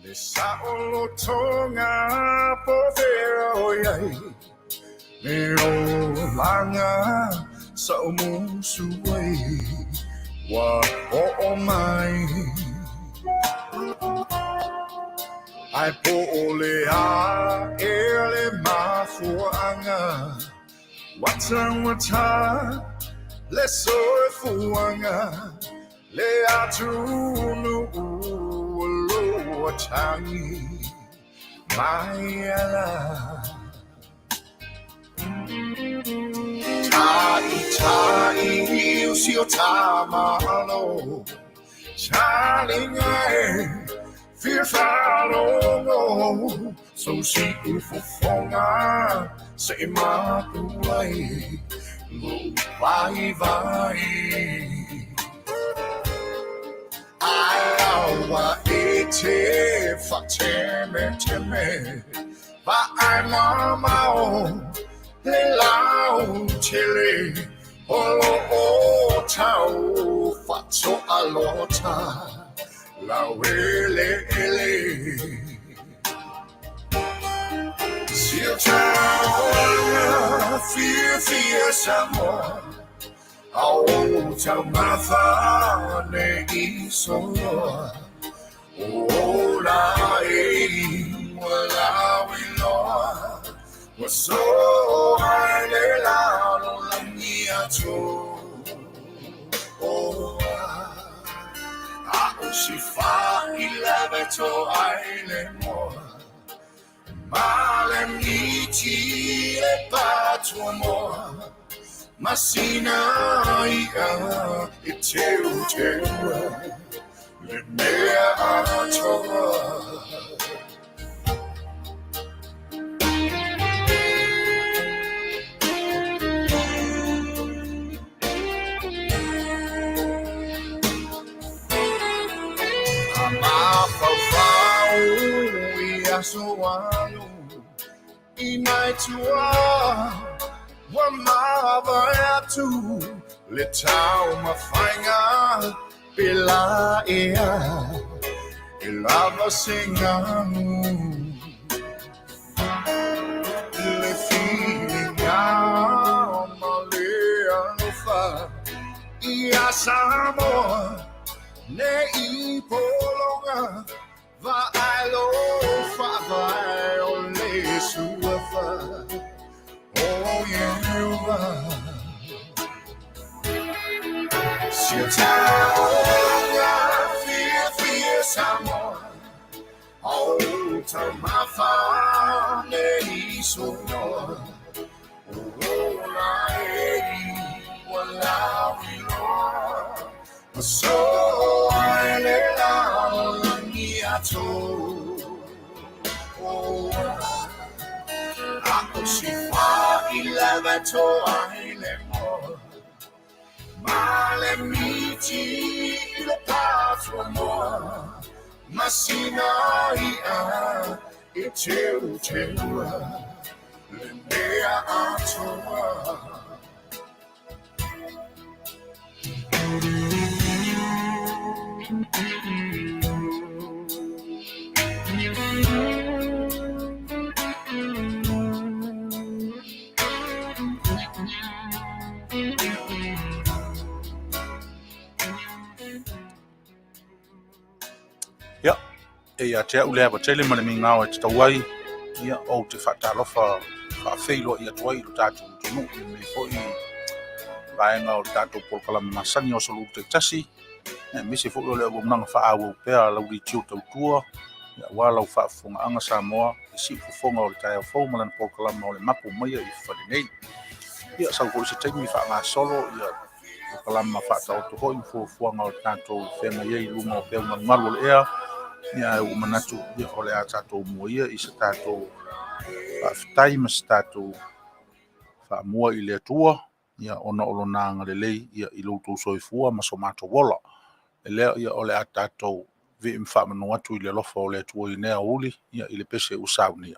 Le saʻolotoga po o fea o i ai, Le olaga sa ou musu ai ua oo mai. Ae po o le a ea le mafuaaga ua taugata le soifuaga, Le atunuu o lo o atagi mai ala. Ta'ita'i o si o ta Malo, Taliga e fia faalogo, Sou siufofoga se i mapu ai lou vaivai. Ae aua e te faatemeteme, Vaai mamao le lautele, O lo o tau faatoalota laueleele. Si o ta olaga fiafia Samoa, A o taumafa ne i soloa, O ola e ua lauiloa, Ua soa i le lalolagi atoa. A o si faailawe toa i le moa, Ma le miti le patuamoa, Ma sina i'a e teuteua le mea atoa. A mafaufau i aso alu i nai tua ua mavae atu le taumafaiga pēlā ea e lava se galu le filiga ma le alofa iā Samoa ne i pologa vaai lou faavae o le suafa o Ieova. Si o ta olaga fiafia Samoa, A o taumafa ne i soloa, O ola e ua lauiloa, Ua soa i le lalolagi atoa. A o si faailawe toa i le moa, Ma le miti i le patuamoa, Ma sina i'a e teuteua le mea atoa. Ia, e ia te au le ava tele ma le migao e tatau ai, ia, ou te faatalofa faafeiloai atu ai i lo tatou atunuu i lenei foi vaega o le tatou polokalame masani o Aso Lulu taitasi, aemaise foi o le auaunaga faaauau pea a lau litio tautua, ia, aua lau faafofogaaga Samoa i siufofoga o le taeao fou ma lana polokalame o le Mapu Maia i Fale Nei. Ia, sau foi se taimi faagasolo ia polokalama faataoto foi ma fuafuaga o le tatou feagai ai i luga o peu galugalu o le ea, ia ae ua manatu ia o le a tatou mua ia i se tatou faafetai ma se tatou faamua i le Atua, ia ona o lona agalelei ia i lo outou soifua ma so matou ola. E lea ia o le a tatou vii ma faamanu atu i le alofa o le Atua i lenei aoauli ia i le pese ua saunia.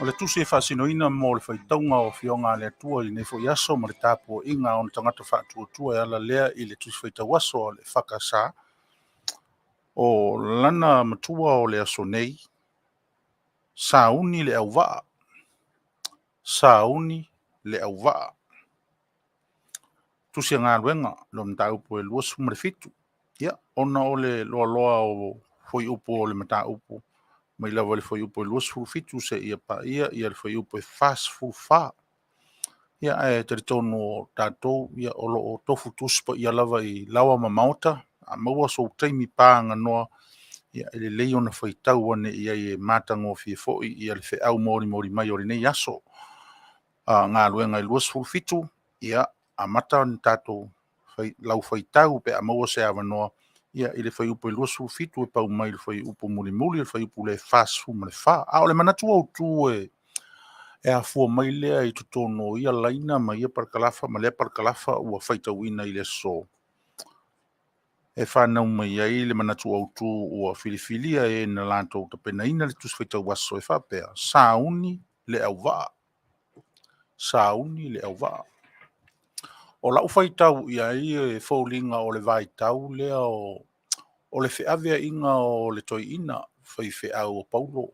O le tusi e faasinoina mo le faitauga o Afioga a le Atua i lenei foi aso ma le tapuaiga a ona tagata faatuatua e ala lea i le tusi faitau aso a le EFKS, o lana matua o le aso nei, sauni le auvaa, sauni le auvaa. Tusi a Galuega, lo mataupu e 27. Ia, ona o le loaloa o fuaiupu o le mataupu mai lava i le fuaiupu e 27 seia paia le fuaiupu e 44. Ia, ae talitonu o tatou o lo o tofu Tusi Paia lava i laoa ma maota. A maua sou taimi paganoa, ia e lelei ona faitau ane i ai e matagofie foi le feau molimoli mai o lenei aso. Galuega e 27, ia amata ona tatou lau faitau pe a maua se avanoa i le fuaiupu e 27 e pau mai i le fuaiupu mulimuli, o le fuaiupu lea e 44. A o le manatu autu e afua mai lea i totonu o ia laina ma ia parakalafa ma lea parakalafa ua faitauina i le aso, e fanau mai ai le manatu autu ua filifilia e na latou tapenaina le Tusi Faitau Aso e faapea, sauni le auvaa, sauni le auvaa. O lau faitau i ai e foliga o le vaitau lea o le feaveaiga o le toeaina faifeau o Paulo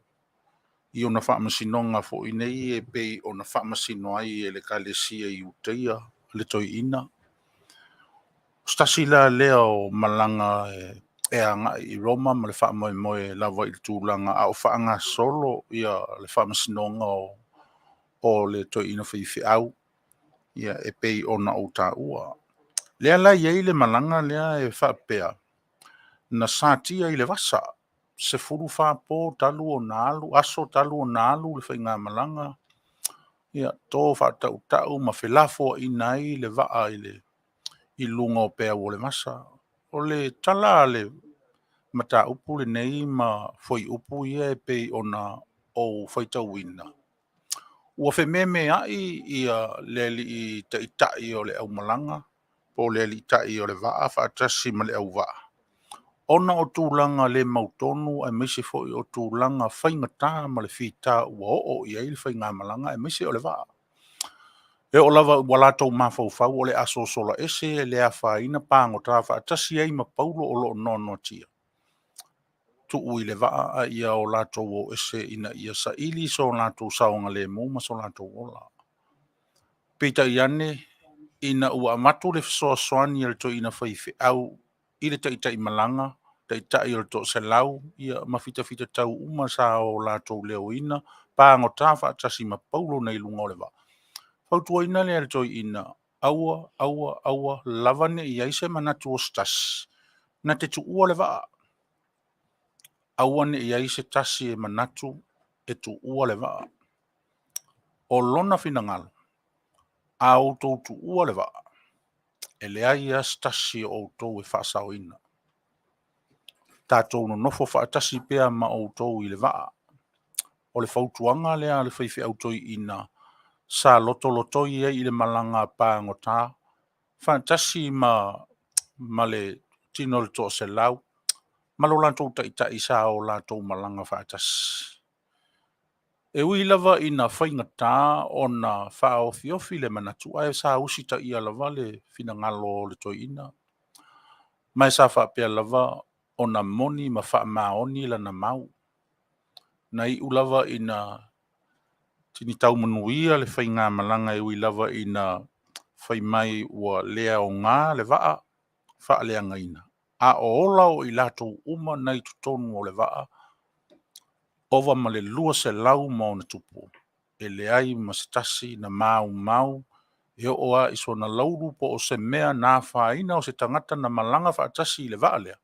i ona faamasinoga foi nei e pei ona faamasino ai e le Ekalesia i Iutaia le toeaina. O se tasi la lea o malaga e agai i Roma ma le faamoemoe lava i le tulaga a o faagasolo le faamasinoga o le toeaina faifeau e pei ona ou taua. Lea la e i ai le malaga lea e faapea, na satia i le vasa, 14 po talu ona alu, aso talu ona alu le faigamalaga, to faatautau ma felafoaiina ai le vaa i luga o peau o le vasa. O le tala a le mataupu lenei ma fuaiupu ia e pei ona ou faitauina, ua fememeai le alii taitai o le aumalaga po o le alii o le vaa faatasi ma le auvaa, ona o tulaga le mautonu aemaise foi o tulaga faigata ma le fita ua oo i ai le faigamalaga aemaise o le vaa. E oo lava ua latou mafaufau o le a sosola ese le afaina pagota faatasi ai ma Paulo o lo o noanoatia, tuu i le vaa a ia o latou o ese ina ia saili so latou saogalemu ma so latou ola. Peitai ane, ina ua avatu le fesoasoani a le toeaina faifeau i le taitai malaga, taitai o le toaselau ma fitafitatau uma sa o latou leoina pagota faatasi ma Paulo nai luga o le vaa, fautuaina lea e le toeaina, aua, aua, aua lava ne i i ai se manatu o se tasi na te tuua le vaa. Aua ne i i ai se tasi e manatu e tuua le vaa. O lona finagalo, a outou tuua le vaa, e leai lava se tasi o outou e faasaoina. Tatou nonofo faatasi pea ma outou i le vaa. O le fautuaga lea a le faifeau toeaina sa lotolotoi ai i le malaga pagota faatasi ma le tino o le toaselau ma lo latou taitai sa o latou malaga faatasi. E ui lava ina faigata ona faaofiofi le manatu, ae sa usitaia lava le finagalo o le toeaina. Ma e sa faapea lava ona moni ma faamaoni lana mau. Na iu lava ina tau manuia le faigamalaga e ui lava ina fai mai ua le aoga le vaa faaleagaina, a o ola o i latou uma nai totonu o le vaa, ova ma le 200+, e leai ma se tasi na maumau e oo lava i sona laulu po o se mea na afaina o se tagata na malaga faatasi i le vaa lea,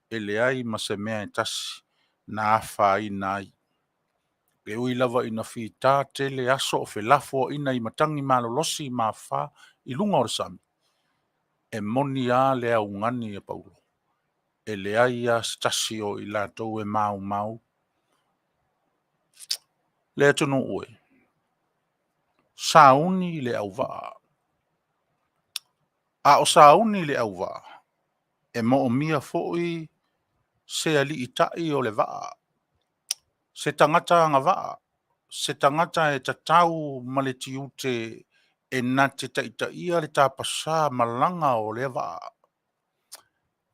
e leai ma se mea e tasi na afaina ai. E ui lava ina fita tele aso o felafoaiga i matagi malolosi ma afa i luga o le sami, e moni lava le augani a Paulo, e leai lava se tasi o i latou e maumau. Le atunuu e, sauni le auvaa. A o sauni le auvaa, e moomia foi se aliitai o le vaa, se tagata agavaa, se tagata e tatau ma le tiute e na te taitaia le tapasā malaga o lea vaa.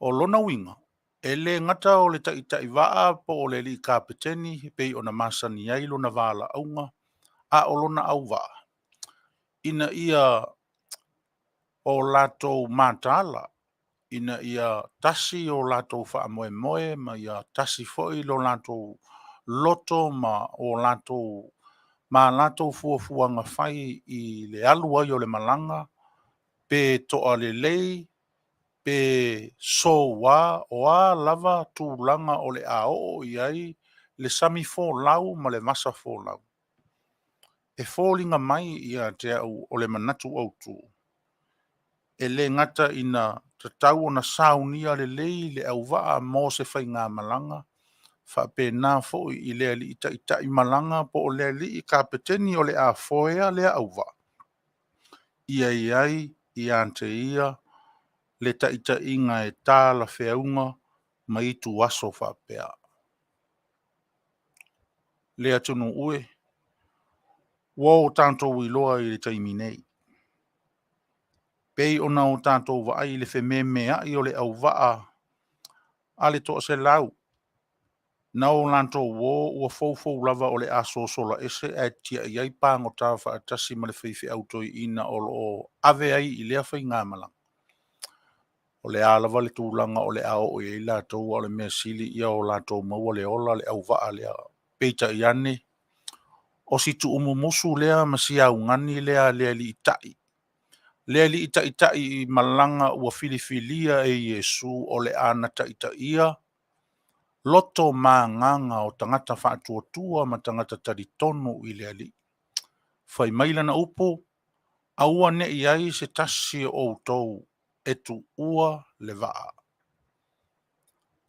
O lona uiga, e lē gata o le taitai vaa po o le alii kapeteni e pei ona masani ai lona valaauga, a o lona auvaa ina ia o latou mataala, ina ia tasi o latou faamoemoe ma ia tasi foi lo latou loto ma a latou fuafuaga fai i le alu ai o le malaga, pe toa lelei pe soua, o a lava tulaga o le a oo i ai le sami folau ma le vasa folau. E foliga mai ia te au o le manatu autu, e le gata ina tatau ona saunia lelei le auvaa mo se faigamalaga, faapena foi i le alii taitai malaga po o le alii kapeteni o le a foea lea auvaa, ia i ai ia te ia le taitaiga e talafeauga ma ituaso faapea. Le atunuu e, ua o tatou iloa i le taimi nei, pei ona o tatou vaai i le fememeai o le auvaa a le toaselau na o latou o ua foufou lava o le a sosola ese ae tiai ai pagota faatasi ma le faifeau toeaina o lo o ave ai i lea faigamalaga. O le a lava le tulaga o le a oo i ai latou, a o le mea sili ia o latou maua le ola le auvaa lea. Peitai ane, o si tuumumusu lea ma si augani lea a le Alii le Alii Taitai malaga ua filifilia e Iesu o le a na taitaia loto ma agaga o tagata faatuatua ma tagata talitonu i le Alii. Fai mai lana upu, “Aua ne i i ai se tasi o outou e tuua le vaa.”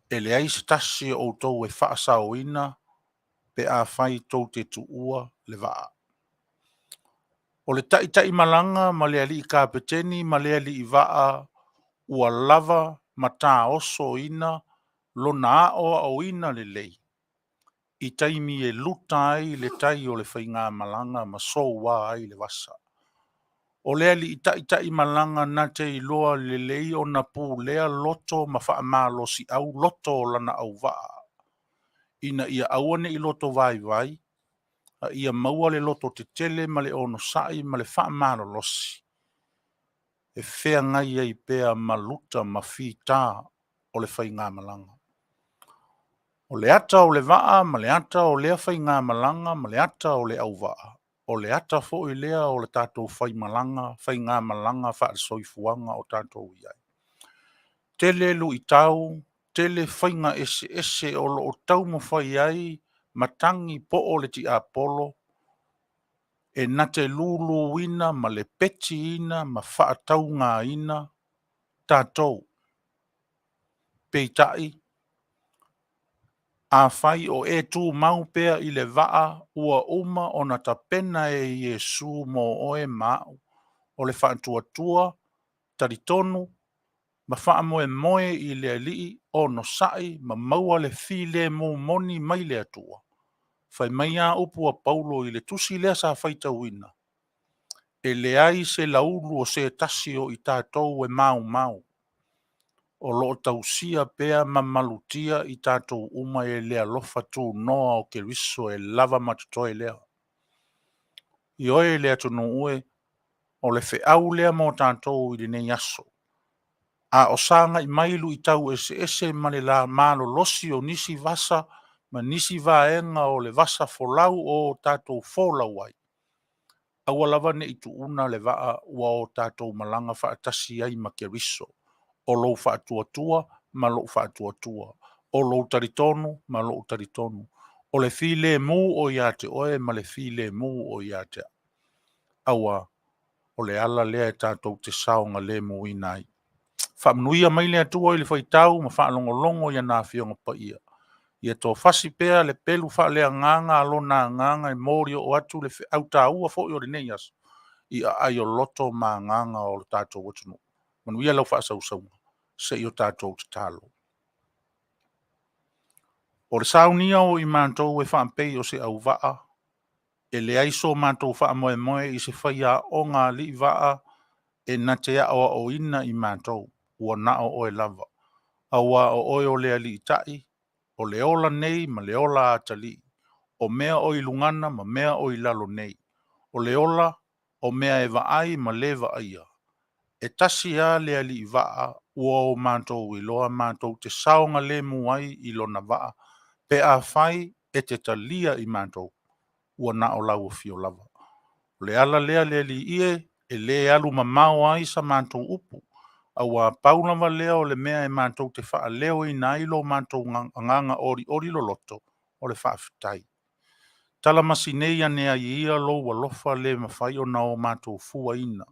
E leai se tasi o outou e faasaoina pe afai tou te tuua le vaa. O le taitai malaga ma le alii kapeteni ma le alii vaa ua lava ma taosoina lona aoaoina lelei i taimi e luta ai le tai o le faigamalaga ma soua ai le vasa. O le alii taitai malaga na te iloa lelei ona pulea loto ma faamalosiau loto o lana auvaa ina ia aua ne i loto vaivai, a ia maua le loto tetele ma le onosai ma le faamalolosi e feagai ai pea ma luta ma fita o le faigamalaga. O le ata o le vaa ma le ata o lea faigamalaga ma le ata o le auvaa, o le ata foi lea o le tatou faigamalaga faale-soifuaga o tatou i ai. Tele luitau, tele faiga eseese o lo o taumafai ai matagi po o le tiapolo e na te luluina ma lepetiina ma faataugaina tatou. Peitai, afai o e tumau pea i le vaa ua uma ona tapena e Iesu mo oe ma au, o le faatuatua, talitonu ma faamoemoe i le Alii, onosai ma maua le filemu moni mai le Atua. Fai mai a upu a Paulo i le tusi lea sa faitauina, e leai se laulu o se tasi o i tatou e maumau, o lo o tausia pea ma malutia i tatou uma e le alofa tunoa o Keriso e lava ma totoe lea. Ioe le atunuu e, o le feau lea mo tatou i lenei aso. A o sagai mai luitau eseese ma le malolosi o nisi vasa ma nisi vaega o le vasa folau o tatou folau ai, aua lava ne i tuuna le vaa ua o tatou malaga faatasi ai ma Keriso. O lou faatuatua ma lou faatuatua, o lou talitonu ma lou talitonu, o le filemu o ia te oe ma le filemu o ia te au. Aua o le ala lea e tatou te saogalemuina ai. Faamanuia mai le Atua i le faitau ma faalogologo i ana Afioga Paia. Ia toafasi pea le pelu faaleagaga a Lona Agaga e moli oo atu le feau taua foi o lenei aso i aai o loto ma agaga o le tatou atunuu. Manuia lau faasausauga, se i o tatou tatalo. O le saunia o i matou e faapei o se auvaa. E leai so matou faamoemoe i se faiaoga alii vaa e na te aoaoina i matou, ua na o oe lava. Auā o oe o le Aliita'i, o le ola nei ma le ola atalii, o mea o i lugana ma mea o i lalo nei, o le ola, o mea e vaai ma le vaaia. E tasi lava le alii vaa ua o matou iloa matou te saogalemu ai i lona vaa pe afai e te talia i matou, ua na o lau afio lava. O le ala lea le Alii e, e lē alu mamao ai sa matou upu, auā pau lava lea o le mea e matou te faaleoina ai lo matou agaga olioli loloto, o le faafetai. Talamasi nei ane ai ia lou alofa le mafai ona o matou fuaina.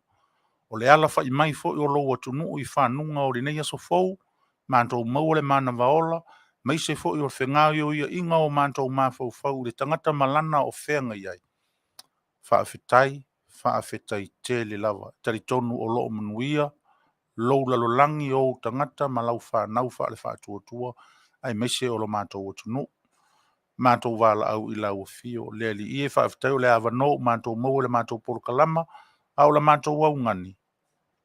O le alafa'i mai foi o lou atunuu i fanuga o lenei aso fou, matou maua le manava ola, aemaise foi o le fegaoioiaiga o matou mafaufau i le tagata ma lana o feagai ai. Faafetai, faafetai tele lava. E talitonu o lo o manuia lou lalolagi o ou tagata ma lau fanau faale-Faatuatua aemaise o lo matou atunuu. Matou valaau i lau afio. Le Alii e, faafetai o le avanoa ua matou maua i le matou polokalama, a o la matou augani,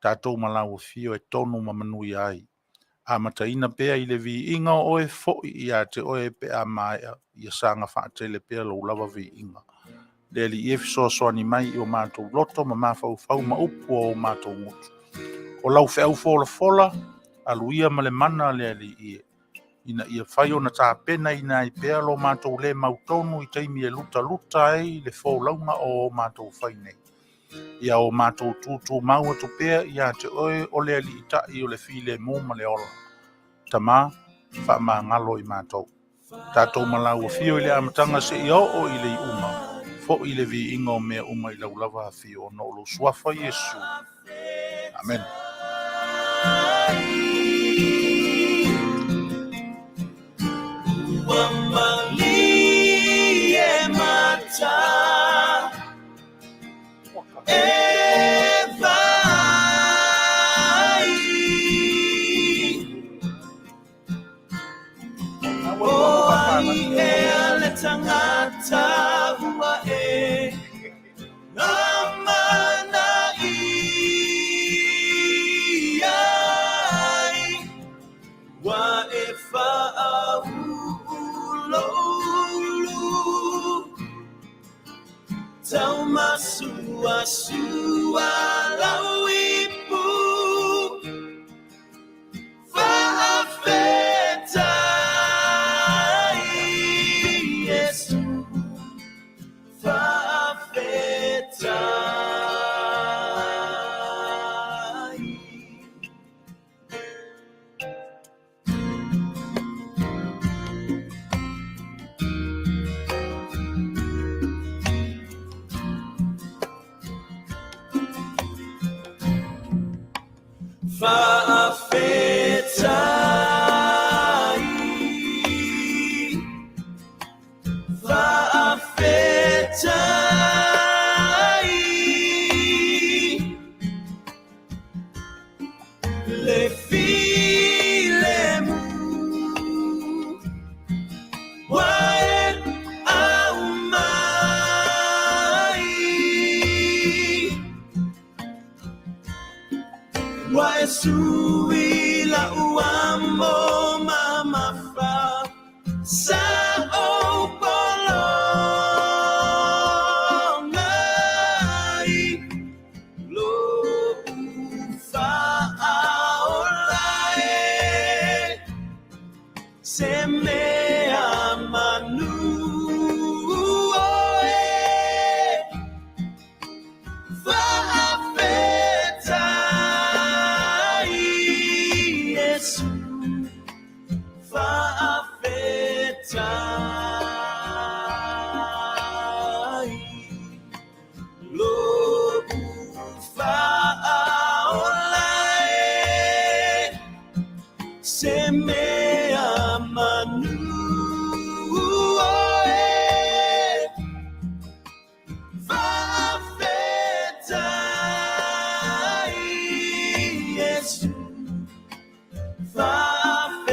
tatou ma lau afio e tonu ma manuia ai. Amataina pea i le viiga o oe foi ia te oe pe a maea, ia saga faatele pea lou lava viiga. Le Alii e fesoasoani mai i o matou loto ma mafaufau ma upu a o matou gutu. O lau feau folafola, alu ia ma le mana a le Alii e, ina ia fai ona tapenaina ai pea lo matou le mautonu i taimi e lutaluta ai le folauga o o matou fai nei. Ia o matou tutumau atu pea ia te oe o le Aliita'i o le filemu ma le ola. Tama, faamagalo i matou. Tatou ma lau afio i le amataga seia oo i le iuga, foi le viiga o mea uma i lau lava afio ona o lou suafa Iesu. Amene. Ua malie mata e vai. O ai ea le tagata ua e amanaia ai, ua e faauu lou ulu taumasuasua lau ipu. Faafetai Iesu, faafetai. Faafetai, faafetai, le filemu ua e aumai. Ua e sui la'u amo mamafa sa ou pologa i lo'u faaola e se mea manu oe. Faafetai Iesu, faafetai, lo'u faaola e se mea manu oe. Faafetai Iesu, faafetai,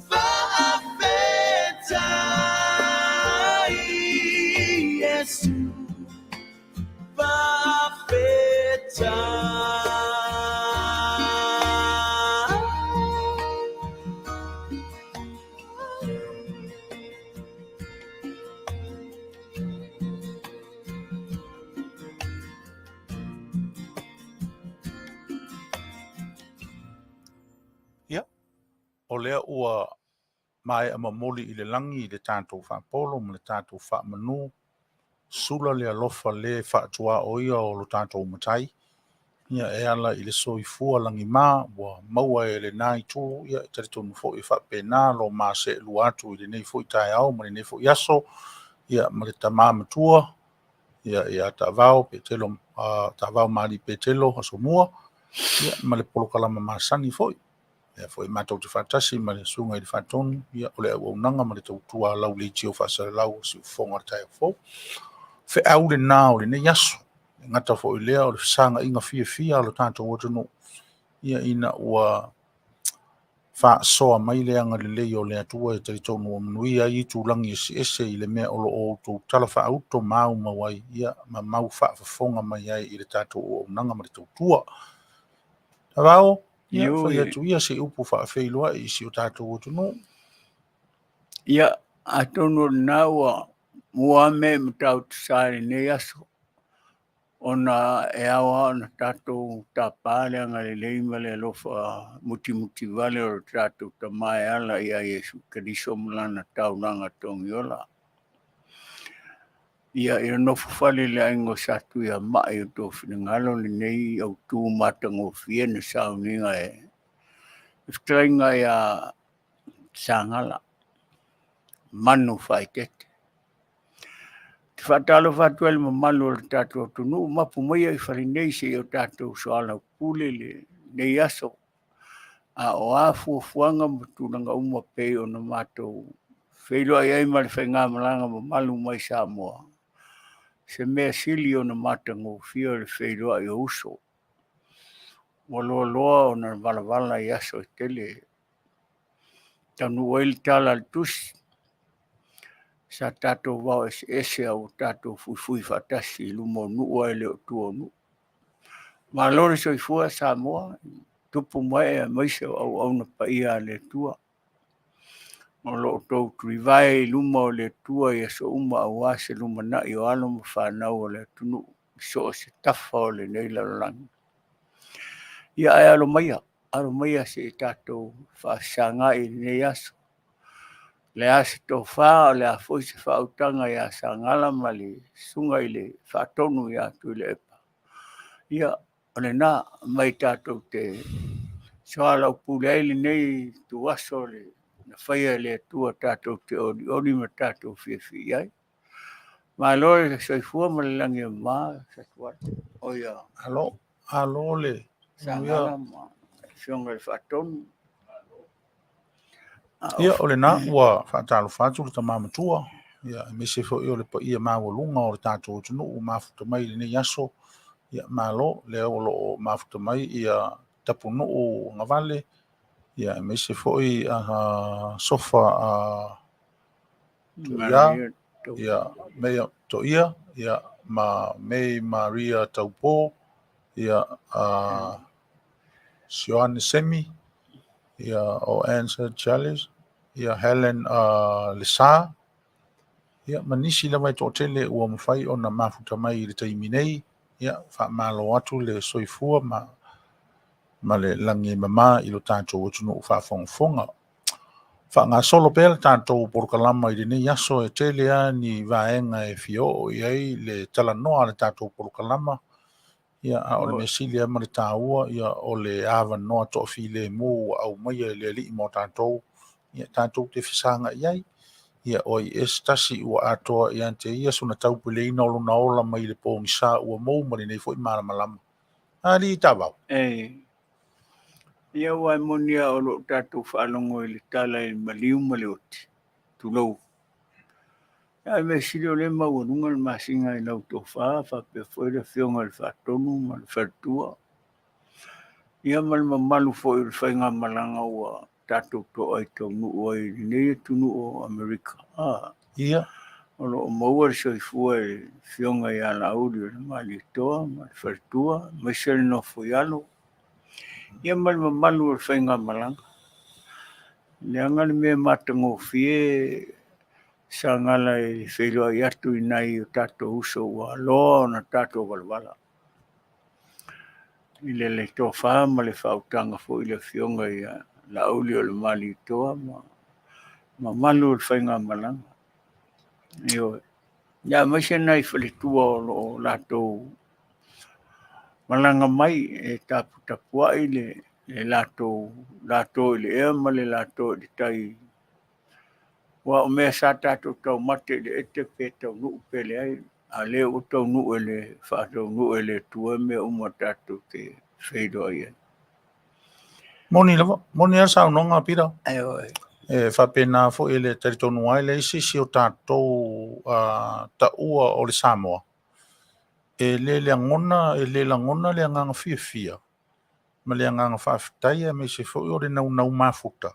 faafetai. O lea ua maea momoli i le lagi le tatou faapolo ma le tatou faamanu, sula le alofa le faatuaoia o lo tatou Matai, ia e ala i le soifua lagima ua maua e lena itu, ia e talitonu foi e faapena lo ma seelua atu i lenei foi taeao ma lenei foi aso, ia ma le tama matua, ia ia Taavao Petelo, Taavao ma Alii Petelo Asomua, ia ma le polokalama masani foi. Lea foi matou te faatasi ma le susuga i le Faatonu, ia o le auaunaga ma le tautua lau leitio faasalalau o siufofoga o le taeao fou. Feau lena o lenei aso, e gata foi lea o le fesagaina fiafia o le tatou atunuu, ia ina ua faasoa mai le agalelei o le Atua e talitonu ua manuia ai itulagi eseese i le mea o lo o outou tala faauto maumau ai, ia ma mau faafofoga mai ai i le tatou auaunaga ma le tautua. Taavao, ia fai atu ia se upu faafeiloai i si o tatou atunuu. Ia, atonu o lena ua mua ame i Matautu Sa i lenei aso, ona e ao lava ona tatou tapa le agalelei ma le alofa mutimutivale o le tatou Tama e ala ia Iesu Keriso ma lana taulaga togiola. Ia, ia nofo fale le aiga o Satuiamai o tou finagalo lenei autu matagofie na sauniga e le fetalaiga ia Sagala Manu Faaeteete. Ou te faatalofa atu ai i le mamalu o le tatou atunuu, mapu maia i fale nei seia o tatou soalaupule lenei aso. A o a fuafuaga ma tulaga uma pei ona matou feiloai ai ma le faigamalaga mamalu mai Samoa, se mea sili ona matagofie o le feiloai o uso. Ua loaloa ona valavala i aso e tele. Taunuu ai le tala a le tusi, sa tatou vao eseese a ua tatou fuifui faatasi i luma o nuu ae le o tua o nuu. Malo le soifua Samoa, tupu ma ee aemaise o auauna paia a le Atua. O lo o outou tulivae i luma o le Atua i aso uma aua se lumanai o alo ma fanau o le atunuu i so o se tafa o lenei lalolagi. Ia ae alo maia, alo maia se i tatou faafesagai i lenei aso. O le a se tofa, o le a foi se faautaga ia Sagala ma le susuga i le Faatonu ia Tuilaepa. Ia, o lena mai tatou te soalaupule ai lenei ituaso na faia e le Atua tatou te olioli ma tatou fiafia i ai. Malo le soifua ma le lagi e mama Satuala. Oia. Alo, alo le Sagala ma le Afioga i le Faatonu. Ia, o lena ua faatalofa atu le tama matua, ia, aemaise foi o le paia maualuga o le tatou atunuu ua mafuta mai i lenei aso. Ia, malo, lea o lo o mafuta mai ia Tapunuu Agavale, ia, aemaise foi Sofa Tuia, ia, Mei Toia, ia, ma Mei Maria Taupo, ia, Sioane Semi, ia, o Ansa Charles, ia, Helen Lesa, ia, ma nisi lava e toatele ua mafai ona mafuta mai i le taimi nei. Ia, faamalo atu le soifua ma le lagi e mama i lo tatou atunuu faafogafoga. Faagasolo pea le tatou polokalama i lenei aso, e tele lava ni vaega e fia oo i ai le talanoa a le tatou polokalama. Ia, a o le mea sili lava ma le taua, ia, o le avanoa toafilemu ua aumaia e le Alii mo tatou, ia, tatou te fesagai ai. Ia, o ai ea se tasi ua atoa ia te ia sona taupuleina o lona ola mai le pogisa ua mou ma lenei foi malamalama. Alii Taavao. E. Ia, aua e moni lava o lo o tatou faalogo i le tala i le maliu ma le oti, tulou. Ae o le mea sili o lea e maualuga le masina i lau tofa faapea foi le Afioga i le Faatonu ma le Faletua. Ia ma le mamalu foi o le faigamalaga ua tatou toa i taunuu ai i lenei atunuu o Amerika. Ia. O lo o maua le soifua i le Afioga ia Laauli o le Malietoa ma le Faletua, aemaise le nofo i alo. Ia ma le mamalu o le faigamalaga. Leaga le mea matagofie Sagala e feiloai atu i nai o tatou uso ua loa ona tatou valavala. I le tofa ma le faautaga foi i le Afioga ia Laauli o le Malietoa ma mamalu o le faigamalaga. Ioe. Ia aemaise nai faletua o lo o latou malaga mai e taputapuai le latou lato i le ea ma le lato i le tai. Aua o mea sa tatou taumate i le ete pe taunuu pe leai, a o lea ua taunuu e le faataunuu e le Atua mea uma tatou te feiloai ai. Moni lava, moni lava le saunoaga a Pita. Ioe. E faapena foi e le talitonu ai le isi isi o tatou taua o le Samoa, e le lagona, e le lagona le agaga fiafia ma le agaga faafetai aemaise foi o le naunau mafuta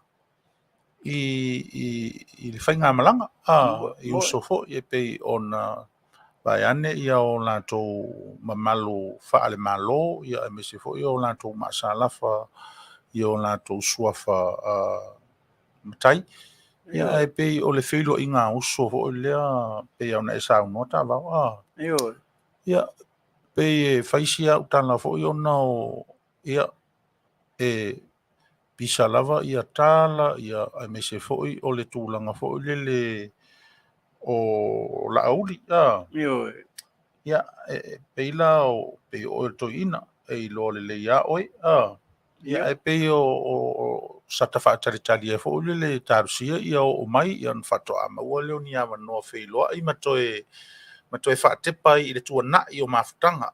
i le faigamalaga i uso foi e pei ona vaeane ia o latou mamalu faale-Malo aemaise foi o latou maasalafa i o latou suafa matai. Ia ae pei o le feiloaiga a uso foi lea pei ona e saunoa Taavao. Ia pei e fai si au tala foi ona o ia e pisa lava ia tala ia aemaise foi o le tulaga foi lele o Laauli. Ioe. Ia e pei la o pei oe o le toeaina e iloa lelei ia oe. Ia ae pei o sa ta faatalitali ai foi lele talosia ia oo mai ia ona faatoa maua lea o ni avanoa feiloai ma toe faatepa ai i le tuanai o mafutaga.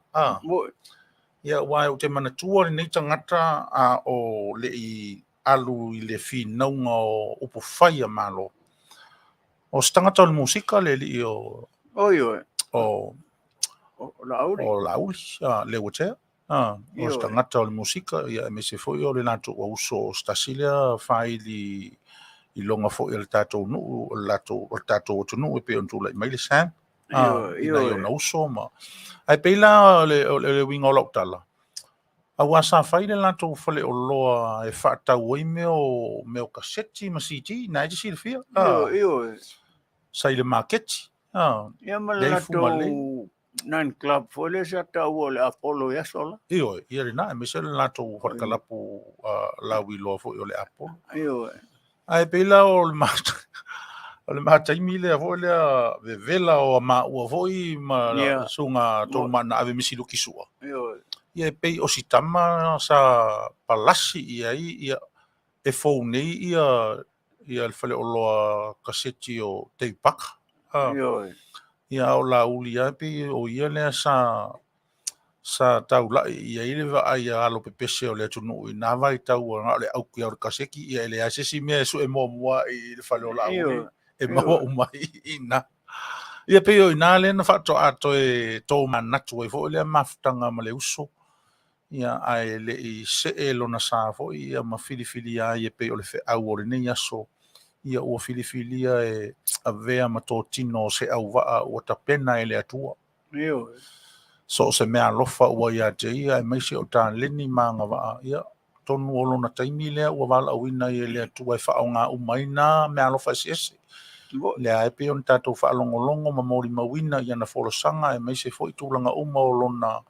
Ia aua ou te manatua lenei tagata a o le i alu i le finauga o upufai a Malo. O se tagata o le musika le alii o Ioe. o Laauli. O Laauli, Leuatea. O se tagata o le musika, ia aemaise foi o le latou auso o se tasi lea faili iloga foi a le tatou nuu, o le tatou atunuu e pei ona tulai mai le Sam. I nai ona uso ma... Ae pei la o le uiga o lau tala, aua sa fai le latou faleoloa e faatau ai mea o kaseti ma CD, na e te silafia. Ioe. Sa i le maketi. Ia ma le latou Nine Club foi lea sa taua o le Apollo i aso la. Ioe, ia lena, aemaise le latou falekalapu lauiloa foi o le Apollo. Ioe. Ae pei la o le mataimi lea foi lea vevela o maua foi ma suga tolu ave misi luki sua. Ioe. Ia e pei o si tama sa palasi i ai ia e fou nei ia le faleoloa kaseti o Dave Parker. Ioe. Ia o Laauli lava pei o ia lea sa taulai i ai le vaai a alo pepese o le atunuu i nā vaitau na o le auki o le kaseti, ia e leai se isi mea e sue muamua i le fale o Laauli e maua uma i ina. Ia pei o ina lea na faatoa toe tomanatu ai foi lea mafutaga ma le uso, ia ae le i see lona sa foi ia ma filifilia ai e pei o le feau o lenei aso, ia ua filifilia e avea ma totino o se auvaa ua tapena e le Atua. Ioe. So o se mea alofa ua ia te ia aemaise o taleni ma agavaa, ia tonu o lona taimi lea ua valaauina ai e le Atua e faaaoga uma ai nā mea alofa eseese. Lea e pei ona tatou faalogologo ma molimauina i ana folasaga aemaise foi tulaga uma o lona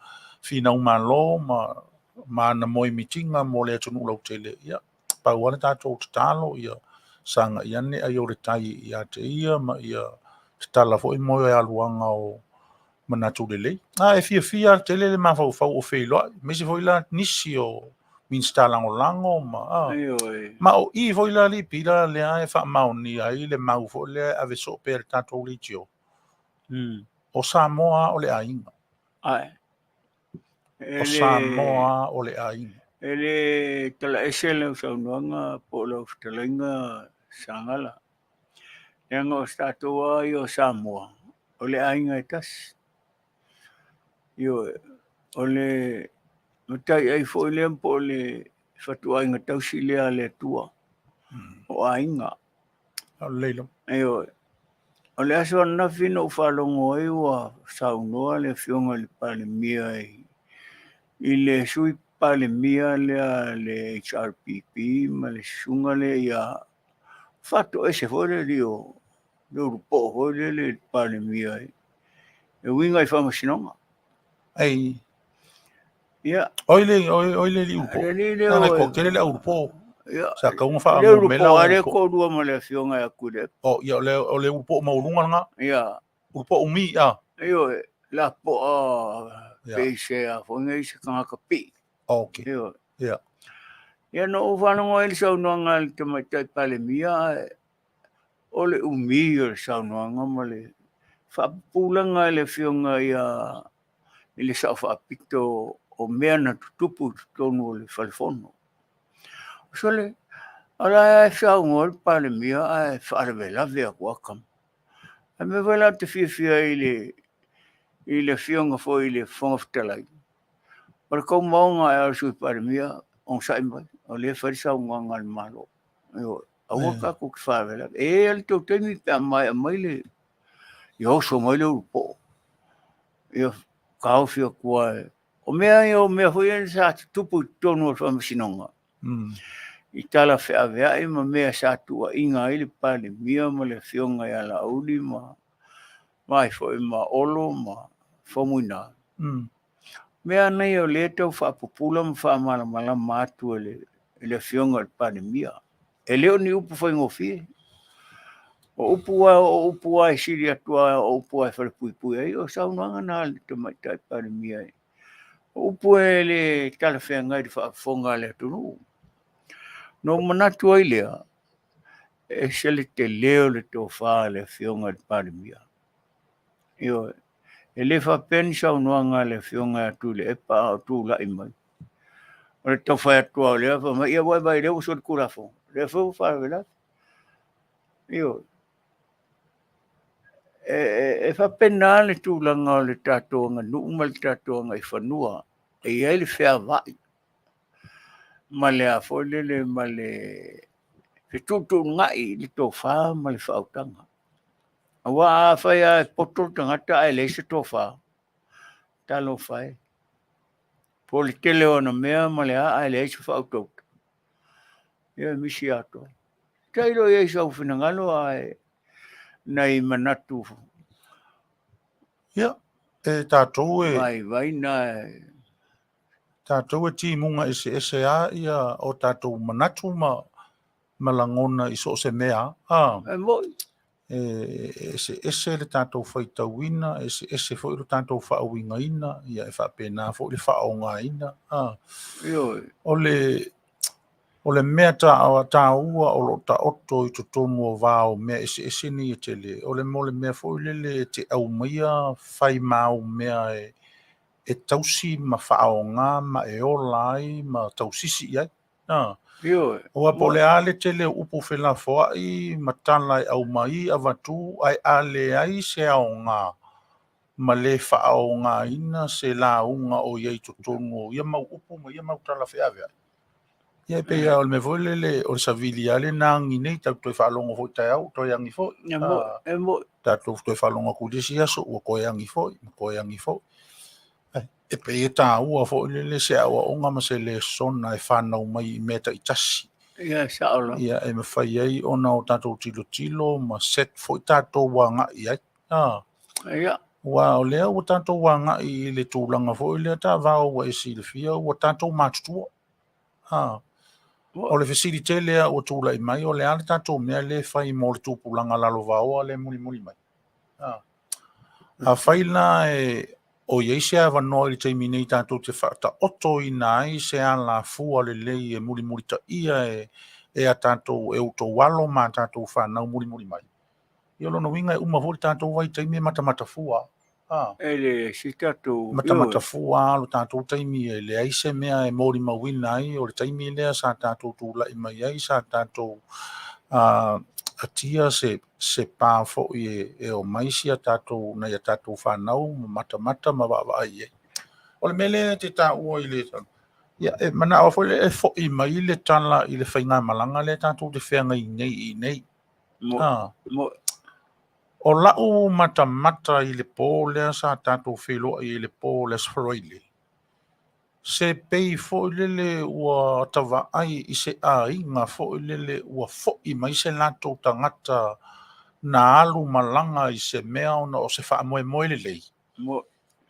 finau malo ma ana moemitiga mo le atunuu lautele. Ia pau lava le tatou tatalo ia sagai ane ai o le tai ia te ia ma ia tatala foi mo e aluaga o manatu lelei. E fiafia tele le mafaufau o feiloai, aemaise foi la nisi o Minista lagolago ma ma o i foi la alii Pita lea e faamaonia ai le mau foi lea e ave soo pea le tatou leitio. O Samoa o le aiga. O Samoa o le aiga. E le talaese lau saunoaga po o lau fetalaiga Sagala. Leaga o tatou lava ia o Samoa, o le aiga e tasi. Ioe, o le mataiai foi lea po o le fatuaiga tausi lea a le Atua, o aiga. Ioe, o le aso ananafi na ou faalogo ai ua saunoa le afioga i le Palemia i le sui Palemia lea le HRPP ma le susuga lea ia faatoese foi le alii o le ulupoo foi lea le Palemia e uiga i faamasinoga. Ei. Ia. Oi le oi le alii ulupoo. Le alii lea o tele le ulupoo. Ia, Sa tau ona le ulu faanumera po a le ulu po. toalua ma le afioga ia Tuilaepa. Oh, ia o le ulu po'o maualuga lena. Ia. Ulu po'o umi a. Ioe, lapoa Ia. pei se a foi nei se tagata pii. Okay. Ioe. Ia. Ia na ou faalogo ai i le saunoaga a le Tamaitai Palemia, ae o le umi o le saunoaga ma le faapupulaga e le afioga ia i le Sao Faapito o mea na tutupu i totonu o le Falefono. Sole, o la e saunoa le Palemia ae faalavelave atu lava tama. Ae mea foi la ou te fiafia ai i le afioga foi i le Fofoga Fetalai, o le taumaoga ea o le Sui Palemia, onosai mai, o lea e fai le saunoaga a le Malo. Ioe, aua tatou te faalavelave. E i ai le tou taimi pe a maea mai le, ia oso mai le ulupoo. Ia taofi atu lava. O mea ia, o mea foi ia sa tutupu i totonu o le Faamasinoga, i tala feaveai ma mea sa tuuaiina ai le Palemia ma le afioga ia Laauli ma ai foi ma Olo ma Faumuina. Mea nei o lea e tau faapupula ma faamalamalama atu e le afioga i le Palemia. E le o ni upu faigofie. O upu o upu lava e sili atu lava o upu lava e falepuipui ai, o saunoaga na a le Tamaitai Palemia. O upu e le talafeagai i le faafofoga a le atunuu. Na ou manatu ai lea, e ese le tele o le tofa a le afioga i le Palemia. Ioe, e le faapea ni saunoaga a le afioga ia Tuilaepa a o tulai mai. O le tau fai atu lava o lea, fai mai, ia ua e vaai o lea ua soli Tulafono, o lea foi ua faalavelave. Ioe. E faapena le tulaga o le tatou aganuu ma le tatou agaifanua. E i ai le feavaai ma le a foi lele ma le fetuutuunai i le tofa ma le faautaga. Aua afai lava e poto le tagata ae leai se tofa, talofa e. Po o le tele o ana mea ma le a ae leai se faautauta, ia e misi atoa. Tailo i ai i sau finagalo ae nai manatu. Ia, e tatou e vaivai na e tatou e timuga eseese lava ia o tatou manatu ma lagona i so o se mea. A. E moi. E eseese le tatou faitauina, e eseese foi lo tatou faauigaina, ia e faapena foi le faaaogaina. A. Ioe. O le mea taua o lo o taoto i totonu o va o mea eseese nei e tele, o le mo le mea foi lele e te aumaia fai ma au mea e tausi ma faaaoga ma e ola ai ma tausisi i ai. A. Ioe. Aua po o le a le tele o upu felafoai ma tala e aumai avatu, ae a leai se aoga ma le faaaogaina se lauga o i ai i totonu o ia mau upu ma ia mau tala feaveai. Ia e pei lava o le mea foi lele o le savili lava lena agi nei, tatou toe faalogo foi taeao ua toe agi foi. E moi, e moi. Tatou toe faalogo atu i le isi aso ua toe agi foi, ma toe agi foi. E pei e taua foi lele se aoaoga ma se lesona e fanau mai i mea taitasi. Ia, sao lava. Ia, e mafai ai ona o tatou tilotilo ma set foi tatou agai i ai. A. Ia. Aua o lea ua tatou agai i le tulaga foi lea taavao ua e silafia ua tatou matutua. A. O le fesili tele lava ua tulai mai, o le a le tatou mea lea e fai mo le tupulaga lalovaoa lea e mulimuli mai. A. Afai la e o i ai se avanoa i le taimi nei tatou te faataotoina ai se alafua lelei e mulimulitaia e a tatou, e outou alo ma a tatou fanau mulimuli mai. Ia o lona uiga e uma foi le tatou vaitaimi e matamatafua. A. E le si tatou matamatafua lo tatou taimi e leai se mea e molimauina ai o le taimi lea sa tatou tulai mai ai, sa tatou atia se pa foi e omai si a tatou, nai a tatou fanau ma matamata ma vaavaai i ai. O le mea lea e te taua i le ia e manao foi lea e foi mai le tala i le faigamalaga lea tatou te feagai nei i nei. Mo, mo. O lau matamata i le po lea sa tatou feiloai i le po o le Aso Faraile, se pei foi lele ua tavaai i se aiga foi lele ua foi mai se latou tagata na alu malaga i se mea ona o se faamoemoe lelei. Mo.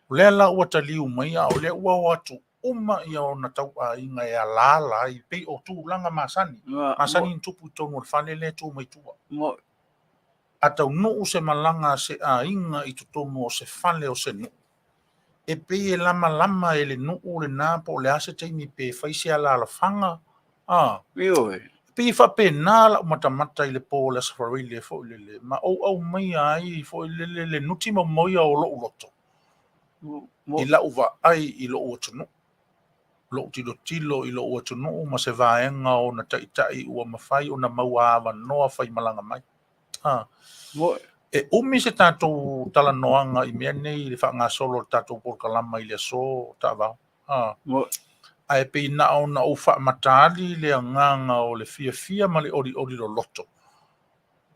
O lea la ua taliu mai a o lea ua o atu uma ia ona tauaiga e alaala ai, pei o tulaga masani, masani ona tupu i totonu o le fale lea e tu mai tua. A taunuu se malaga a se aiga i totonu o se fale o se nuu, e pei e lamalama e le nuu lena po o le a se taimi pe fai se alaalafaga, a. Ioe. E pei e faapena lau matamata i le po o le Aso Faraile foi lele, ma ou aumaia ai foi lele le nuti momoia o lou loto i lau vaai i lou atunuu, lou tilotilo i lou atunuu ma se vaega o ona taitai ua mafai ona maua avanoa faimalaga mai. A. E umi se tatou talanoaga i mea nei i le faagasolo o le tatou polokalama i le aso taavao. A. Ae pei na ona ou faamataali le agaga o le fiafia ma le olioli loloto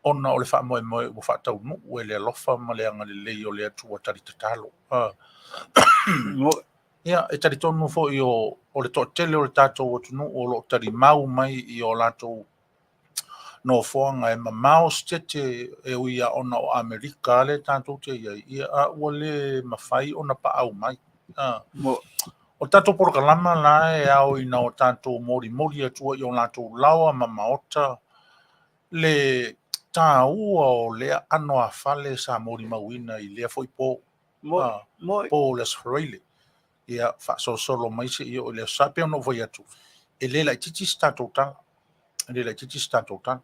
ona o le faamoemoe ua faataunuu e le alofa ma le agalelei o le Atua tali tatalo. A. Ia, e talitonu foi o le toatele o le tatou atunuu o lo o talimau mai i o latou nofoaga e mamao setete e ui lava ona o Amerika lea tatou te i ai, ia, a ua le mafai ona paau mai. A. O le tatou polokalama la e ao ina o tatou molimoli atu ai i o latou laoa ma maota le taua o lea ano a fale sa molimauina i lea foi po, po o le Aso Faraile. Ia, faasolosolo mai seia oo i le Aso Sa. E pei ona ou fai atu, e le laitiiti se tatou tala, e le laitiiti se tatou tala.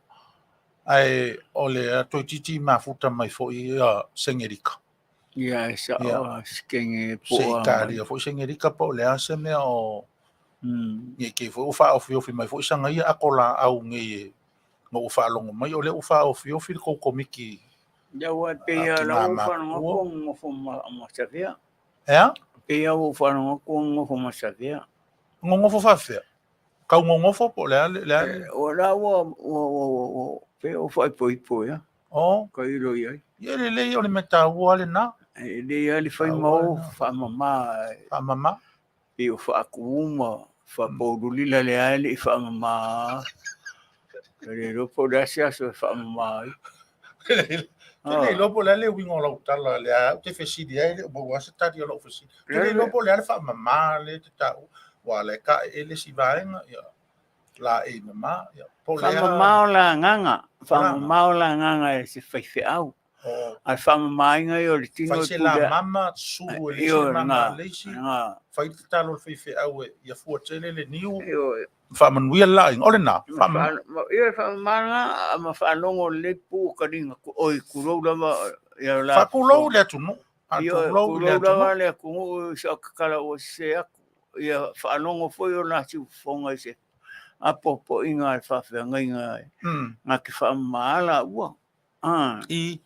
Ae o le toeitiiti mafuta mai foi ia Sengerika. Ia, e sao a sikenge po Se Italia foi Sengerika po o le a se mea o nei te i foi ua faaofiofi mai foi saga ia ako laau nei e na ua faalogo mai o lea ua faaofiofi le tou komiti. Ia ua pei a la ua faalogo atu ngofo ma savea. E a? Pei a ua faalogo atu ngofo ma savea. Ngongofo faafefea? Kau ngongofo po o le a le a? O la ua pei o faaipoipo ia. O. Ka ilo i ai. Ia lelei o le mea taua lena. E lelei lava le fai ma o faamama. Faamama. Pei o faakumu ma faapoululila le a e le i faamama. E le iloa po o le a se aso e faamama ai. Ke le iloa po o le a le uiga o lau tala lea ou te fesili ai, e le o maua lava se tali o lau fesili. Ke le iloa po o le a le faamama lea e te taua, ua ala e taeele si vaega, ia, laei mama, ia, po o le a. Faamama o le agaga, faamama o le agaga e se faifeau. A le faamamaina ia o le tino Fai se la mama, sulu e le isi mama a le isi, fai le tatalo a le faifeau e ia fua tele le niu, faamanuia le laaiga. O lena, faamama. Ia, faamama lena, ma faalogo lelei pu o taliga, oi, tulou lava ia la. Faatulou i le atunuu. Faatulou i le atunuu. lava le atunuu i sau tatala ua sese atu. Ia faalogo foi o la siufofoga i se apoapoaiga a le faafeagaiga na te faamama la ua. I.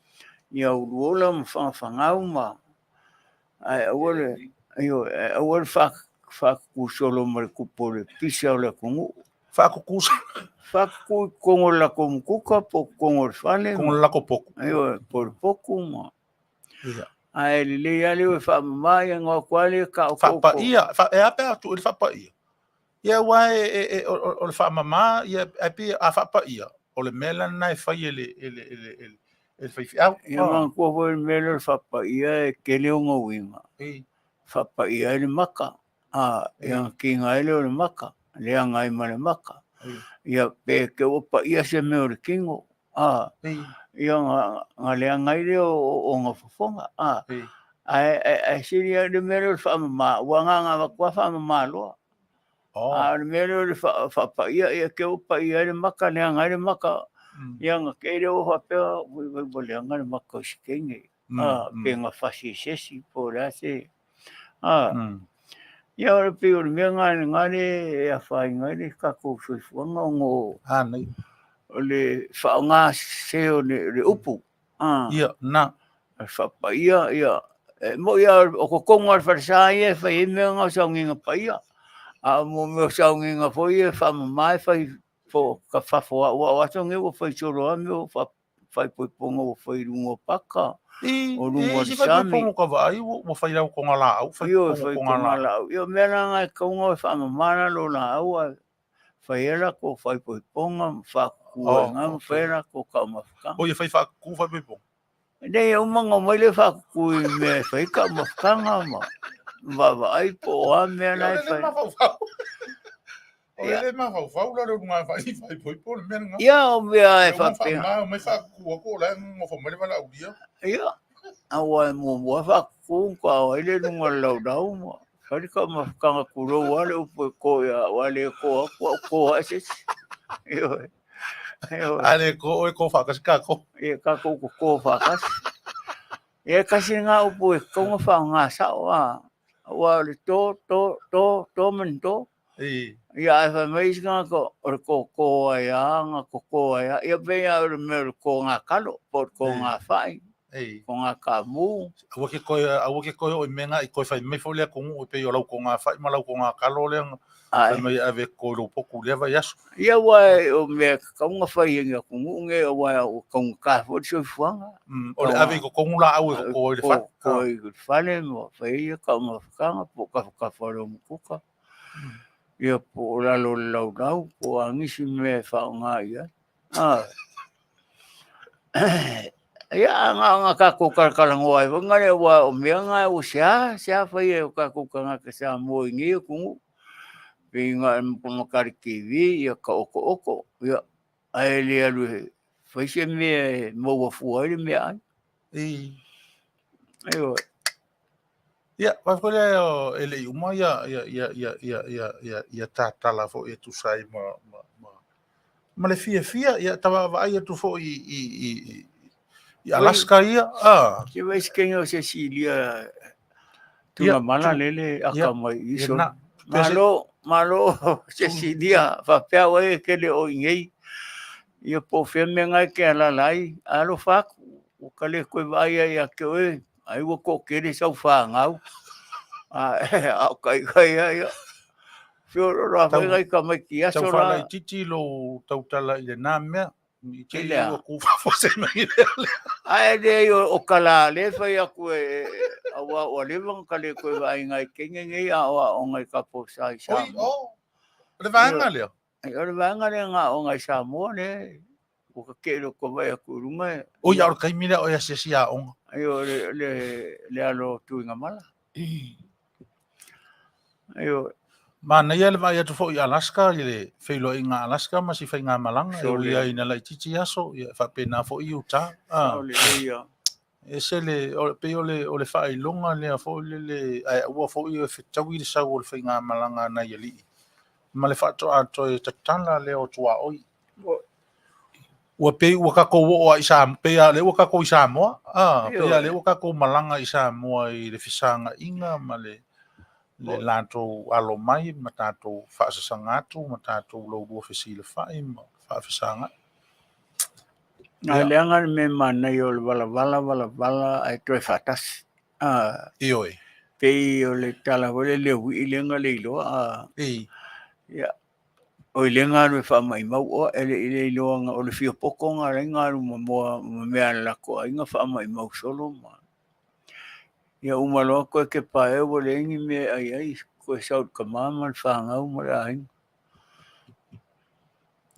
Ia uluola ma fagafagau ma ae aua le ioe, ae aua le faatutu solo ma le tupu o le pisa o le atunuu. Faatutu solo. Faatutu i totonu o le latou mutuka po o totonu o le fale. Totonu o le latou potu. Ioe, po o le potu ma. Ia. Ae lelei lava le o e faamama ia ona o atu lava lea taotooto. Faapaia, e a pe a tuu i le faapaia? Ia aua e, o le faamama, ia, ae pei a faapaia, o le mea la lena e fai e le, e le, e le, e le, e le faifeau. Ia manatua foi le mea lea o le faapaia e tele ona uiga. Faapaia ai le maka, a, ia kiga ai lea o le maka, leaga ai ma le maka. Ia pe te ua paia se mea o le tino, a, ia ona leaga ai lea o ona fofoga, a. Ae, ae sili lava le mea lea o le faamama, ua agaga avatu lava faamama loa. A o le mea lea o le faapaia, ia te ua paia ai le maka, leaga ai le maka, ia ona te i lea ua faapea, ui, ui, ua leaga le maka o si teine, a, pe na fasi e se isi, po o le a se, a. Ia o le pei o le mea lena lea e afaina ai le tatou soifuaga ona o le faaaoga sese o le upu. Ia, na. Faapaia, ia. E moi lava o totonu lava o le falesa ia e fai ai mea na o sauniga paia. A o mo mea o sauniga foi ia e faamama e fai po o fafo lava, aua o aso nei ua fai solo lava mea o faaipoipoga ua fai i luga o paka, o luga o le sami. I, isi faaipoipoga ua vaai ua fai lau togalaau, fai togalaau. Ia o mea la na e tatau ona faamama la lo laau ae fai ai latou faaipoipoga ma faakuku ai ina ma fai ai latou taumafataga. O ia fai faakuku faaipoipoga? Leai, e uma ona omai lea faakuku i mea e fai ai taumafataga ma. Vaavaai po o a mea Ia, na o e le le fai. mafaufau. O le Ia. le mafaufau la le uluga faaipoipo le mea lena. Ia o mea e E uma faapea. faamama, omai faakuku atu o la e nofo mai le valaaulia. Ia, aua e muamua faakuku ma ai le luga o le laulau ma fai le taumafataga tulou lava le upu e to ia au, a le to atu au to ae se isi. Ioe. Ioe. A le to oe to faatasi tatou. Ia tatou toto faatasi. Ia e tasi lena upu e tatau ona faaaoga sao a. Aua o le to, to, to, to ma ni to. Ia ae fai mai isi tagata o le toto ai lava na toto ai lava. Ia pei lava o le mea o le toga kalo po o le toga fai, toga kamu. Aua ke toe, aua ke toe oo i mea na i toe fai mai foi le atunuu e pei o lau toga fai ma lau toga kalo lea na fai mai e ave e toto i lou potu i lea vaiaso. Ia aua o mea e tatau ona fai e ni atunuu nei aua ua taugata foi le soifuaga. O le ave i totonu laau e toto ai i le fale. Toto ai i le fale ma fai ai ia taumafataga po o tafatafa o le umukuka. Ia po o lalo o le laulau po o a nisi mea e faaaoga i ai. Ia a na ona tatou talatalanoa ai foi lea aua o mea na ua seasea faia e o tatou tagata Samoa i nei atunuu. Pei na o le matale TV ia taotooto, ia, ae le alu e fai se mea e maua fua ai le meaai. Ioe. Ia, faafetai lea e le i uma ia ia ia ia ia ia ia ia tatala foi e tusa ai ma ma ma ma le fiafia ia ta vaavaai atu foi i i i i Alaska ia a. Se vai se kenga o se silia tuna mala lele aka mai iso. Malo malo se silia faapea oe e ke le o i nei. Ia po o fea mea na e ke alaala ai, alofa atu, ua ka le toe vaai ai ia te oe, ai ua toatele sau fanau. A o taitai lava ia, feoloolo lava foi nai tamaiti i aso Tau la. faalaitiiti lou tautala i lena mea, i te I lea. i ua tu faafuasei mai lea lea. Ae leai o tala lea e fai atu e, aua ua leva ona ka le toe vaai nai teine nei a o aoga i Kaposa i Oi, Samoa. oh, o le vaega lea. O le vaega lea na aoga i Samoa lea ua tetee loa ua vaai atu i luga e. Oi, a o le taimi lea o e asiasi aoga. Ai o le alo o Tuigamala. Ai o Manaia le vaai atu foi i Alaska i le feiloaiga a Alaska ma si faigamalaga e ui ai ina laitiiti aso, ia e faapena foi i Utah. Sao lelei ia. Ese le, o, pei o le, o le faailoga lea foi lele, ae aua foi e fetaui le sau o le faigamalaga a nai alii ma le faatoa toe tatala lea o tuaoi. Ua pei ua tatou oo lava i Samoa, pei lava o lea ua tatou i Samoa, a, pei lava o lea ua tatou malaga i Samoa i le fesagaina ma le, le latou alo mai ma tatou faasasaga atu ma tatou laulua fesilafai ma faafesagai. A leaga le mea manaia o le valavala valavala ae toe faatasi. Ioe. Pei o le tala foi lea le uii lea na le iloa. Ia, o i lea na alu e faamaimau oa, e le i le iloa o le fia poto na alai na alu ma moa ma mea a le latou aiga faamaimau solo ma. Ia uma loa toe kepa ea ua leai ni mea e ai ai, toe sau i le tama ma le fanau ma le aiga.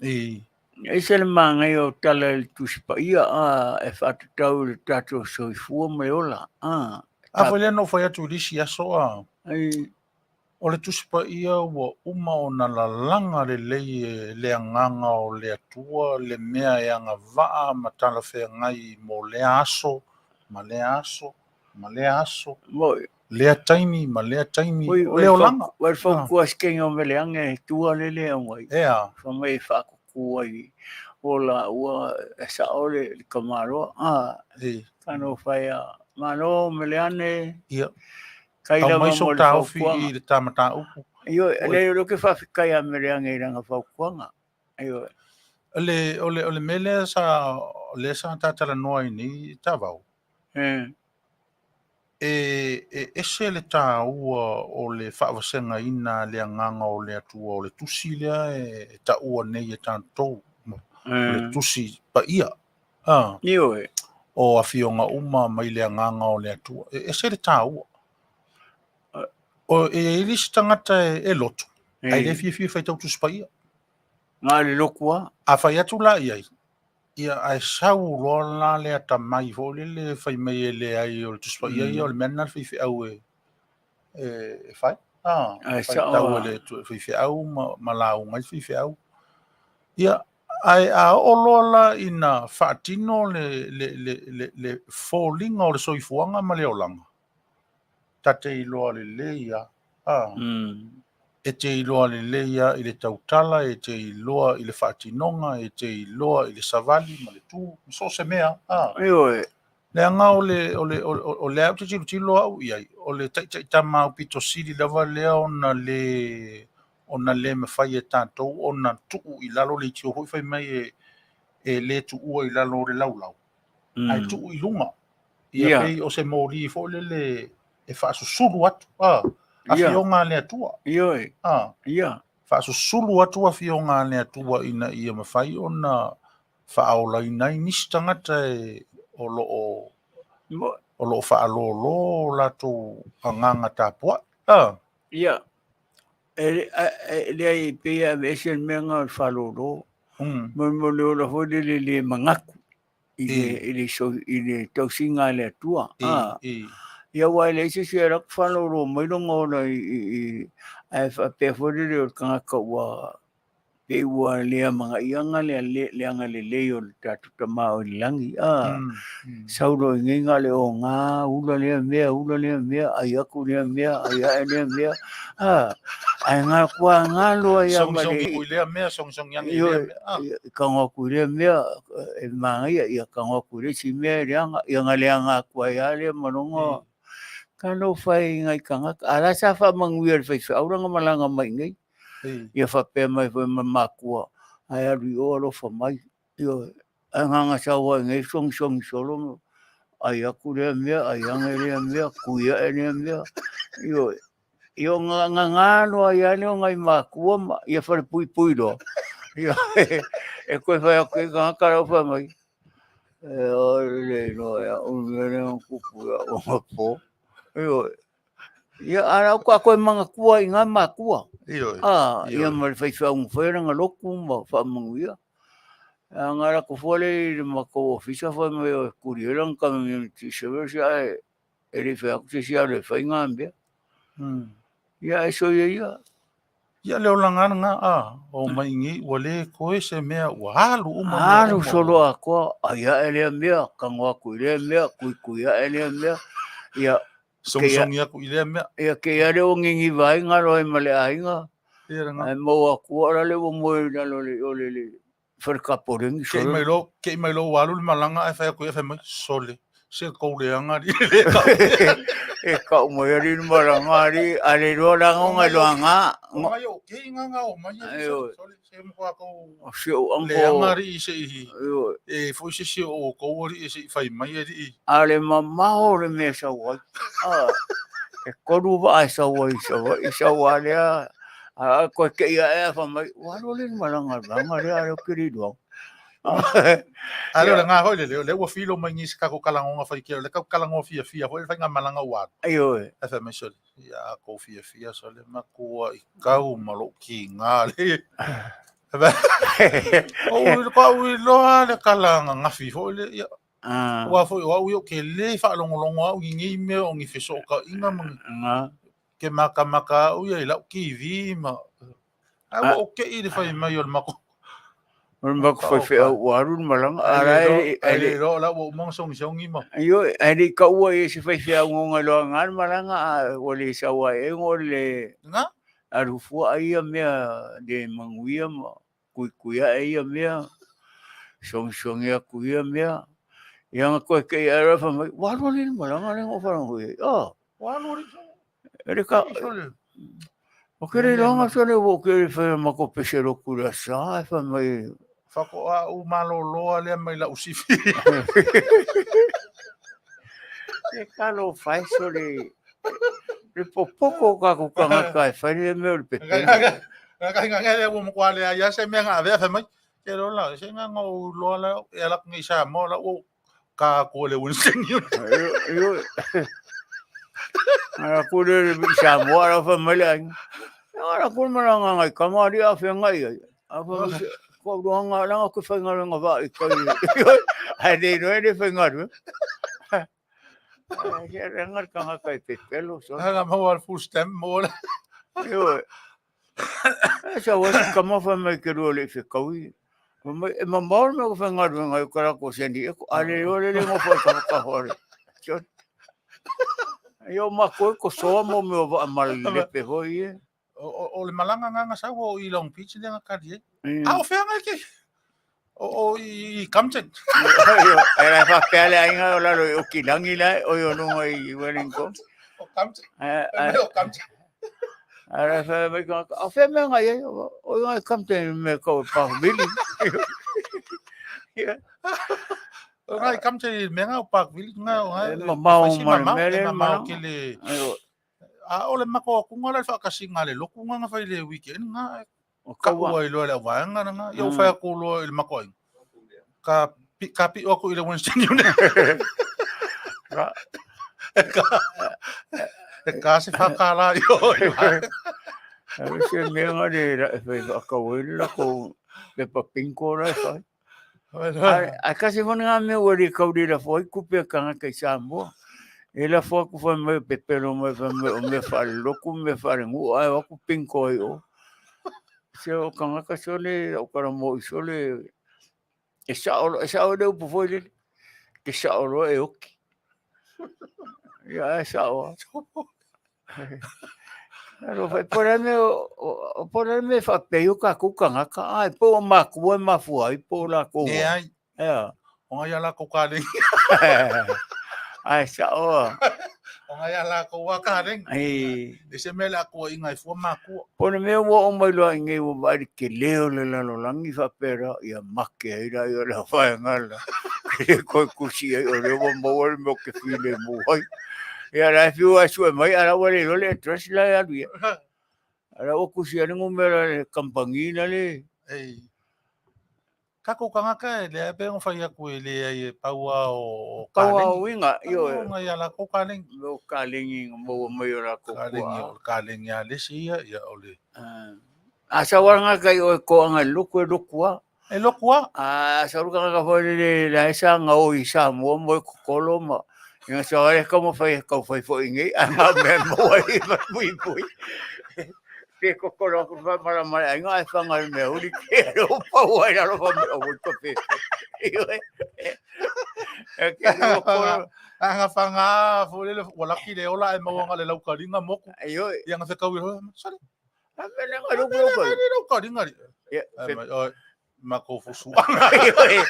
I. Ese le manaia o tala i le Tusi Paia a e faatatau i le tatou soifua ma le ola. A foi lea na ou fai atu i le isi aso a. O le Tusi Paia ua uma ona lalaga lelei e le Agaga o le Atua le mea e agavaa ma talafeagai mo lea aso ma lea aso ma lea aso, lea taimi ma lea taimi, o le olaga. Ua le fautua se kenya o meleage e tua lele au ai. Fa mai e faakuku ai o la ua e sao le tamaloa. Kano whai a malo meleane. Ia. Kai Tau lava mai sou mo le taofi fautuaga. i le ta mataupu. Ioe, le o ke faafetai a meleage i lana fautuaga. Ioe. O le mea lea sa, lea sa tatalanoa ai nei Tavao. E ese le taua o le faavasegaina a le Agaga o le Atua o le tusi lea e taua nei e tatou, o le Tusi Paia. Ioe. O afioga uma mai le Agaga o le Atua. E ese le taua. O, e i ai le isi tagata e lotu, ae le fiafia e faitau Tusi Paia. Nga le lotu a. A fai atu la i ai, ia, ae sau loa la le atamai foi lele fai mai e leai o le Tusi Paia ia o le mea lena a le faifeau e e fai. Ah, Ae sao faitau e lava. le faifeau ma lauga ai le faifeau. Ia, ae a oo loa la ina faatino le foliga o le soifuaga ma le olaga, ta te iloa lelei lava. Ah, e te iloa lelei lava i le tautala, e te iloa i le faatinoga, e te iloa i le savali ma le tu, ma so o se mea. Ah, Ioe. leaga o le, o le, o, o lea ou te tilotilo au i ai, o le taitaitama aupito sili lava lea ona le mafai e tatou ona tuu i lalo leitio foi fai mai e le tuua i lalo o le laulau, ae tuu i luga. Ia pei o se moli foi lele e faasusulu atu, afioga a le Atua. Ioe. Faasusulu atu afioga a le Atua ina ia mafai ona faaolaina ai nisi tagata e o lo o o lo o faalolo latou agaga tapuai. Ia, e leai, pei e aveese le mea lena o le faalolo. Mo le ola foi lele le manatu i le tausiga a le Atua. Ia, aua e leai se isi e alu atu faalolo mai lona ola i, ae faapea foi lele o le tagata ua pei ua le amanaia le agalelei o le tatou Tama o i le lagi. Sau loa i inei na o le oga, ula lea mea, ula lea mea, ai atu lea mea, ai ae lea mea. Ae matua galo ai lava ma le Sogisogi aku i lea mea, sogisogi ane i lea mea. Tago atu i lea mea, e manaia, ia tago atu i le isi mea e leaga, ia na leaga atu ai lava lea ma lona talofa e i nai tagata. A o la sa faamanuia e le faifeau lana malaga mai i inei. Ia faapea mai foi ma matua, ae alu i o alofa mai. Ioe. Ae na ona sau lava i inei sogisogi solo, ai atu lea mea, ai ane lea mea, tui ae lea mea. Ioe. Ia ona galo ai lava lea o nai matua ma ia falepuipui loa. Ia e toe fai atu ai tagata la ua fai mai, e oi le iloa e au le mea lea na tupu ia au anapo. Ioe. Ia a o la faatoa toe manatua ai i ina matua. Ioe. Ia ma le faifeau na faia lana lotu ma faamanuia. A na alu atu fua lea i le matou ofisa fai mai e tuli ai lana community service ae e le i fai atu se isi alu e fai na mea. Ia ae soia ia. Ia le olaga lena, a, o mai nei ua le toe se mea ua alu uma mea Alu uma. solo atoa, ai ae lea mea, tago atu i lea mea, tuitui ae lea mea. Ia, Sogisogi aku i lea mea. Ia kei lea ua niniva ai galo ai ma le aiga. Ia lena. Ae maua atu ala lea ua moe i lalo o le fale kapoleni Kei solo. mai lo, kei mai lo ua alu le malaga ae fai atu ia fai mai, sole, se kou leaga alii e le kau. E kau mai alii le malaga alii, a le iloa la ngo ngai loa nga. O ngai o kei nga nga o mai alii, Ioe. sole, sole, se mo koa kou O si ou ango. leaga alii se i, Ioe. e foi se si o kou alii e se i fai mai alii. A le mamao le mea e sau ai. E tolu vaa e sau ai i Savaii, sau lava lea, a toe tei ae a fai mai, ua alu alii le malaga a le vaega lea, a o lea ou te le iloa. A lea o le ga foi lele, o lea ua filo mai nisi tatou talanoga faitele, o lea tatou te talanoa fiafia foi i le faigamalaga ua alu. Ioe. Ae fai mai sole, ia a kou fiafia sole, matua i kau ma lou kiga le. Ou iloa le tala ananafi foi lea, ia. Aua foi o au ia ou te le faalogologo au i nei mea o ni fesootaiga ma ni ke makamaka au ia i lau TV ma ae ua ou tei i le fai mai o le matou O le matou faifeau ua alu le malaga, a Ae la le e iloa, le ae le iloa o la ua uma ona sogisogi ma Ioe, ae le i taua i ai se faifeau na iloa na le malaga, a ua le sau ai e le Na? alu fua ai ia mea le manuia ma tuitui ae ia mea, sogisogi atu ia mea. Ia na toe tei ae loa fai mai, ua alu alii le malaga lea na ou faalogo i ai. Oh. Ua alu alii. E le ka... O ke le iloaga sole ua ou ke fai matou pese lotu i le aso Sa, ae fai mai... Faatoa ou malolo lea mai lau sifi. E talofa e sole le popoto o tatou tagata e fai le mea o le pepelo. Nga lea ua matua leai lava se mea na avea fai mai. Ke loa la, se nga na ou iloa la e ala atu nei i Samoa la ua ou ka atu e le Western Union. Ioe. Ala ku le i Samoa la fai mai le aiga. Ala ku le malaga ngai kama alii a feagai ai. A fai mai se ko roanga langa ke faigaluega vaa i kai. Ae le iloa e le faigaluega. Ia le tagata e pepelo so. Aga maua le full stamp mo le. Ioe. E sa ua si kama whai mai ke rua le i whekaui. Mai, e mamao le mea ko whai e kara ko sendi e ko ale o le le ngofo e ka whakahore. Io ma koe ko soa mo mea wa mal lepe hoi e. O le malanga nganga sa o i Long Beach le nga kali e. A o whea ke. O i Compton. E la fa pele ainga o lalo o kilangi la o yo no i Wellington. O Compton. O Compton. Ara fa mai ka o whea mea ngai e o ngai Compton me ko pa vili. O ngai Compton i me nga o Parkville nga o ngai. Mamao ma le mele mamao ke le. A o le mako ku nga le whakasinga le loku nga nga whai le weekend nga O ka kaua. ua i loa le waenga na nga i o whai aku loa i le mako ai. Ka pi, ka pi aku i le Winston Union. Ra. E ka se whakala i o i waenga. Ai se mea nga le ra e whai whakawe la ko pepa pinko ra e whai. Ai kasi fana ngā mea ua le kauri la fo ai kupe a kanga kai Samoa. E la fo aku whai mai pepelo mai whai mai o mea whare loku, mea whare ngu, ai o aku pinko ai o. Se o kangaka sole, o kara mo i sole, e sao le upu foi lele, ke sao loa e oki. Ia e sao a. Alo fai pora me o pora me fa pe yo ka ku kangaka ai po ma ku e ma fu ai po la ko. E ai. Ea. O ngai ala ko ka lengi. Ai sao a. O ngai ala ko wa ka lengi. Ai. E se mele aku i ngai fua makua. Pona mea ua o mai loa i ngei ua vaai le ke leo le lalolagi faapea ia make ai la ia le vaega la. Ke le koe kusi ai o le ua maua le mea o ke filemu ai. Ia la e fiu ai sue mai ala ua le iloa le address la e alu ia. Ala ua kusi ai le numera le kampangi la le. Ei. Kako kangaka e le pe ngo fai aku e le ai e paua o Paua kalengi. o uiga, ioe. Pau ngai ala ko kalengi. Mea o kalengi nga maua mai o lakou Kalengi puaa. o kalengi a lesi ia ia o le. A sauaga kai o e koaga i le loku e loku a. E loku a. A saulu kangaka foi le la e sa ngao i Samoa mo e kokolo ma ia sa e ka mo fai kau fai foi ngai a nga me mo ai ma pui pui. Pe kokolo aku fa mara mara ai nga e whanga i mea uri ke ro pau ai raro fa me o ka pe. Io e. E ke ro kokolo. Anga whanga fo le wala ki le ola e maua nga le lau karinga moku. Io e. Ia nga whekau i roa, sorry. A me le nga loku loku. Le lau karinga ri. Ia, Ai pe mai, oi, mako fusu. Io e.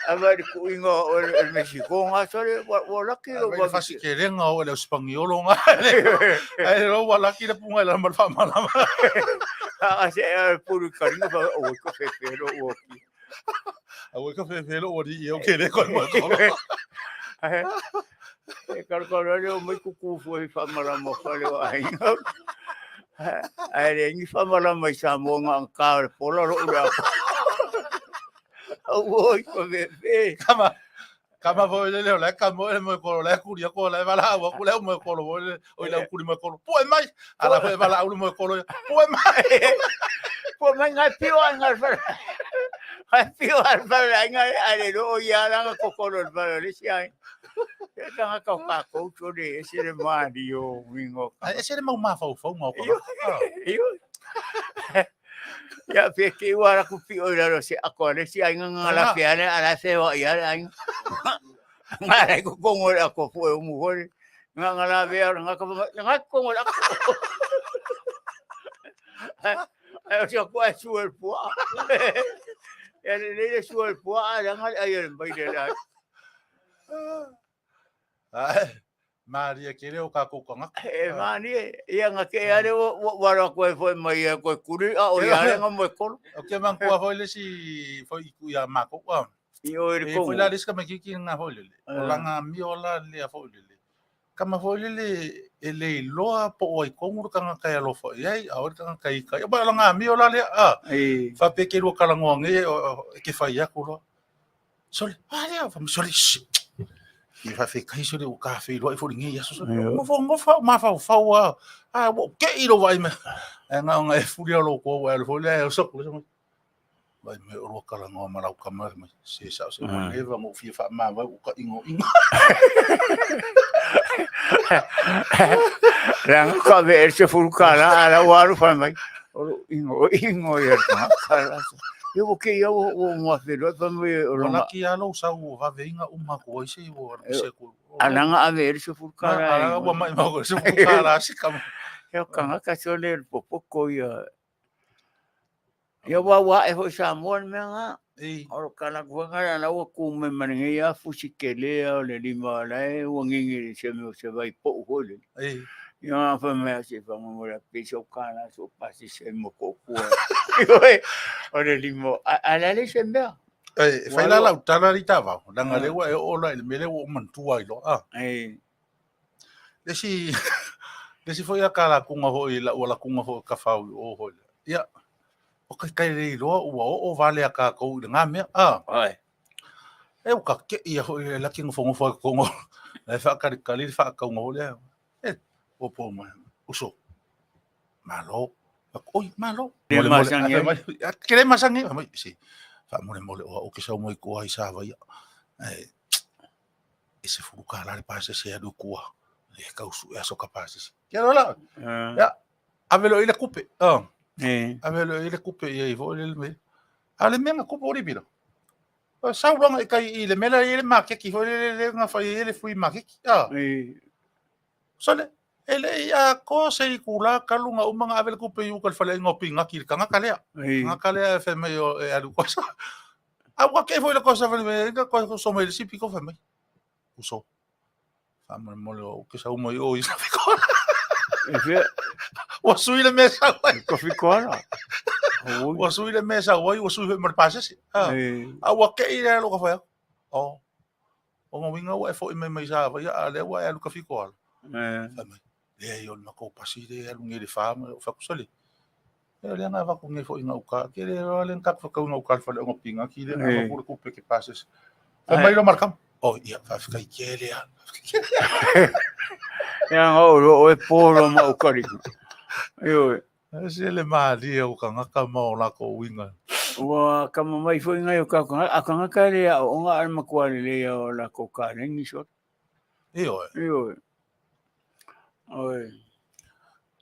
A mai le kuinga o le Mexico nga sore wa wa laki Ai o mai wa le fasi ke renga o le Spangiolo nga. Ai ro wala ki le punga i la mal whamalama. A se a puru karinga fa o ka fe fe ro o ki. A o ka fe fe lo o ri e o ke le koe mo kolo. E karakara reo mai kuku fua i whamarama whare o ainga. Ai re ngi whamarama i Samoa ngā ang kā le pola ro ura. Oi ko fe fe. Kama kama fo le le la kamo le mo kolo la kuri ko la bala wa ku le mo kolo mo le o la kuri mo kolo. Po e mai. Ala fo e bala u mo kolo. Po e mai. Po mai ngai pio ai ngai whare. Ngai pio ai whare ai ngai ai le ro ia ranga kokoro le whare le si ai. E tanga kau kākou tore e se le maari o wingo. Ai e se le mau mafau fau ngau ko. Io. Ia pe ke ua ra ku pio i raro se ako ale si ai ngā la pe ale ala se wa ia ale ai. Ngā lai ko kongo le ako fu e umu hore. Ngā ngā la vea ngā ka ngā kongo le ako. Ai o se ako ai sua le pua. Ia le le sua le pua ala ngā ai le mai le la. Ai Maria ke leo ka ko kanga. E mani e, ia ngā ke ale o wara koe foi mai e koe kuri a o ia ale ngā moe kolo. O ke man kua foi le si foi i ku ia mako wa. I o i le E foi kongo. la le ska me kiki ngā foi le. O la ngā miola le a foi le. Kama foi le e le loa po o ai kongo le kanga kai alofa i ai a o le kanga kai kai. O ba la ngā miola le a. Ei. Fa pe ke lua kalangoa nge o e ke whai aku loa. Sole, a lea, fa sole. Shh. I fa fe kai sole o ka fe loa i fo nge ia sole. Aio. Ngo fo ngo fa ma fa fa wa. A wo ke i lo vai me. E nga nga e furi lo ko wa le fo le o sok le. Vai mai o lua talanoa ma lau tama mai se sao se ua leva ona ou fia faamavae ua tainoina. Leaga ka ave e le $10 a la ua alu fai mai. O lou igoigo ia le tagata la. Ia ua kei au ua ou mafeloai fai mai o Ua lona laki lava lou sau ua vave ina uma atu ai se ua se atu. Alaga ave e le $10. Alaga ua maimau e le $10 si tama. Ia o tagata sole le popoto ia. Ia ua ua ae foi i Samoa le mea lena. O le tala atu foi lena la ua tu mai ma lenei lava fusi tele lava o le lima o la e ua gigi i se mea o se vai pou foi lele. Ia ona fai mai lava se i faamolemole atu pe sau $1 se i ou pasese ai ma tootua. O le lima, ae la e leai se mea. E fai la lau tala alii Tavao, leaga o lea ua e oo la i le mea lea ua ou manatua ai loa. Le isi, le isi foi akalatuga foi, lau alatuga foi tafau i o foi. Ia, o kai kai le iloa ua oo vale a tatou i lena mea. Ah. Ai. E ua ka ia foi le laki nofonofo ai totonu. La e faatalitali le faatauga foi lea. E, ua po mai. Uso. Malo. Oi, malo. Le masani ai. Ke le masani ai. Mai, si. Faamolemole o au ke sau mai kua i Savaia. E, e $10 le pasese e alu i tua. E tau sue aso ka pasese. Kia loa la. Ia, ave loa i le kupe. Ave loa i le kupe i ai foi le mea. A o le mea na kupu o Libila. O sau loa i kai i le mea la i le maketi foi le le na fai ai le flea market. Sole, e le i atoa se itula talu ona uma ona ave le tupe i uka i le faleaiga o Pinati i le tagata lea. Tagata lea e fai mai e alu kosa. A ua kei foi le kosa fai mai, ina kosa so mai le sipi ko fai mai. Uso. Faamolemole o ke sau mai o i sa fikola. E fia. Ua sui le mea sau ai. Ko fikola. Ua sui le mea sau ai, ua sui foi ma le pasese. A ua kei le alo ka fai atu. Oh. O nga winga ua e foi mai mai Savaia, a lea ua e alu ka fikoala. Fai mai, leai o le matou pasi lea e alu nei i le fa ma ou fai atu, sole, e o lea na avatu nei foi i gauta, ke le loa lea na tatou fetau i gauta i le faleaoga o Pinati lea na avatu le tupe ke pasese. Fai mai loa ma le tama, oh ia, faafetai tele lava, faafetai tele. Ia nga o lo oe po loa ma ukalina. Ioe. E se le malie o tagata ma o lakou uiga. Ua akamamai foi nai o kau tagata, a o tagata e le aooga a o le matua lelei lava o latou kaleni sole. Ioe. Ioe. Oi.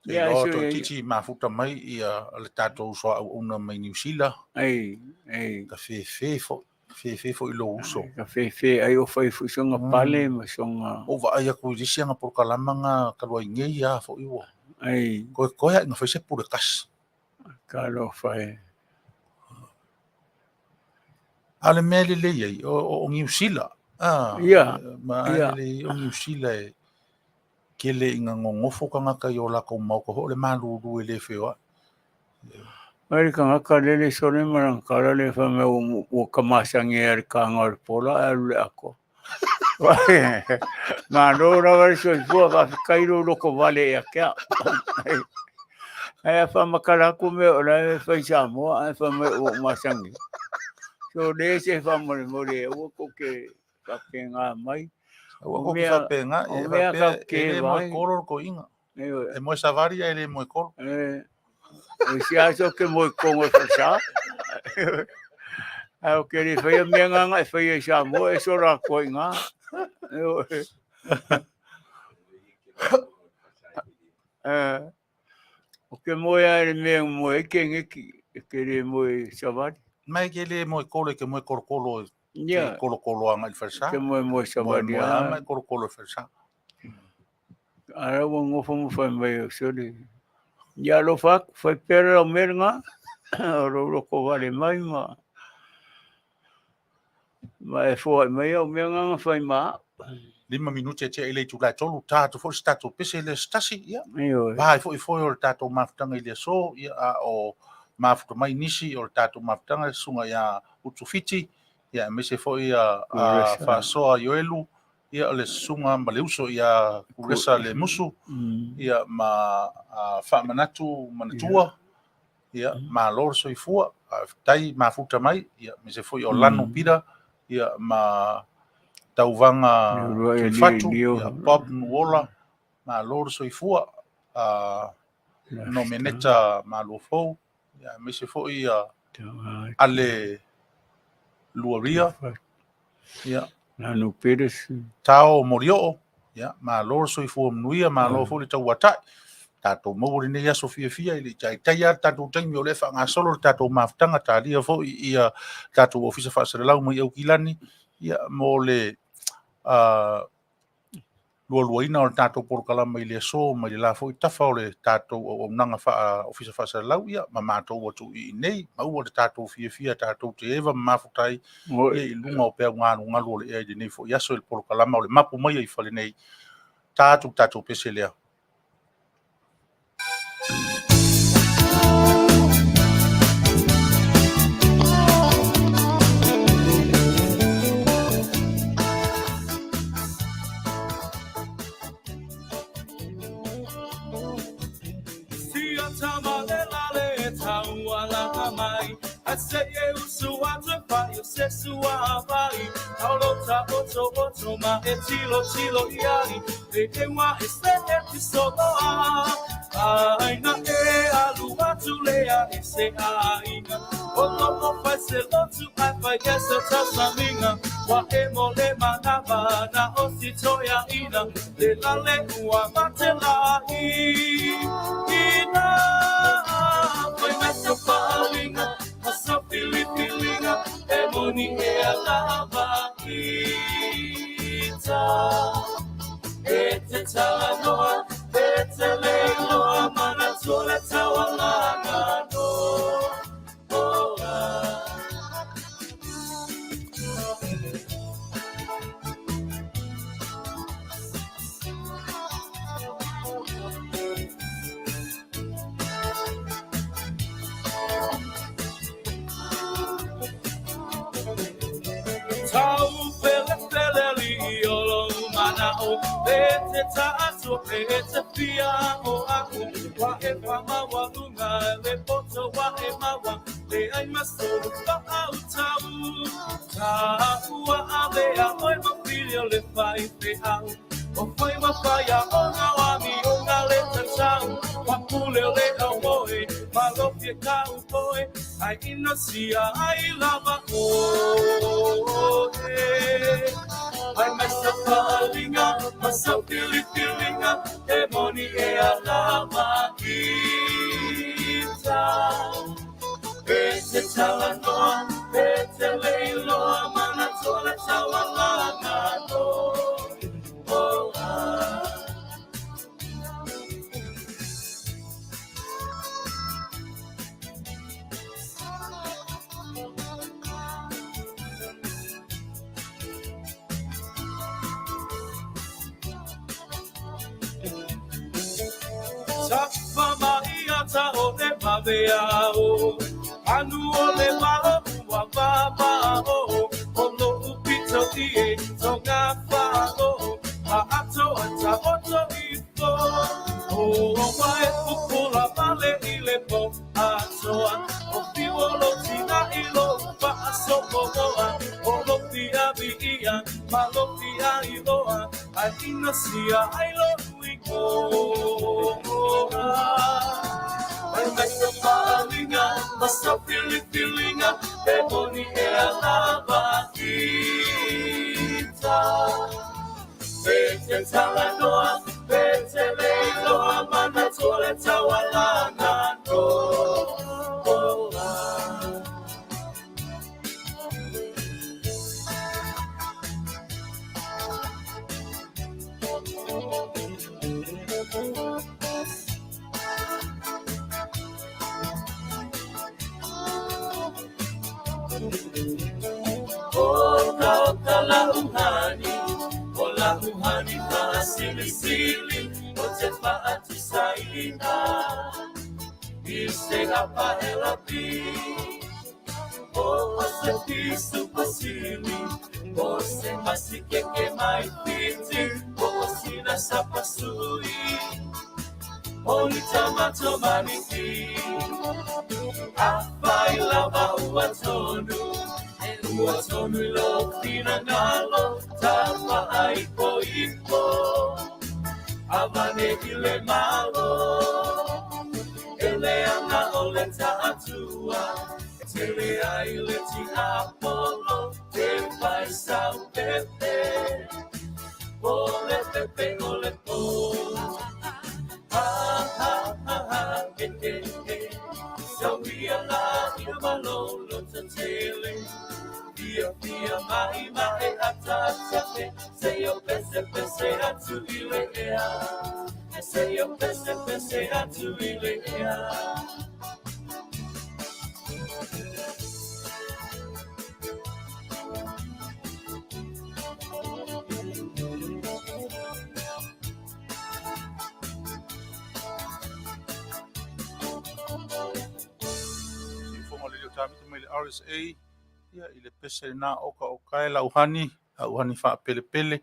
Te iloa toeitiiti mafuta mai ia le tatou uso auauna mai Niu Sila. Ei, ei. Ka fefe foi, fefe foi i lou uso. Ka fefe ai o fai foi sona pale ma sona. Ou vaai atu i le isi aga polokalama na talu ai nei lava foi ua. Ei. Koekoe ae na fai se pule tasi. Talofa e. A o le mea e lelei ai, o Niu Sila. Ia. Ma ia. lelei o Niu Sila e kele ina nonofo tagata i o latou maota foi o le malulu e le feoai. Mai le tagata lele sole ma lana tala lea fai mai ua ta masani ai i le taga o le pola ae alu i le atoa. Malo lava le soifua, faafetai lou lotovale ia te au. Ae a faamatala atu mea o la e fai i Samoa ae fai mai ua ou masani. So le se faamolemole aua tou te faapena mai. Aua tou te faapena, e faapea e le moe kolo le toeaina. E moe savali ae le moe kolo. E si aso ke moe kongo e falesa. Ae o ke le faia mea nga nga e faia i Samoa e sola atu ai nga. O ke moe a le mea moe ai ke ngeki e ke le moe savali. Mai ke le moe kolo e ke moe kolokolo e Ia. Ke kolokolo anga i le falesa. Ke moe moe savali. Moe moe ama e kolokolo i falesa. A la ua nofo ma fai mai o sole. Ia alofa atu, fai pea le lau mea lena, o lou lotovale mai ma ma e foai mai au mea na na fai ma au. 5 minute e tea i le itula e 3, ta atu foi se tatou pese i le aso tasi, ia. Ioe. Va ai foi foe o le tatou mafutaga i le aso, ia, a o mafuta mai nisi o le tatou mafutaga, le susuga ia Utufiti, ia, aemaise foi ia Faasoa Ioelu, ia o le susuga ma le uso ia Kulesa le Musu, ia ma Faamanatu Manatua, ia malo le soifua, faafetai mafuta mai, ia aemaise foi o Lanu Pita, ia ma Tauvaga Tuifatu, ia Bob Nuola, malo le soifua, Nomeneta Maluafou, ia aemaise foi ia Ale Luaria, ia. Nanu Peterson. Tao Morioo, ia, malo le soifua manuia, malo foi le tauatai. Tatou maua lenei aso fiafia i le taitai lava le tatou taimi o lea e faagasolo le tatou mafutaga, talia foi ia tatou ofisa faasalalau mai Aukilani, ia, mo le lualuaina o le tatou polokalame i le aso mai le la foi tafa o le tatou auaunaga faa-ofisa faasalalau, ia, ma matou atu i inei, maua le tatou fiafia tatou te eva ma mafuta ai ia i luga o peau galugalu o le ea i lenei foi aso i le polokalama o le mapu mai i fale nei. Ta atu le tatou pese lea. tele ai le tiapolo e fai sau pepe. O le pepe o le po. Ha ha ha ha he he he. Sau ia la ina malolo tatele. Fia fia mai mai ata ata Se yo pese pese atu i le ea. Se yo pese pese atu i le ea. Siufofoga le Leo mai le RSA, ia i le pese lena oka oka e lauhani, lauhani faapelepele.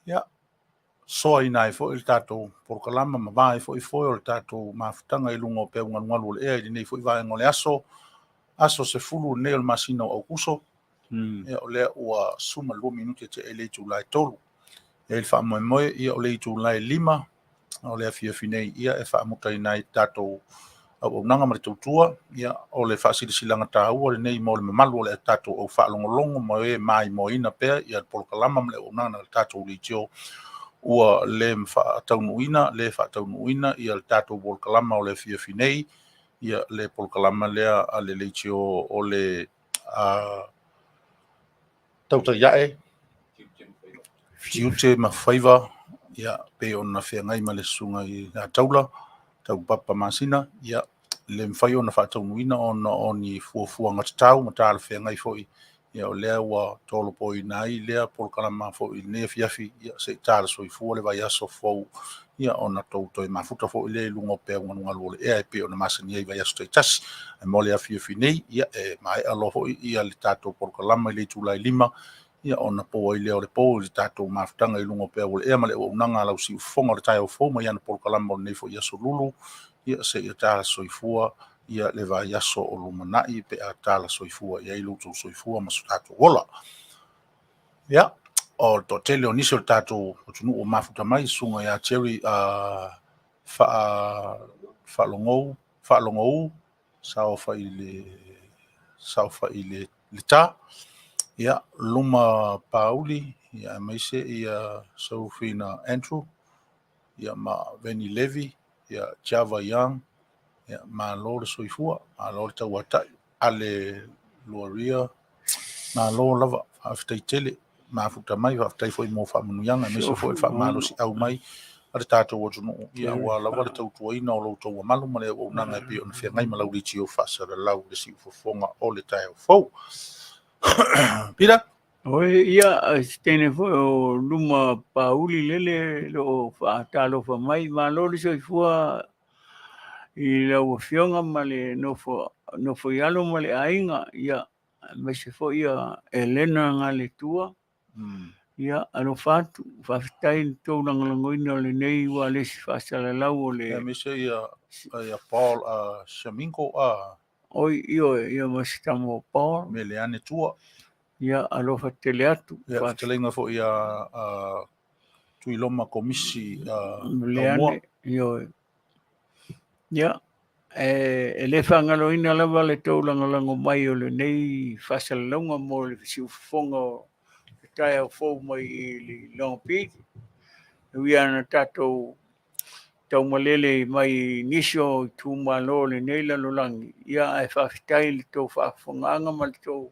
Ia, soaina ai foi le tatou polokalama ma va ai foi foe o le tatou mafutaga i luga o peu galugalu o le ea i lenei foi vaega o le aso, aso 10 lenei o le masina o Aukuso. Ia, o lea ua 12 minute tea i le itula e 3. E i ai le faamoemoe, ia o le itula e 5 o le afiafi nei, ia e faamutaina ai tatou auaunaga ma le tautua. Ia, o le faasilasilaga taua lenei mo le mamalu o le tatou au faalogologo ma e maimoaina pea ia le polokalama ma le auaunaga a le tatou leitio, ua le faataunuuina, le faataunuuina ia le tatou polokalama o le afiafi nei, ia le polokalama lea a le leitio o le tautai ae tiute ma faiva, ia pei ona feagai ma le susuga i ia Taula, Taulapapa Masina, ia le mafai ona faataunuuina ona o ni fuafuaga tatau ma talafeagai foi. Ia o lea ua tolopoina ai lea polokalama foi i lenei afiafi, ia se i tala soifua le vaiaso fou, ia ona tou toe mafuta foi lea i luga o peu galugalu o le ea e pei ona masani ai i vaiaso taitasi. Ae mo le afiafi nei, ia e maea loa foi ia le tatou polokalama i le itula e 5, ia ona pou ai lea o le pou i le tatou mafutaga i luga o peu o le ea ma le auaunaga a lau siufofoga o le taeao fou mai ana polokalama o lenei foi aso Lulu, ia se i tala soifua ia le vaiaso o lumanai pe a tala soifua i ai lo outou soifua ma so tatou ola. Ia, o le toatele o nisi o le tatou atunuu o mafuta mai, susuga ia Jerry Faalogou, saofai le ta, ia Luma Pauli, ia aemaise ia Sofina Andrew, ia ma Veni Levi, ia Java Young, ia malo le soifua, malo le tauatai, ale Luaria, malo lava, faafetai tele, mafuta mai, faafetai foi mo faamanuiaga, aemaise foi le faamalosiau mai a le tatou atunuu, ia aua lava le tautuaina o lo outou mamalu ma le auaunaga e pei ona feagai ma lau leitio faasalalau le siufofoga o le taeao fou. Peter? Oi, ia, se teine foi o Luma Pauli lele lo o faatalofa mai, malo le soifua i lau afioga ma le nofo i alo ma le aiga, ia, aemaise foi ia Elena Galetua. Ia, alofa atu, faafetai i le tou lagolagoina o lenei ua le isi faasalalau o le Aemaise ia Paul Shamingo Oi, ioe, ia ma se tama o Paul. Meleane Tua. Ia, alofa tele atu. Ia, fetalaiga foi ia Tuiloma Komisi Aumua. Meleane, ioe. Ia, e le faagaloina lava le tou lagolago mai o lenei faasalalauga mo le siufofoga o le taeao fou mai i le Long Beach. E ui lava na tatou taumalele mai nisi o itumalo o lenei lalolagi, ia ae faafetai i le tou faafofogaaga ma le tou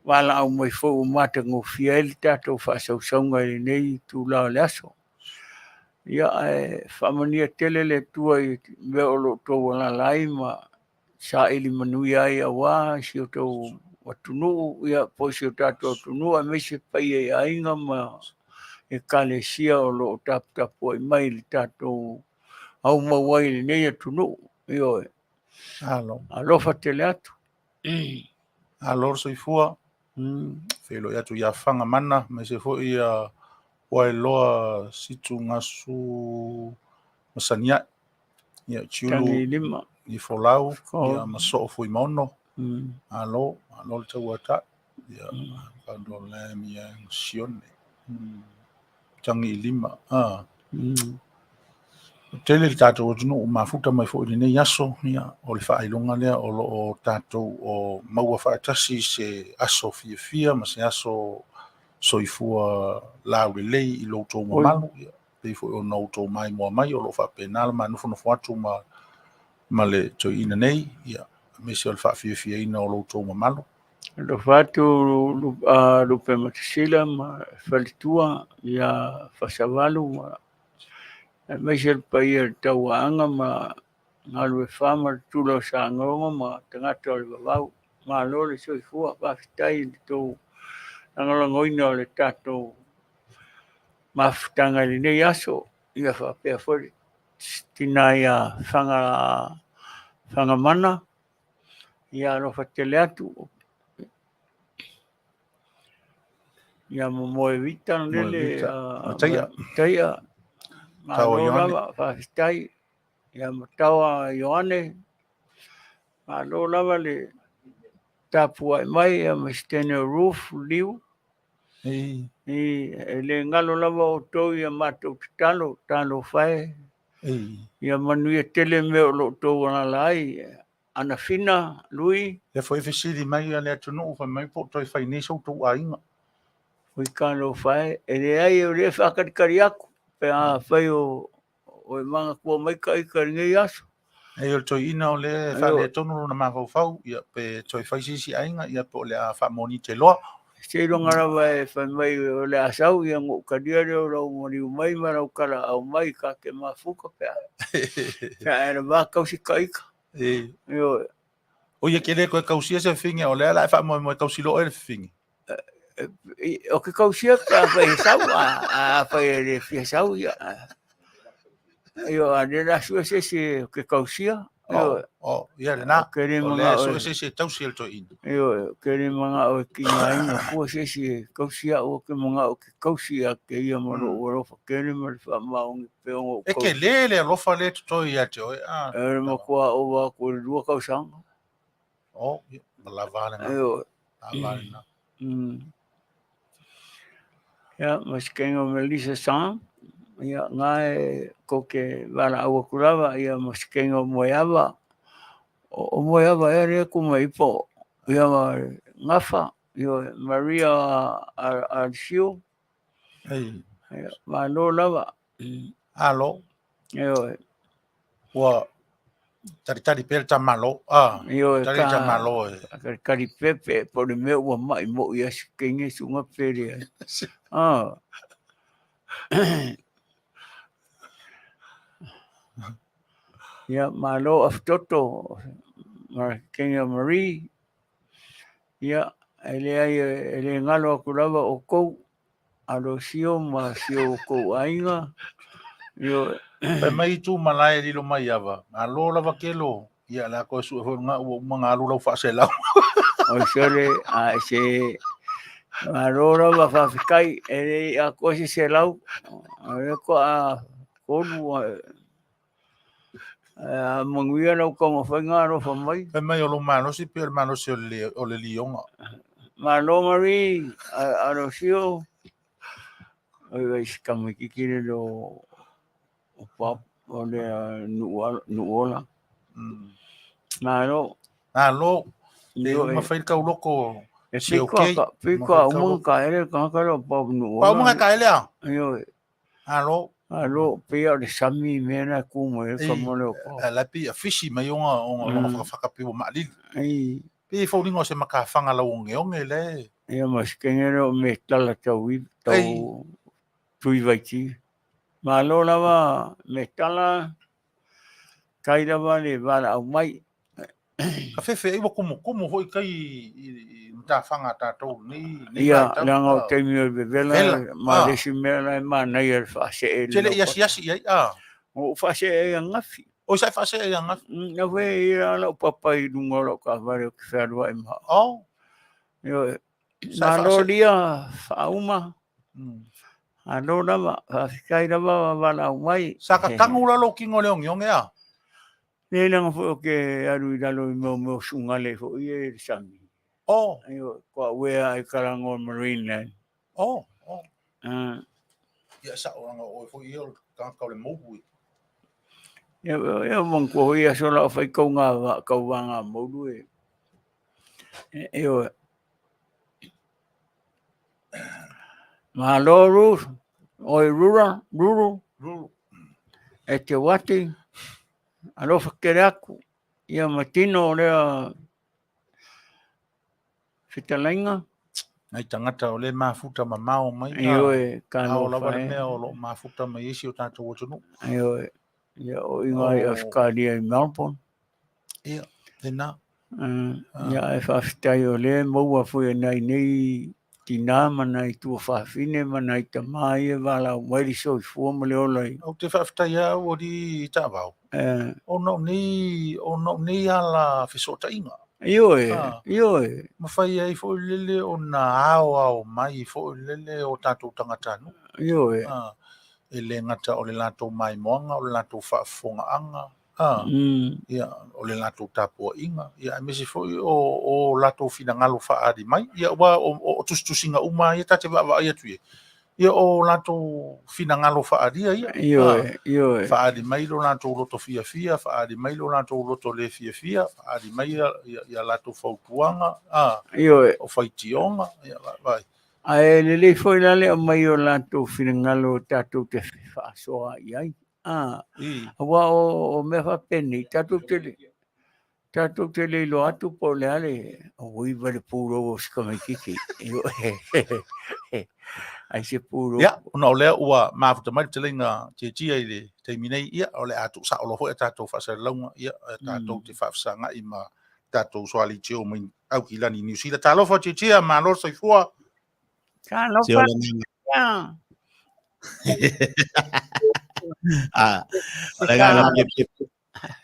valaau mai foi ua matagofie ai le tatou faasausauga i lenei itula o le aso. Ia ae faamanuia tele le Atua i mea o lo o outou alaala ai ma saili manuia ai aua si o outou atunuu, ia po o si o tatou atunuu, aemaise paia i aiga ma ekalesia o lo o taputapuai mai i le tatou aumau ai i lenei atunuu. Ioe. Alo. Alofa tele atu. Alo le soifua. Feiloai atu ia Faga Mana, aemaise foi ia Wailoa Situgasu Masaniai, ia Tiulu Tagi lima. Nifolau, ia Masoo Fuimaono. Alo, alo le tauatai. Ia, kando le mia Sione. Tagi lima. Tele le tatou atunuu mafuta mai foi i lenei aso, ia, o le faailoga lea o lo o tatou o maua faatasi se aso fiafia ma se aso soifua laulelei i lo outou mamalu, ia, pei foi ona outou maimoa mai o lo o faapena le manofonofo atu ma le toeaina nei, ia, aemaise o le faafiafiaina o lo outou mamalu. Alofa atu Lupematasila ma Faletua ia Fasavalu ma aemaise le paia o le Tauaana ma Galuefa ma le Tula o Sagauga ma tagata o le Vavau. Malo le soifua, faafetai i le tou lagolagoina o le tatou mafutaga i lenei aso. Ia faapea foi le tina ia Fagamana, ia alofa tele atu. Ia ma Moevita lele Taia. Taia. Taua Malo Ioane. lava, faafetai. Ia ma Taua Ioane. Malo lava le tapuai mai ia ma Stanley Roof Liu. Ei. E le galo lava outou ia matou tatalo, talofa e. Ei. Ia manuia tele mea o lo o outou alaala ai. Anafina, Lui. Lea foi e fesili mai le atunuu fai mai po o toe fai nei so outou aiga. Oi talofa e, e leai o lea e faatalitali atu pe afai o e manatua mai ta ita i lenei aso. Ei, o le toeaina o lea e faaletonu lona mafaufau, ia pe toe fai se isi aiga, ia po o le a faamonite loa. Seiloga lava e fai mai o le a sau, ia ona ou talia lea o lau maliu mai ma lau talaau mai ta te mafuta pe a pe a e lava tausi ta ita. Ei. Ioe. O ia ke le koe kausia se fafine, o lea la e faamoemoe kausi loa oe le fafine. O ke kausia pe afai e sau, a afai e le fia sau, ia. Ioe, a le la sue se isi o ke kausia. Ioe. O, ia lena. Ke le O lea manao sue se isi e tausi e le toeaina. Ioe, ke le manao e tigaina fua se isi e kausi a'u, ou te manao ke kausi ia te ia ma lo'u alofa tele ma le faamaoni pei ona ou E kausi. tele le alofa lea e totoe ia te oe, a. E le matua ova atu i le 2 tausaga. O, ia, ma lava lena. Ioe. Lava lena. Ia, ma se kaiga o Melissa Sam, ia, na e kou te valaau atu lava, ia, ma se kaiga o Moeava. O Moeava ea lea ku mai ipo, ia, ma Gafa, ia, Maria Alsio. Ei. Ia, malo lava. Alo. Ioe. Ua talitali pea le tamalo. Ah, Ioe, tali le tamalo e. Talitali pea pe po o le mea ua mai mo ia se kenge suga pe le. Ah. Ia, malo afutoto, ma kenge o Marie. Ia, e leai e le galo atu lava outou, Alosio ma si o outou aiga. Ioe. Fai mai itu malae lilo mai ava. Malo lava kelo. Ia la koe sue foi nga ua uma nga alu lau faaselau. O sole, a se malo lava faafetai, e le i atoa se selau. O lea faatoa 3 a manuia lau taumafaiga alofa mai. Fai mai o lou malosi pei o le malosi o le lioga. Malo Marie, Alosio. Oi vai se tamaititi le o pap o le Nuuola. Malo. Malo. E uma fai le tauloko. E Se okay. piko a uma ka ele ka ka lo pap Nuuola. Pa uma ka ele a. Ioe. Alo. Alo, pei o le sami mea na ku mai e ka mole o pap. La pi a fisi mai onga onga whakawhaka pi o maalili. Ai. Pi e faulinga o se makawhanga lau onge onge le. Ia ma se kengere o me tala tau i, tau tui vaiti. Malo lava me tala, kai lava le valaau mai. Ka fefe ai ua kumukumu foi kai i matawhanga a tātou nei Ia, vaitau. leaga o taimi o le vevela, Vevela, ma ah. le isi mea la e manaia le faasee i le Tele i laupapa. asiasi i ai, ah. O faasee ai angafi. O sa e faasee ai angafi. Na fe i a lau papa i lunga o lau taavale o ke fealuai ma. Oh. Ioe. Sa e Malo faasee. lia faauma. Malo lava, faafetai lava valaau mai. Sa ka tangu la lou kino le ongeonge a. Le leaga foi o ke alu i lalo i mea o mea o sugale foi e le sami. Oh. Ioe, kua uea ai kalagoa o Marineland. Oh, oh. Ah. Ia sa o anga o foi ia o le tagata o le mobu. Ia, ia manatua foi aso la o fai kauga kauvaga moulu e. Ioe. Malo Ruth, oi Rura, Ruru, Ruru. E te wati, alofa tele atu, ia ma tino o lea fetalaiga. Nai tagata o lea e mafuta mamao mai. Ioe, talofa e. Ao lava le mea o lo o mafuta mai isi o tatou atunuu. Ioe, ia o iga i Ausetalia i Melbourne. Ia, lena. Ia ae faafetai o lea e maua foi e nai nei tinā ma nai tuafafine ma nai tamā ia e valaau mai le soifua ma le ola i. Ou te faafetai lava au alii taavao, ona o nei, ona o nei ala fesootaiga. Ioe, ioe. Mafai ai foi lele ona aoao mai foi lele o tatou tagatanuu. Ioe. E le gata o le latou maimoaga, o le latou faafofogaaga, ia, o le latou tapuaiga, ia, aemaise foi o, o latou finagalo faaali mai. Ia, aua o, o, o tusitusiga uma ia ta te vaavaai atu i ai, ia, o latou finagalo faaalia ia. Ioe, ioe. Faaali mai lo latou loto fiafia, faaali mai lo latou loto le fiafia, faaali mai ia, ia, ia latou fautuaga, Ioe. o faitioga, ia, vaavaai. Ae lelei foi la le aumai o latou finagalo tatou te faasoa i ai. Aua o mea faapenei, tatou te le, tatou te le iloa atu po o le a le, oi vai le pulou o si tamaitiiti. Ai se pulou. Ia, ona o lea ua mafuta mai le fetalaiga Tietia i le taimi nei, ia, o le a tuusao loa foi a tatou faasalalauga, ia, tatou te faafesagai ma tatou soaleitio mai Aukilani, Niu Sila. Talofa Tietia, malo le soifua. Talofa. O le agaga fiafia,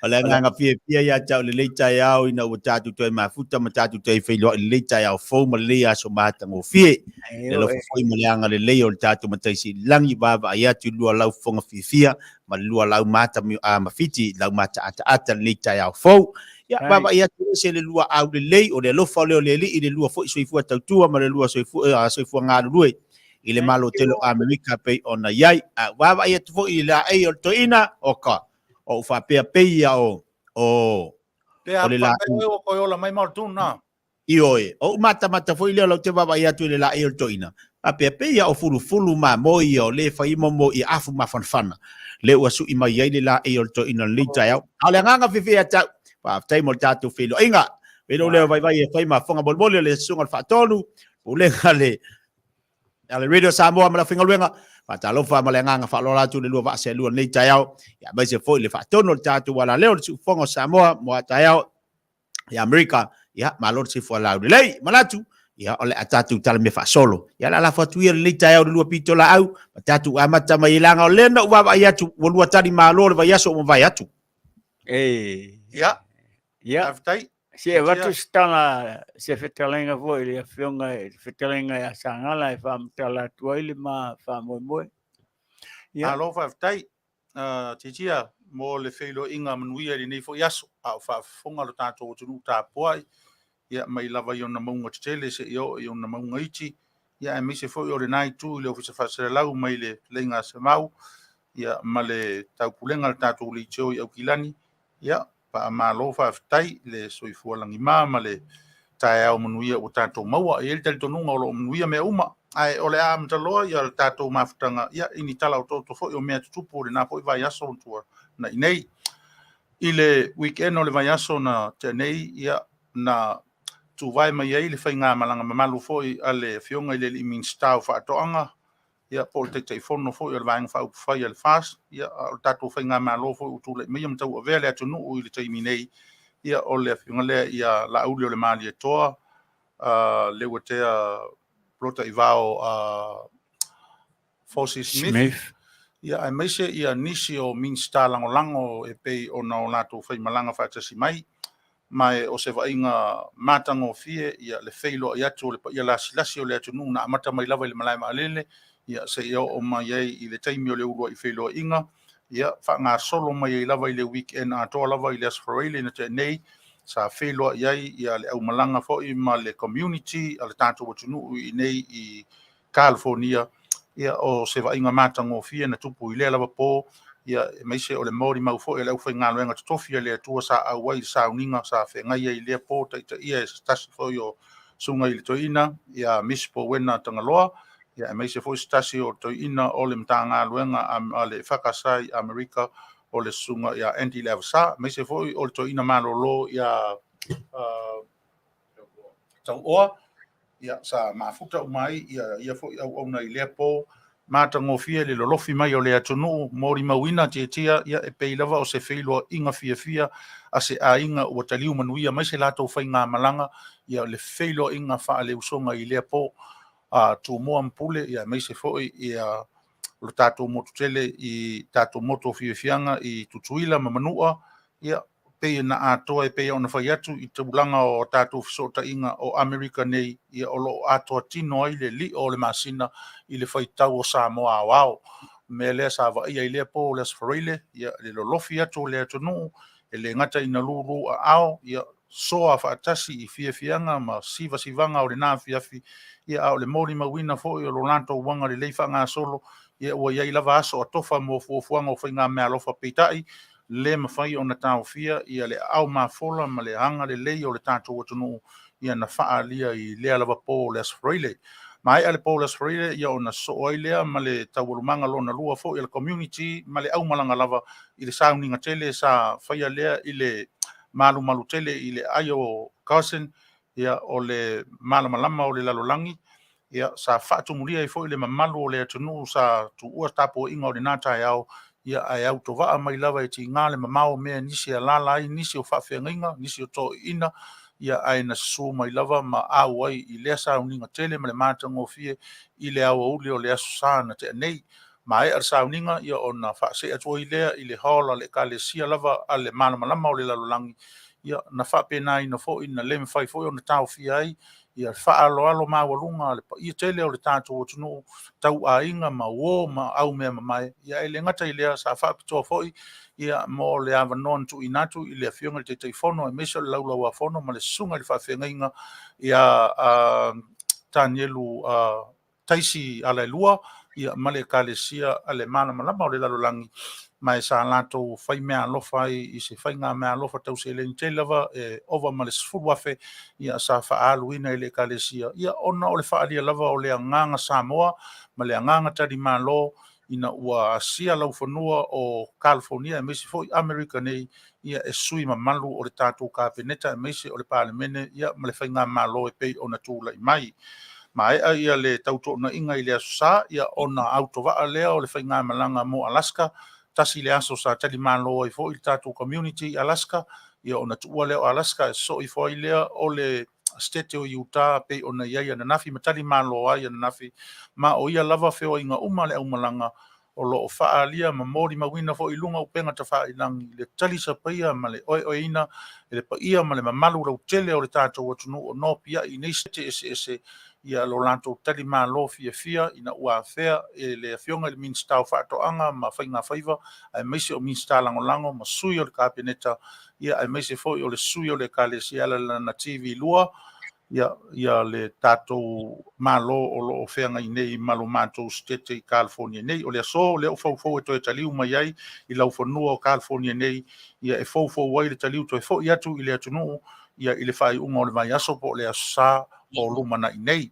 o le agaga fiafia ia te au lenei taeao ina ua tatou toe mafuta ma tatou toe feiloai i lenei taeao fou ma lenei aso matagofie. Le alofa foi ma le agalelei o le tatou Matai Sililagi vaavaai atu i lua lau fofoga fiafia ma le lua lau mata ma fiti lau mata ataata lenei taeao fou. Ia, vaavaai atu ese le lua aulelei o le alofa lea o le Alii, le lua foi soifua tautua ma le lua soifua, soifua galulue i le Malo tele o Amerika pei ona i ai. A vaavaai atu foi i le laei o le toeaina, oka, o ou faapea pei ia o, o, Pe a o le laei. Ua toe ola mai ma o le tuna. Ioe, o ou matamata foi lea o lau te vaavaai atu i le laei o le toeaina, faapea pei ia o fulufulu mamoe ia o le fai mo ia afu mafanafana, le ua sui mai ai le laei o le toeaina o lenei taeao. A o le agaga fiafia ia te au, faafetai mo le tatou feiloaiga. Feiloai lea o Vaivai e fai ma fofoga molimoli o le Susuga o le Faatonu, Pulega le a le Radio Samoa ma le aufaigaluega. Faatalofa ma le agaga faaaloalo atu i le lua vaa sealua lenei taeao, ia aemaise foi le faatonu o le tatou alaleo le siufofoga o Samoa mo a taeao i Amerika. Ia, malo le soifua laulelei. Manatu, ia, o le a tatou talamea faasolo. Ia, o le a lafo atu ia lenei taeao i le lua pitolaau, ma tatou amata mai ai leaga o lea na ou vaavaai atu, ua lua tali malo le vaiaso ua mavae atu. E. Ia, Ia. Faafetai. Se avatu se tala, se fetalaiga foi i le afioga i le fetalaiga ia Sagala e faamatala atu ai le ma faamoemoe. Ia. Malo faafetai, Titia, mo le feiloaiga manuia i lenei foi aso, a o faafofoga lo tatou atunuu tapuai, ia, mai lava i ona mauga tetele seia oo i ona mauga iti, ia, aemaise foi o lena itu i le Ofisa Faasalalau mai le Fetalaiga a Semau, ia, ma le taupulega a le tatou leitio i Aukilani. Ia, faamalo faafetai le soifua lagima ma le taeao manuia ua tatou maua. E i ai le talitonuga o lo o manuia mea uma, ae o le a amata loa ia le tatou mafutaga ia, i ni tala otooto foi o mea tutupu o lena foi vaiaso na tuanai nei. I le weekend o le vaiaso na tea nei, ia, na tuvae mai ai le faigamalaga mamalu foi a le Afioga i le Alii Minisita o Faatoaga, ia, po o le Taitaifono foi o le Vaega Faaupufai a le FAST, ia, a o le tatou faigamalo foi ua tulai mai ma tauavea le atunuu i le taimi nei, ia, o le afioga lea ia Laauli o le Malietoa, Leuatea Polataivao Fosi Smith, Smith. Ia, aemaise ia nisi o Minisita lagolago e pei ona o latou faimalaga faatasi mai, ma e o se vaaiga matagofie ia le feiloai atu o le paia lasilasi o le atunuu na amata mai lava i le malae vaalele, ia, seia oo mai ai i le taimi o le uluai feiloaiga, ia, faagasolo mai ai lava i le weekend atoa lava i le Aso Faraile na tea nei, sa feiloai ai ia le aumalaga foi ma le community a le tatou atunuu i inei i California. Ia, o se vaaiga matagofie na tupu i lea lava po. Ia, aemaise o le molimau foi a le aufaigaluega totofi a le Atua sa auai i le sauniga sa feagai ai i lea po, taitaia e se tasi foi o susuga i le toeaina ia Miss Powena Tagaloa, ia aemaise foi se tasi o toeaina o le Matagaluega a le EFKS i Amerika, o le susuga ia Andy Leavasa, aemaise foi o le toeaina malolo ia Tauoa, ia sa mafuta uma ai ia ia foi auauna i lea po. Matagofie le lolofi mai o le atunuu, molimauina tiatia, ia e pei lava o se feiloaiga fiafia a se aiga ua taliu manuia mai se latou faigamalaga, ia le feiloaiga faaleusoga i lea po. A Tumua ma Pule, ia aemaise foi ia lo tatou motu tele i tatou motu o fiafiaga i Tutuila ma Manua, ia pei na atoa e pei ona fai atu i tulaga o tatou fesootaiga o Amerika nei, ia o lo o atoa tino ai le lio o le masina i le faitau o Samoa aoao. O le mea lea sa vaaia i lea po o le Aso Faraile, ia le lolofi atu o le atunuu, e le gata ina lūlū aao, ia soa faatasi i fiafiaga ma sivasivaga o lena afiafi, ia a o le molimauina foi o lo latou agalelei faagasolo, ia ua i ai lava aso atofa mo fuafuaga o faigameaalofa, peitai, le mafai ona taofia ia le aao mafola ma le agalelei o le tatou atunuu ia na faaalia i lea lava po o le Aso Faraile. Maea le po o le Aso Faraile, ia ona sosoo ai lea ma le taualumaga lona lua foi a le community ma le aumalaga lava i le sauniga tele sa faia lea i le malumalu tele i le aai o Carson, ia o le malamalama o le lalolagi, ia sa faatumulia ai foi le mamalu o le atunuu sa tuua tapuaiga o lena taeao, ia ae autovaa mai lava e tiga le mamao mea nisi e alaala ai nisi o faafeagaiga, nisi o toeaiina, ia ae na susu mai lava ma auai i lea sauniga tele ma le matagofie i le aoauli o le Aso Sa na tea nei. Maea le sauniga, ia ona faasee atu ai lea i le hall a le Ekalesia lava a le Malamalama o le Lalolagi, ia na faapenaina foi na le mafai foi ona taofia ai ia faaaloalo maualuga a le paia tele o le tatou atunuu tauaiga ma uo ma aumeamamae. Ia e le gata i lea, sa faapitoa foi ia mo le avanoa na tuuina atu i le Afioga i le Taitaifono aemaise o le Laulau-a-Fono ma le Susuga i le Faafeagaiga ia Tanielu Taisi Alaelua, ia ma le Ekalesia a le Malamalama o le Lalolagi, ma e sa latou fai meaalofa ai i se faiga meaalofa tau seleni tele lava e ova ma le 10,000, ia sa faaaluina i le Ekalesia, ia ona o le faaalia lava o le agaga Samoa ma le agaga talimalo ina ua asia laufanua o Kalifonia aemaise foi Amerika nei, ia e sui mamalu o le tatou Kapeneta aemaise o le Palemene, ia ma le faigamalo e pei ona tulai mai. Maea ia le tautoonaiga i le Aso Sa, ia ona autovaa lea o le faigamalaga mo Alaska. Tasi le aso sa talimalo ai foi le tatou community i Alaska, ia ona tuua lea o Alaska e sosoo ifo ai lea o le Setete o Utah pei ona i ai ananafi ma talimalo ai ananafi, ma o ia lava feoaiga uma a le aumalaga o lo o faaalia ma molimauina foi i luga o upega tafailagi le talisapaia ma le oeoeina e le paia ma le mamalu lautele o le tatou atunuu o nopiai i nei sete eseese, ia lo latou talimalo fiafia ina ua afea e le Afioga i le Minisita o Faatoaga ma Faiga Faiva aemaise o Minisita Lagolago ma sui o le Kapeneta, ia aemaise foi o le sui o le Ekalesia e ala i lana TV2, ia le tatou Malo o lo o feagai nei ma lo matou setete i Kalifonia nei. O le aso lea ua foufou e toe taliu mai ai i laufanua o Kalifonia nei, ia e foufou ai le taliu toe foi atu i le atunuu ia i le faaiuga o le vaiaso po o le Aso Sa o lumanai nei.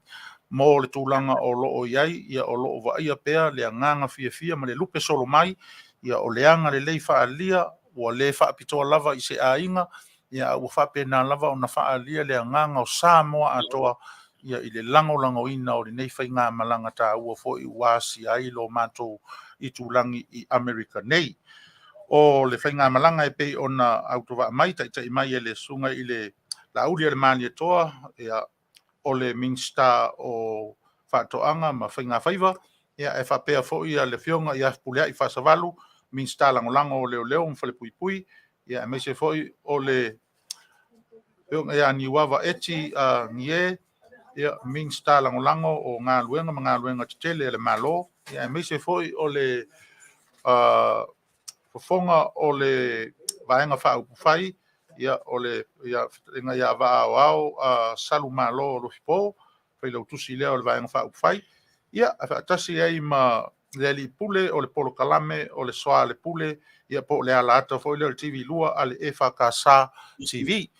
Mo le tulaga o lo o i ai, ia o lo o vaaia pea le agaga fiafia ma le lupe solo mai, ia o le agalelei faaalia ua le faapitoa lava i se aiga, ia a ua faapena lava ona faaalia le agaga o Samoa atoa ia i le lagolagoina o lenei faigamalaga taua foi ua asia ai lo matou itulagi i Amerika nei. O le faigamalaga e pei ona autovaa mai, taitai mai e le susuga i le Laauli a le Malietoa, ia, o le Minisita o Faatoaga ma Faiga Faiva, ia, e faapea foi le Afioga ia Fepuleai Faasavalu, Minisita Lagolago o Leoleo ma Falepuipui, ia, aemaise foi o le Afioga ia Niuava Eti Nie, ia, Minisita Lagolago o Galuega ma Galuega Tetele a le Malo, ia, aemaise foi o le fofoga o le Vaega Faaupufai, ia, o le fetalaiga ia Vaaoao Salumalo Alofipo, failautusi lea o le Vaega Faaupufai, ia, faatasi ai ma le alii pule, o le polokalame, o le soa le pule, ia po o le ala ata foi lea o le TV2 a le EFKS TV.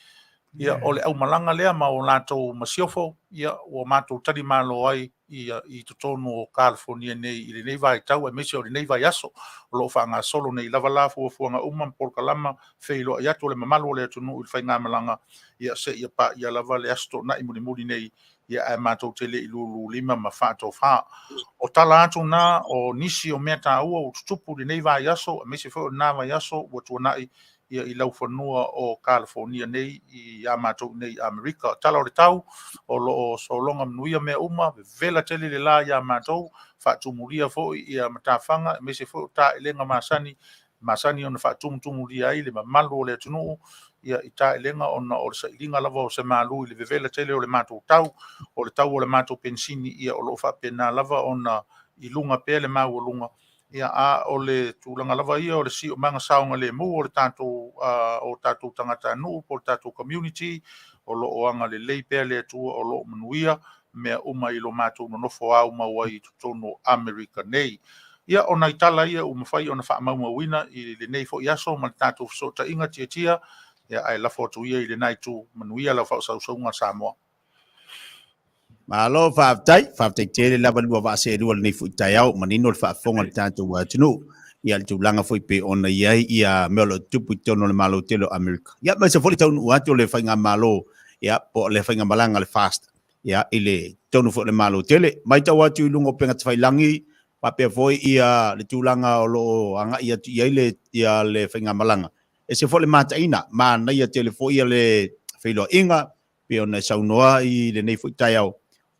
Ia, o le aumalaga lea ma o latou masiofo, ia, ua matou talimalo ai ia, i totonu o Kalifonia nei i lenei vaitau aemaise o lenei vaiaso. O lo o faagasolo nei lava la fuafuaga uma ma polokalama feiloai atu o le mamalu o le atunuu i le faigamalaga, ia, seia paia lava le Aso Toonai mulimuli nei, ia, ae matou te le i lululima ma faatofa. O tala atu na o nisi o mea taua ua tutupu i lenei vaiaso, aemaise foi o lena vaiaso ua tuanai, ia, i laufanua o Kalifonia nei ia matou nei i Amerika. Tala o le tau, o lo o sologa manuia mea uma, vevela tele le la ia matou, faatumulia foi ia matafaga, aemaise foi o taelega masani, masani ona faatumutumulia ai le mamalu o le atunuu, ia, i taelega ona o le sailiga lava o se malu i le vevela tele o le matou tau, o le tau o le matou penisini, ia, o lo o faapena lava ona i luga pea le maualuga. Ia, a o le tulaga lava ia o le siomaga saogalemu o le tatou o tatou tagatanuu po o le tatou community, o lo o agalelei pea le Atua, o lo o manuia mea uma i lo matou nonofo aumau ai i totonu o Amerika nei. Ia, o nai tala ia ua mafai ona faamaumauina i lenei foi aso ma le tatou fesootaiga tiatia, ia, ae lafo atu ia i lena itu. Manuia lau faasausauga Samoa. Malo faafetai, faafetai tele lava lua vaa seelua lenei foi taeao, manino le faafofoga a le tatou atunuu ia le tulaga foi pei ona i ai ia mea o lo o tutupu i totonu o le Malo tele o Amerika. Ia aemaise foi le taunuu atu o le faigamalo ia po o le faigamalaga le FAST ia i le totonu foi o le Malo tele. Matau atu i luga o upega tafailagi faapea foi ia le tulaga o lo o agai atu i ai le ia le faigamalaga. Ese foi le mataina, manaia tele foi ia le feiloaiga pei ona e saunoa i lenei foi taeao,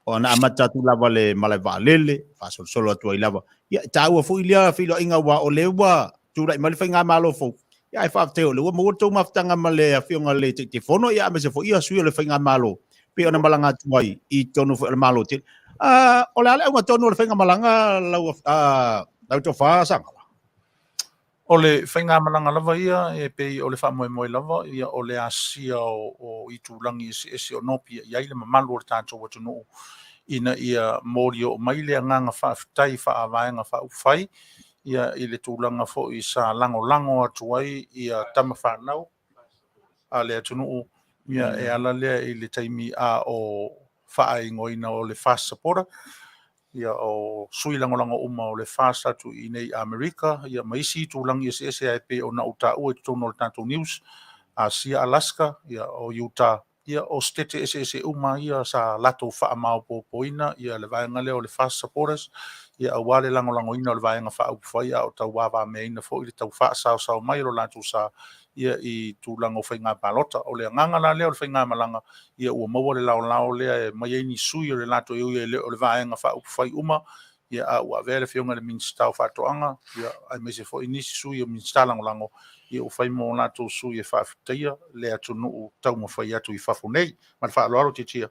ona amata atu lava le malae vaalele, faasolosolo atu ai lava. Ia, e taua foi lea feiloaiga aua o lea ua tulai mai le faigamalo fou. Ia, ae faafetai o lea ua maua le tou mafutaga ma le Afioga i le Taitaifono, ia aemaise foi ia sui o le faigamalo, pei ona malaga atu ai i totonu foi o le Malo tele. O le a le auga tonu o le faigamalaga lau, lau tofa Sagala? O le faigamalaga lava ia e pei o le faamoemoe lava ia o le asia o itulagi eseese o nopiai ai le mamalu o le tatou atunuu ina ia moli oo mai le agaga faafetai faa-vaega faaupufai ia i le tulaga foi sa lagolago atu ai ia tama fanau a le atunuu ia e ala lea i le taimi a o faaigoaina o le FAST supporter ia o sui lagolago uma o le FAST atu i inei i Amerika ia ma isi itulagi eseese ai pei ona ou taua i totonu o le tatou news, Asia, Alaska, ia o Utah, ia o setete eseese uma ia sa latou faamaopoopoina ia le vaega lea o le FAST supporters ia aua le lagolagoina o le vaega faaupufai a o tauavameaina foi le tau faasaosao mai o lo latou sa ia i tulaga o faiga palota. O le agaga la lea o le faigamalaga, ia ua maua le laolao lea e aumai ai ni sui o le latou e ui e le o le vaega faaupufai uma, ia a ua avea le Afioga i le Minisita o Faatoaga, ia aemaise foi nisi sui o Minisita Lagolago, ia ua fai mo latou sui e faafetaia le atunuu taumafai atu i fafo nei. Ma le faaaloalo Tiatia.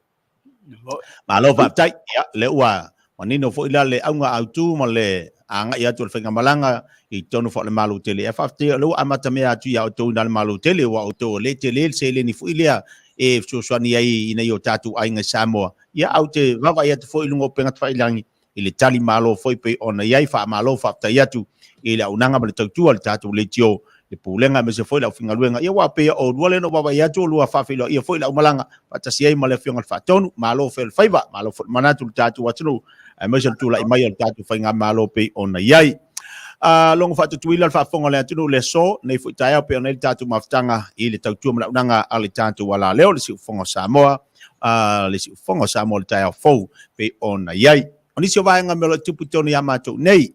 Malo faafetai. Ia, lea ua manino foi la le auga autu ma le agai atu o le faigamalaga i totonu foi o le Malo tele. Ae faafetai o lea ua amata mea atu ia outou i le Malo tele, ua outou o lea e tele le seleni foi lea e fesoasoani ai i nai o tatou aiga i Samoa. Ia, ae ou te vaavaai atu foi i luga o upega tafailagi i le tali malo foi pei ona i ai. Faamalo faafetai atu i le auaunaga ma le tautua a le tatou leitio, le pulega aemaise foi le aufaigaluega. Ia aua pei o oulua lea na ou vaavaai atu, o lua faafeiloaia foi le aumalaga faatasi ai ma le Afioga i le Faatonu. Malo fai o le faiva, malo foi le manatu i le tatou atunuu, aemaise le tulai mai o le tatou faigamalo pei ona i ai. Logo faatutuila le faafofoga o le atunuu le aso, nei foi taeao pei ona i ai le tatou mafutaga i le tautua ma le auaunaga a le tatou alaleo, le Siufofoga o Samoa, le Siufofoga o Samoa o le taeao fou pei ona i ai. O nisi o vaega mea o lo o tupu i totonu ia matou nei,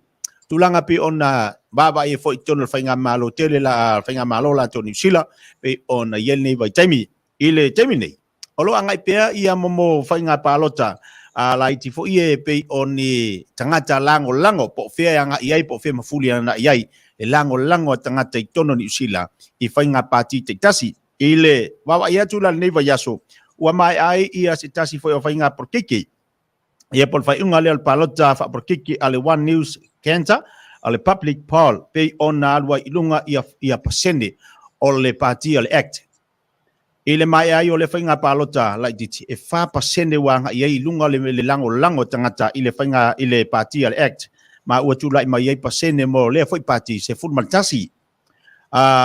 tulaga pei ona vaavaai ai foi i totonu o le faigamalo tele la faigamalo latou Niu Sila pei ona i ai lenei vaitaimi. I le taimi nei, o lo o agai pea ia momo faiga palota a laiti foi e pei o ni tagata lagolago po o fea e agai ai po o fea mafuli ana i ai le lagolago a tagata i totonu o Niu Sila i faiga pati taitasi. I le vaavaai atu la lenei vaiaso, ua maea ai ia se tasi foi o faiga polokiki. Ia po o le faaiuga lea o le palota faapolokiki a le One News Cancer a le Public Poll pei ona alu ai i luga ia, ia pasene o le pati o le Act. I le maea ai o le faiga palota laitiiti, e 4% ua agai ai i luga le, le lagolago tagata i le faiga i le pati a le Act. ma ua tulai mai ai pasene mo lea foi pati 11.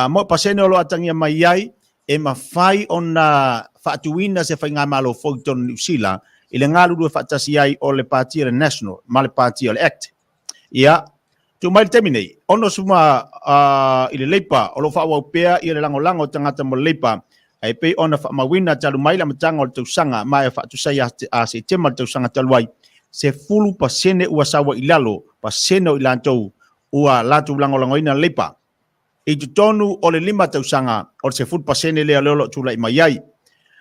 Mo pasene o lo o atagia mai ai e mafai ona faatuina se faigamalo fou i totonu o Niu Sila i le galulue faatasi ai o le pati o le National ma le pati o le Act. Ia, tuu mai le taimi nei, 60 i le Leipa o lo o faaauau pea ia le lagolago o tagata mo le Leipa e pei ona faamauina talu mai le amataga o le tausaga ma e faatusa ia Setema le tausaga talu ai, 10% ua sau ai i lalo pasene o i latou ua latou lagolagoina le Leipa. I totonu o le 5 tausaga, o le 10% lea o lea o lo o tulai mai ai.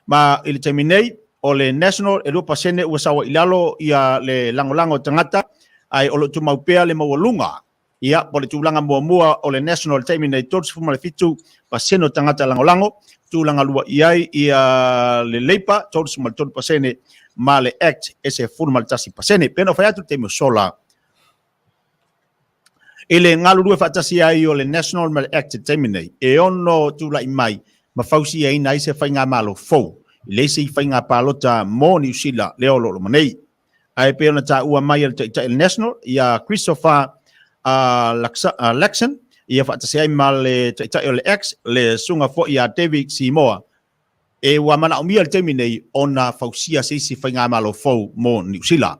Ma i le taimi nei, o le National e 2% ua sau ai i lalo ia le lagolago o tagata, ae o lo o tumau pea le maualuga. Ia, po o le tulaga muamua o le National i le taimi nei, 37% o tagata lagolago, tulaga lua i ai ia le Labour, 33% ma le Act e 11%. Pei ona fai atu i le taimi o sola, I le galulue faatasi ai o le National ma le Act i le taimi nei, e ono tulai mai ma fausiaina ai se faigamalo fou i le isi faiga palota mo Niu Sila lea o lo o loma nei. Ae pei ona taua mai e le Taitai o le National, ia Christopher Luxon, ia faatasi ai ma le Taitai o le Act, le susuga foi ia David Seymour, e ua manaomia i le taimi nei ona fausia se isi faigamalo fou mo Niu Sila.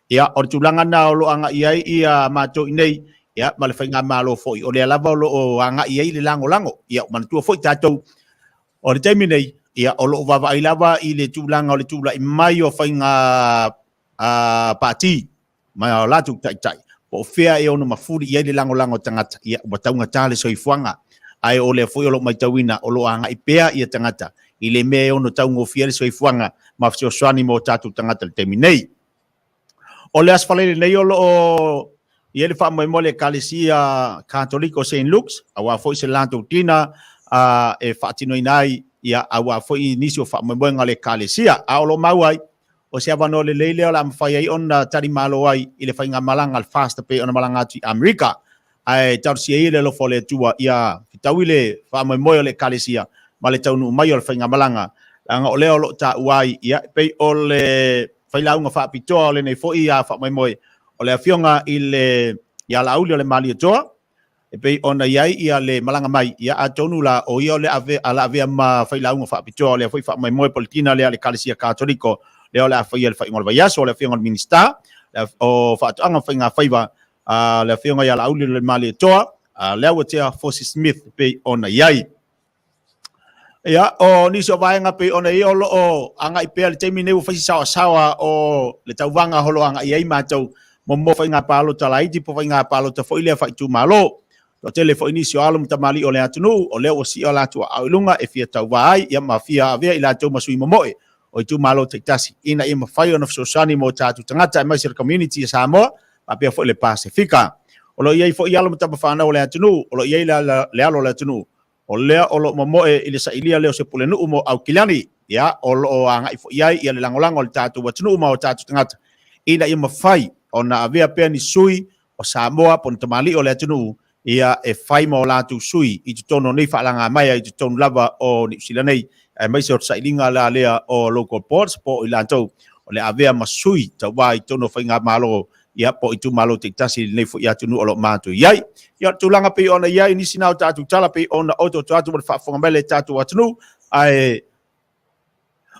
Ia, o le tulaga lena o lo o agai ai ia matou i nei, ia, ma le faigamalo foi, o lea lava o lo o agai i ai le lagolago. Ia, manatua foi tatou, o le taimi nei, ia, o lo o vaavaai lava i le tulaga o le tulai mai o faiga pati ma o latou taitai, po o fea e ono mafuli i ai le lagolago a tagata, ia, ua taugata le soifuaga. Ae o lea foi o lo o matauina o lo o agai pea ia tagata i le mea e ono taugofie ai le soifuaga ma fesoasoani mo tatou tagata i le taimi nei. O le Aso Faraile nei o lo o i ai le faamoemoe a le Ekalesia Katoliko o Saint Luke's, aua foi se latou tina e faatinoina ai, ia, aua foi nisi o faamoemoega o le Ekalesia. A o lo o mau ai, O se avanoa lelei lea o le a mafai ai ona talimalo ai i le faigamalaga a le FAST pei ona malaga atu i Amerika. Ae talosia ia le alofa o le Atua ia fetaui le faamoemoe o le Ekalesia ma le taunuu mai o le faigamalaga, leaga o lea o lo o taua ai, ia, e pei o le failauga faapitoa o lenei foi faamoemoe, o le Afioga i le ia Laauli o le Malietoa, e pei ona i ai ia le malaga mai, ia atonu la o ia o le ave a la avea ma failauga faapitoa o lea foi faamoemoe politina lea a le Ekalesia Katoliko lea o le a faia i le faaiuga o le vaiaso, o le Afioga i le Minisita o Faatoaga ma Faigafaiva, le Afioga ia Laauli Malietoa, Leauatea Fosi Smith e pei ona i ai. Ia, o nisi o vaega pei ona i ai o lo o agai pea le taimi nei ua fai se saoasaoa o le tauvaga o lo o agai ai matou mo faiga palota laiti po faiga palota foi lea faaitumalo. Toatele foi nisi o alo ma tamalii o le atunuu o lea ua siia o latou aao i luga e fia tauva ai, ia ma fia avea i latou ma sui momoe o itumalo taitasi ina ia mafai ona fesoasoani mo tatou tagata aemaise le community a Samoa faapea foi le Pasefika. O lo o i ai foi alo ma tamafanau o le atunuu, o lo o i ai le alo o le atunuu o lea o lo o momoe i le sailia lea o se pulenuu mo Aukilani, ia, o lo o agai foi i ai ia le lagolago a le tatou atunuu ma o tatou tagata, ina ia mafai ona avea pea ni sui o Samoa po o ni tamalii o le atunuu, ia, e fai ma o latou sui i totonu o nei faalagamaea i totonu lava o Niu Sila nei, aemaise o le sailiga la lea o local boards po o i latou o le avea ma sui tauva i totonu o faigamalo ia po o itumalo taitasi i lenei foi atunuu o lo o matou i ai. Ia, o le tulaga pei ona i ai nisi na o tatou tala pei ona otooto atu ma le faafofoga mai le tatou atunuu, ae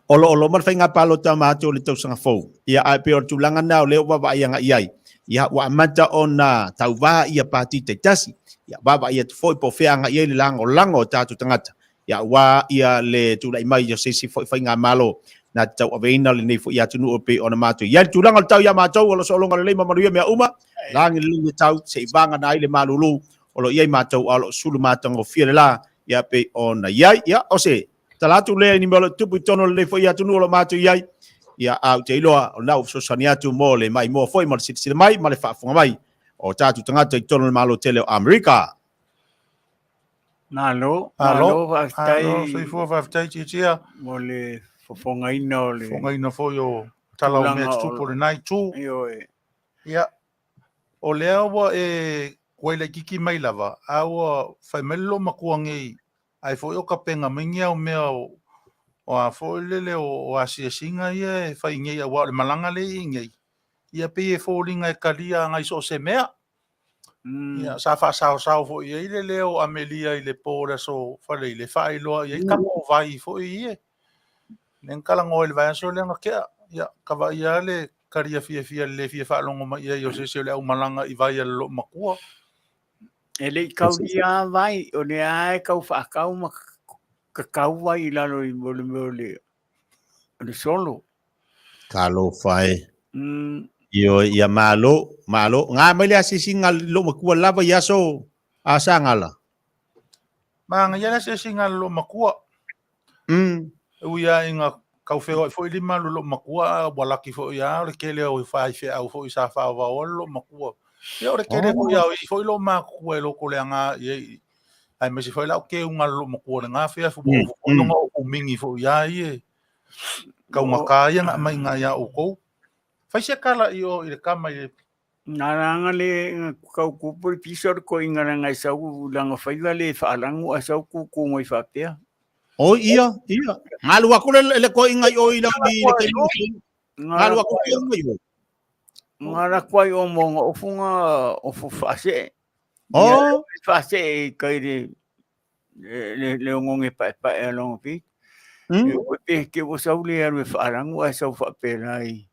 o lo o loma le faiga palota matou i le tausaga fou. Ia, ae pei o le tulaga na o lea ua vaavaai agai i ai. Ia, ua amata ona tauva ia pati taitasi. Ia, vaavaai atu foi po o fea agai i ai le lagolago o tatou tagata. Ia, aua ia le tulai mai o se isi foi faigamalo na te tauaveina lenei foi atunuu e pei ona matou i ai. Le tulaga o le tau ia matou, o lo o soologa lelei ma manuia mea uma, lagi lelei le tau, se i vagana ai le malulu o lo o i ai matou, a o lo o sulu matagofie le la, ia pei ona i ai. Ia, o se tala atu lea i ni mea o lo o tupu i totonu o lenei foi atunuu o lo o matou i ai. Ia, a ou te iloa, o lena ua fesoasoani atu mo le maimoa foi ma le silasila mai ma le faafofoga mai o tatou tagata i totonu o le Malo tele o Amerika. Malo, Malo, malo, faafetai. Malo, soifua, faafetai Tiatia. Mo le fofogaina o le Fofogaina foi o tala o mea tutupu o lena itu. Ioe. Ia, o lea ua e kuai laititi mai lava, a ua fai mai le loomatua nei, ai foi o tapenaina mai ni au mea o a foi lele o asiasiga ia e fai nei, aua o le malaga lea e i ai nei, ia pei e foliga e talia agai so o se mea. Ia, sa faasaosao foi i ai le leo o Amelia i le po o le aso Faraile, e faailoa i ai kama o vai foi ie. Lea na talanoa i le vaiaso lea na tea. Ia, ka vaaia lava le talia fiafia le le fia faalogo mai i ai o se isi o le aumalaga i vai a le loomatua. E le i kaulia lava vai, o lea lava e tau faatau ma tatau vai i lalo i le mea o le solo. Talofa e. Ioe, ia malo, malo. Nga mai le asiasiga a le loomatua lava i aso a Sagala. Manaia le asiasiga a le loomatua. E ui lava ina tau feoai foi lima o le loomatua, a ua laki foi lava o le tele o faifeau foi sa faovaoa le loomatua. Ia o le tele foi lava o i foi loomatutua e lotoleaga i ai, aemaise foi la o teuga a le loomatua i lena afiafi, ua ova foi lona oo mingi foi lava ia taugata ia na aumai iina ia outou. Fai se tala i o i le tama i le Na langa le kau kupu le pisa o le koinga langa e sau langa faiva le faalangu ae sau kuku mai faapea. O ia, ia. Galu aku le le koinga i o i la i le taimi. Galu aku le koinga i o. Ngala kuai o monga ofunga ofu faasee. Oh. Faasee i kai le le le ongonge paepae a longa pi. E pe ke ua sau le alu e faalangu ae sau faapela i.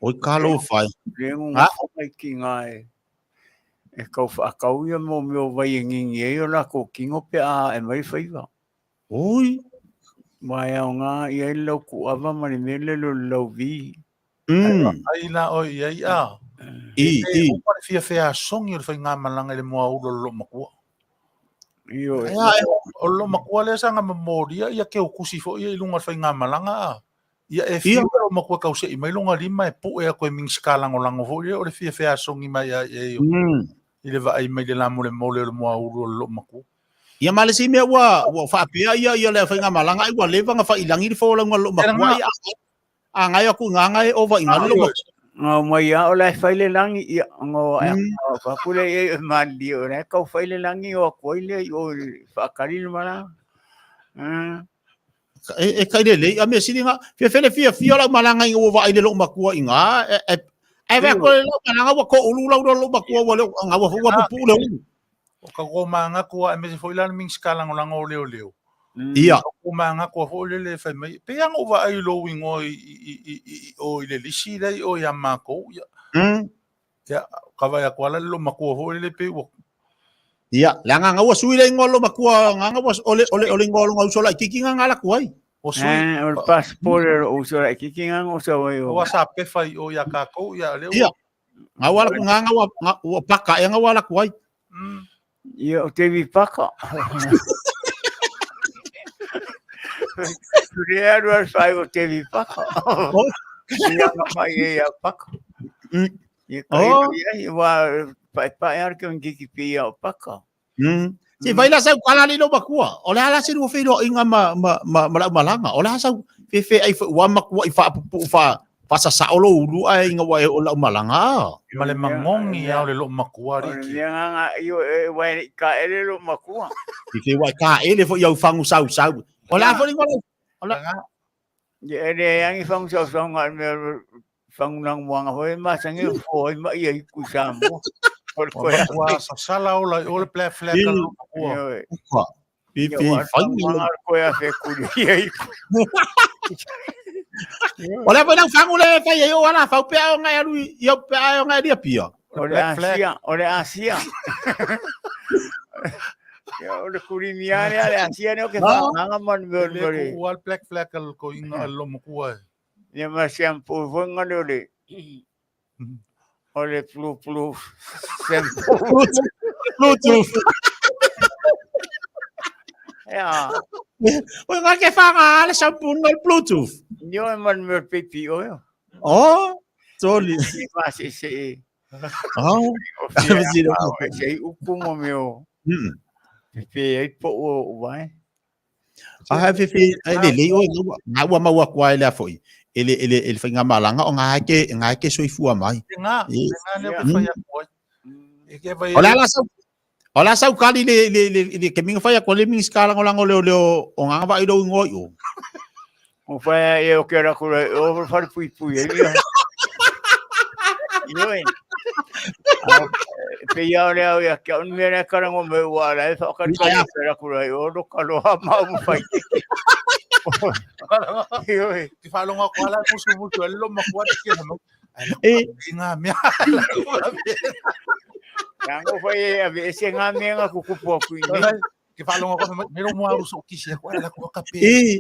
Oi talofa e. Le ngongo mai ki ngā e e kau whaakau ia mō mea o vai e ngingi ai o lākou kino pe a e mai faiva. Oi. Mai au ngā i ai lau kuava ma le mea le lo lau vi. Ai la oi i ai a. I, i. E opa le fia feasogi o le faigamalaga i le muaulu o le loomatua. Ioe. O le loomatua lea sa na momolia ia keukusi foi ia i luga o le faigamalaga a. Ia e fiu le loomatua e tausei mai lona lima e pue atu e Minisita Lagolago foi lea o le fia feasogi mai a i ai i le vaai mai le lamolemole o le muaulu o le loomatua. Ia ma le isi mea ua ua faapea ia ia le faigamalaga ai ua leva na failagi le folauga a le loomatua ai a A ngai aku ngā ngai ova i ngā lilo matua. Ngā mai a o lai whai le langi ia ngō a whaku le e mali o lai kau whai le langi o aku ai le o whaakari le mala. E, e kai le lei, a mea sili ngā, fia fele fia fia lau malanga i ngā ua ai le loo matua i ngā, e, e, e vea ko le lau malanga ua ko ulu lau loo matua ua leo, ngā ua ua pupu le ulu. O ka ko manga kua e mese foi la le Minisita Lagolago o Leoleo. Ia. O ko manga kua foi le le fai mai. Pe anga o vaai lou ingoa i i i i o i le lisi lea i o ia makou. Ia. Ia, ka vaai atu ala le loomatua foi lele pe ua Ia, le agaga ua sui le ingoa loomatua agaga ua o le o le o le ingoa o lona uso laitiiti nga ala atu ai. O sui. Eh, o le passport o uso laitiiti nga uso ai o. Ua sa pefa i o ia kakou ia lea ua. Ia. Nga ua ala ku nga ua ua paka e nga ua ala atu ai. Ia, o David Paka. Le alu al whai o David Paka. Ia nga mai e ia Paka. Ia kai ia i wā pae pae ara ke ngiki pi ia o Paka. Se vai la sau kala le makua. O le ala se lu fe inga ma ma ma ma lau malanga. O le sau fe fe ai wa makua i fa pupu fa fa sa sa olo ulu ai inga wa e o lau malanga. Ma le magogi lava o le loomatua O le alii. mea nganga io e wai i ka ele lo makua. I te wai ka ele fo iau fangu sau sau. O le a fo lingola. O le Ia e le angi fangu sau sau ngā mea fangu nang muanga hoi ma sangi fo hoi ma ia i ku Samoa. O le koe a. Ua sasala ola i o le black flag a le loomatua. Ioe. Ua. Fi Ia fi wa fai. muanga le koe a fe kuri ia i ku. O le a fo lau fangu le fai ai o ala fau pea o ngai alu i au pea o ngai lia pia. O le Asia, o le Asia. Ia o le kuri mia le ale Asia ne o ke whaanganga man me E le o le. kuua le black flag a le koiga a le loomatua e. Ia ma shampoo foi ngale o le o le blue blue shampoo. Bluetooth. Ia. O ngā ke whanga le shampoo ngai Bluetooth. Nio e man me o le pipi o eo. Oh, toli. I ma se se e. Oh. O fia o se i upu mo me o. Pe ai po o vai. A hai fe ai le le o ngā ua maua kua e lea foi. E le e le e le whainga malanga o ngā ke ngā ke soifua mai. E ngā, e ngā leo ke whai aku ai. E ke whai O le ala sau O la sau kali le le le le ke minga whai ako le mingi skala ngolango leo leo o ngā vai lo ingoa i o. O whai e o ke ra kura o whare pui pui e ia. Ioe. Pe ia o lea ia ke on mea le karango me ua la e whakakai e pera kura i oro ka loha ma umu whai kiki. Ioi. Ti whalonga ko ala musu musu ele lo makua te kia mo. Ai la E. ngā mea. Yango whai e ave ese ngā mea ngā kukupu aku i nei. Ke whalonga ko me ro mo aru so kisi ko ala ko ka pe. E.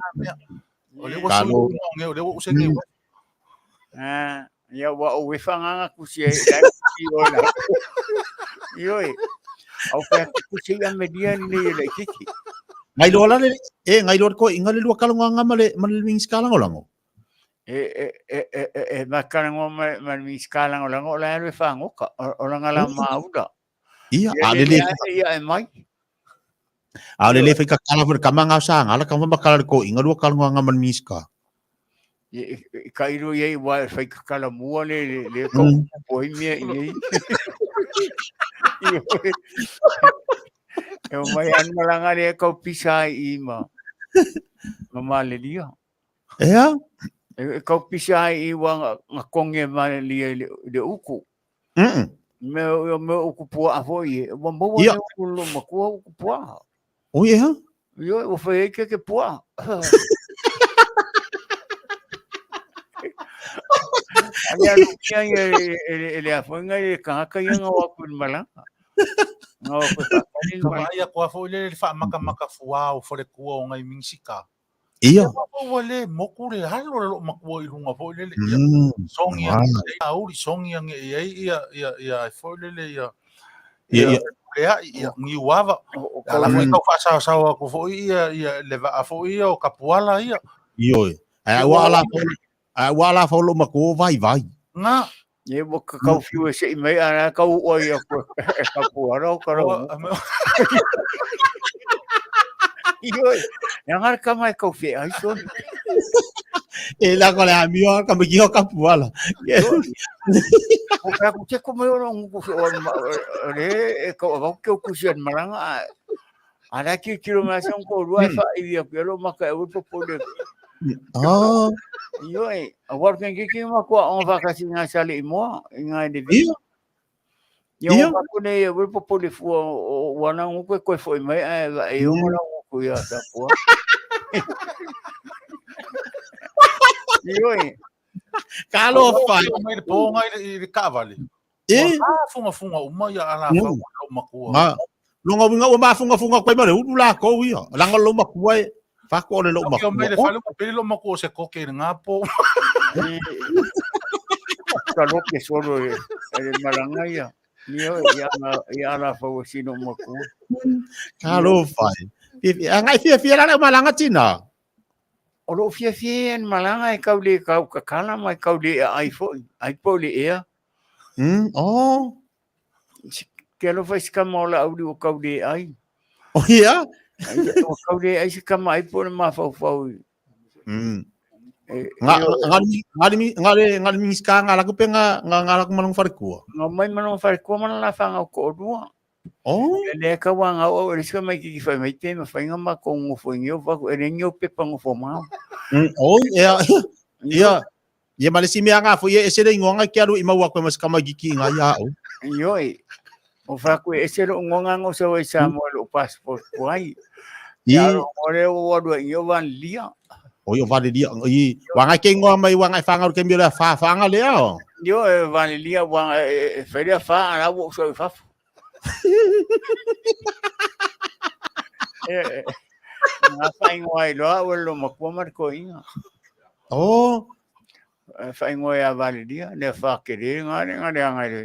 O le ua Kalo. sui o le ua usenge. Ah, ia ua o wefa ngā kusi e lai kusi o la. Ioi. Au pea kusi ia me dia ni e lai kiki. Ngai loa la le e ngai loa ko inga le lua kalonga nga ma le ma le Minista lango lango. E e e e e e makarango ma ma mi skalango lango la le whangoka o la ngala maula. Ia Ia a le le le ia e mai. a le le fai ka kala for kamanga sa nga la ka ma kala ko inga lua kalonga nga ma le Minista. I ka iro ia i wa whai kakala mua le le le ka poi mea i nei. E o mai anu malanga le kau pisa i ma ma malelia. Ea? E kau pisa i wa nga konge malelia i le uku. Mm. Me o me uku pua afo i e. Wa maua Ia. ne uku lo makua uku pua. O ia? Io o whai e ke ke pua. Ale alu kia ia e le afoinga i le kahaka ia ngā waku i malanga. Ngā waku e whakari i Ka malanga. vaai aku a foi le le whamakamaka fua o fale kua o ngai Minista. Ia. Ua le moku le halo le lo makua i lunga foi lele. Ia songi Ah. a uri songi ange ia ia ia ia foi lele ia. Ia, ia. Lea ia ngiuava. O Ala foi Mm. tau whaasawasawa ko foi ia ia le vaa foi ia o kapuala ia. Io. Ai ua ala ai ua ala fa lo makua vai vai. Ngā. E wa ka kau fiu e se i mai ana kau ua ia koe e ka puara o karau. Io, e ngara ka mai kau whia ai so. E la ko le amio ka me kio ka puala. O ka ku te ko mai ora ngu ku o re e ka wa ke ku si an malanga. Ara ki kiro mai son ko rua fa i ia ku lo maka e upo po le. Ah. Io e a war ken ki ki ma ko on va ka si nga sale i moa i nga de vi. Ia. Ia Ia. o ka ku nei e upo po le fu o wana ngu ku ko fo mai e va e o mala ngu ku ia ta pua. Io e Ka lo fa. Mai le pōnga i le kavale. E. Ah, funga funga uma ia ala Mm. fa lo makua. Ma. Longa winga o mafunga funga koe ma le ulu la ko ia. Langa lo makua e. Fa ko le lo Kia mai le makua. fale pele lo makua se koke i ngā pō. ka loke solo e e malanga ia. Io ia na ia ala fa o sino maku. Ka lo fa. Ngai fia fia la le malanga tina. O lo fia fia en malanga e kau le kau kakala mai kau le ai fo ai po le ea. Oh. Ke alo fai sikama o la auli o kau le ai. Oh ia. Ai, O kau le ai sikama ai po le mafaufau. E, Nga nga nga nga le nga le minista nga la ku pe nga nga nga la ku manong fare kua. Ngā mai manong whare kua mana la whanga o ko orua. Oh. E le ka wā ngā o e sika mai ki ki whai mai te ma whai ngā ma ko ngofo i ngeo whaku e le ngeo pepa ngofo mau. Oh ia. Ia. Ia ma le si mea ngā fo ia e se le ingoa ngai ke alu i maua koe ma se kama giki i ngā ia au. Io e. O whaku e se lo ngonga ngo sa wai sa mo lo passport kuai. I. Ia ro ngore o wadua i ngeo van lia. O i o vale lia. I. Wa ngai ke ingoa mai wa ngai whanga ke mira wha whanga lea o. Io e van lia wa e wharia wha ara wo so i whafu. E ngā whaingoa i loa o lo makua marko inga. Oh. Whaingoa ia vale lia le whakere ngā le ngā le ngā le.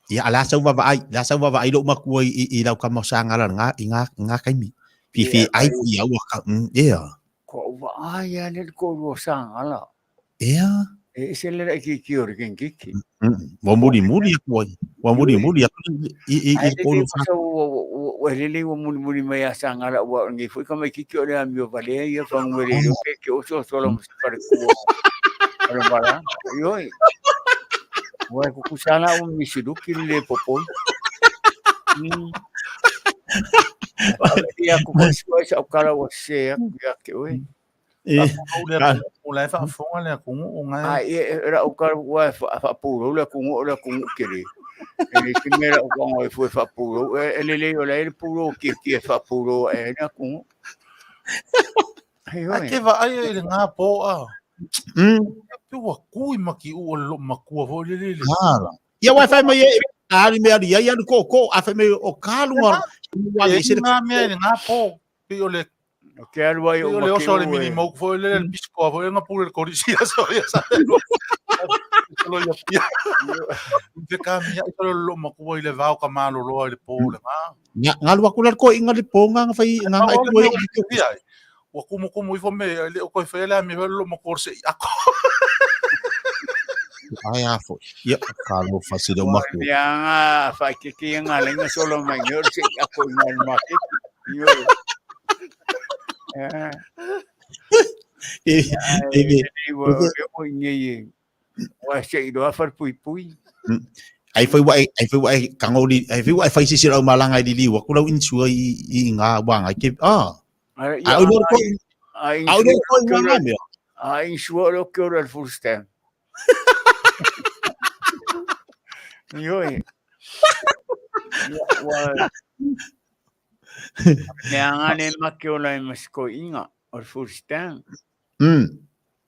Ia ala sau vava ai, la sau vava ai lo makua i lau kama sa ngala ngā i ngā ngā kaimi. Fi fi ai i au ka ia. Ko ua ai a le ko ua sa ngala. Ia. E se le ki ki ori ken kiki. Wa muri muri aku ai. Wa muri muri aku i Ai i ko le lu sa ua lele ua muli muli mai a sa ngala ua ngi fui ka mai kiki o le amio vale ia whangwere o ke ke oso sola mo pare kua. Alo mara. Ioi. Ua e kukusana o misiruki le popoi. Ia kukusua sa ukala ua se aku ia ke oe. O la e faafofoga le atunuu ga e. Ai e ra'u ka ua e faapulou le atunuu o le atunuu tele. E le se mea ra'u tago ai fua e faapulou. E lelei o la e le pulou tietie e faapulou ae ai le atunuu. Ae ke vaai ai i lena po a. Pe ua tu i makiu o le loo matua foi lele le. Ala. Ia wai fai mai e ali me ali ai alu ko ko a fai mai o kalu ngā e se ngā mea i ngā po pi o le O ke alu ai o le oso le mini moke foi lele le pisco foi nga pule le kolisi aso ia sa lo ia pia. Te ka mia i lo lo makua i le vao ka maloloa i le po le ngā. Nga ngalu aku la ko inga le po nga nga fai nga nga ko i ua kumukumu ifo me e le o koe faia le amio le loo matua o le se'i ako. Ai a foi. Ia ka lo fa se lo maku. Ia nga whaikeke ia ngā lenga solo mai ngi o le se'i ako i ngā maketi. Io. E e e o ngi e. Wa se'i loa wharpuipui. Ai foi wa ai foi wa kangoli ai foi wa fai sisi lau malanga i lili wa ku lau insua i i ngā wanga ke ah. Ai au ko au ko ngā mea. Ai insua lo ke ora full stamp. Io e. Wa Mea ngane make ola e masiko inga o full stamp.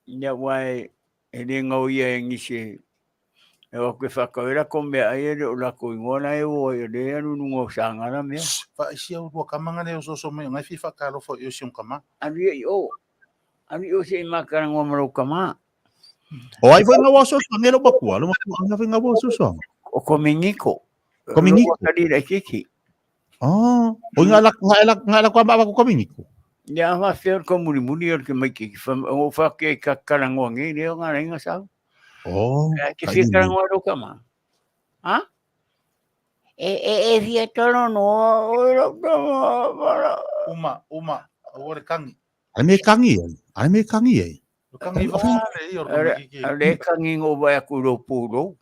Ia wa e le ngau ia e ngise E o ke whakawera ko mea ai e o lako ingoa na e o ai o le anu nunga o sangara mea. Whaisi au rua kamanga le o soso mai o ngai fi whakalofa i o siong kama. Anu ia i o. Anu i o se i makaranga o marau kama. O ai foi ngā waso so ngelo makua, lo makua ngā foi ngā waso so. O komingiko. Komingiko. Lo wakari lai kiki. Ah, o ngā la ngā la ngā la kwa ma ko komingiko. Ia wha whia ko muri muri o ke mai kiki. O whake ka karangoa ngi leo ngā renga sau. Oh, Ke whia karangoa ro kama. Ha? E e e whia tolo no o ro kama. Uma, uma, o le kangi. Ai me kangi ai. Ai me kangi ai. O kangi whakale i o komingiki. Le kangi ngō vai aku ro pūrou.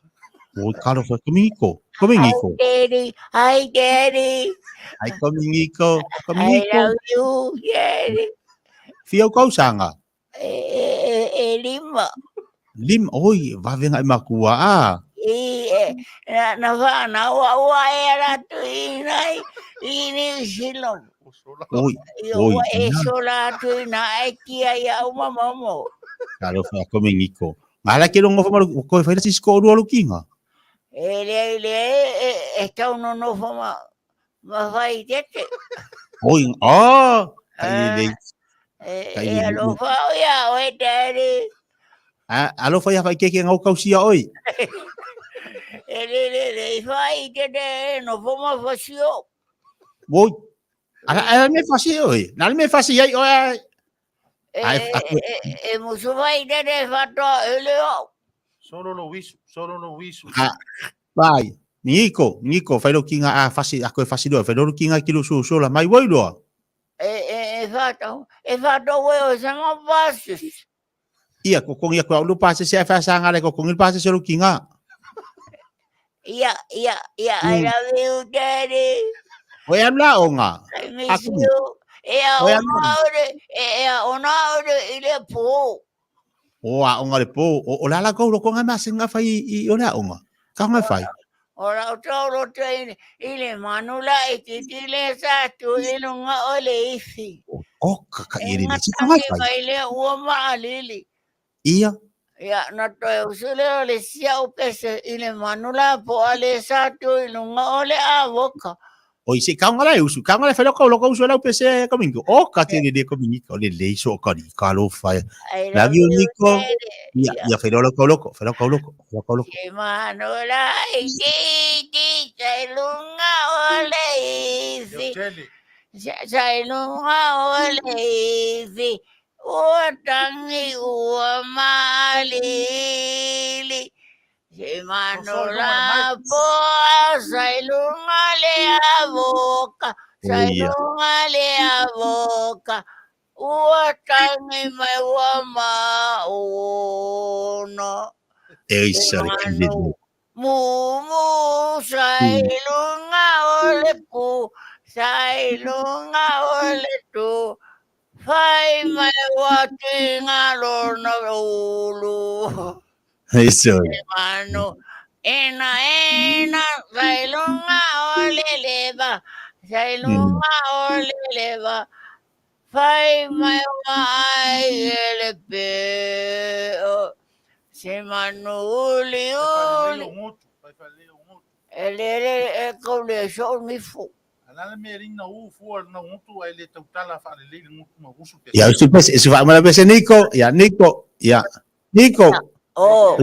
O karo fa komingiko. Komingiko. Hi daddy, hi daddy. Ai komingiko, komingiko. I love you, daddy. Whia o kausanga? E, e, e, lima. Lim, oi, wawenga i makua, a. I, e, na, na wha, na ua ua e ara tu i nai, i New Zealand. Oi, I oi. ua e sola atu i nā e kia i au mamomo. Karo fa komingiko. Ngā la ke rongo whamaru, koe whaira sisko o rua lukinga. E le, le, e, e tau no no whama, ma whai tete. Oi, ah! Kai le. E, e alofa o ia oe, daddy. A, alofa ia whai keke ngau kausia oi. E le le le i whai tete no whama whasio. Oi, ala, ala me whasi oi. Nā me whasi ai oi. E, e, e musu whai tete whatoa e le o. Solo lo wisu, solo lo wisu. Ah, vai. Niko, Niko, whai lo ki ngā a whasi, a koe whasi loa, whai lo ki ngā kilo so so la mai wai loa. E, e, e whātau, e whātau e o sa ngā pāsis. Ia, ko kongi a koe au pāsis e whasa ngā le ko kongi pāsis o ki ngā. Ia, ia, ia, I love you, daddy. Oe am la o ngā. I miss you. E a ona ore, e a ona ore i le pō. O a onga le pō, o la la kau loko ngā masi ngā whai i o la onga. Ka ngā whai. O la o tau roto i, i le manu la i te tile sa tu i lunga o le ifi. O ka ka i E le ngā si ka ngā tangi whai. mai le ua maalili. Ia. Ia, na toe usule o le sia o pese i le manu la po a le sa tu i lunga o le avoka. O i se ka ngā lai usu, ka ngā lai whai loko loko usu lau pese komingo. O ka te le komingo, le le iso o kari, ka lo whai. I Love love you, you, Nico. daddy. Ia, ia whai loko loko, whai loko loko, whai loko loko. Ke manu la i te te sa i lunga o le ifi. Sa i lunga o le ifi. Ua tangi ua maalili. Se manu la po sa i lunga le avoka. Sa i Ia. lunga le avoka. Ua tangi mai ua maono. E isa le ki le. Mumu sa i lunga o le pu, sa i lunga o le tu. Fai mai ua tinga lona ulu. Isso. Manu ena ena sai lunga o le leva sai lunga o le leva fai mai ua ai e le peo se manu uli uli e le le e kau le so ni fu. Ia usu pese, usu faamala pese Niko, ia Niko, ia Niko. Oh.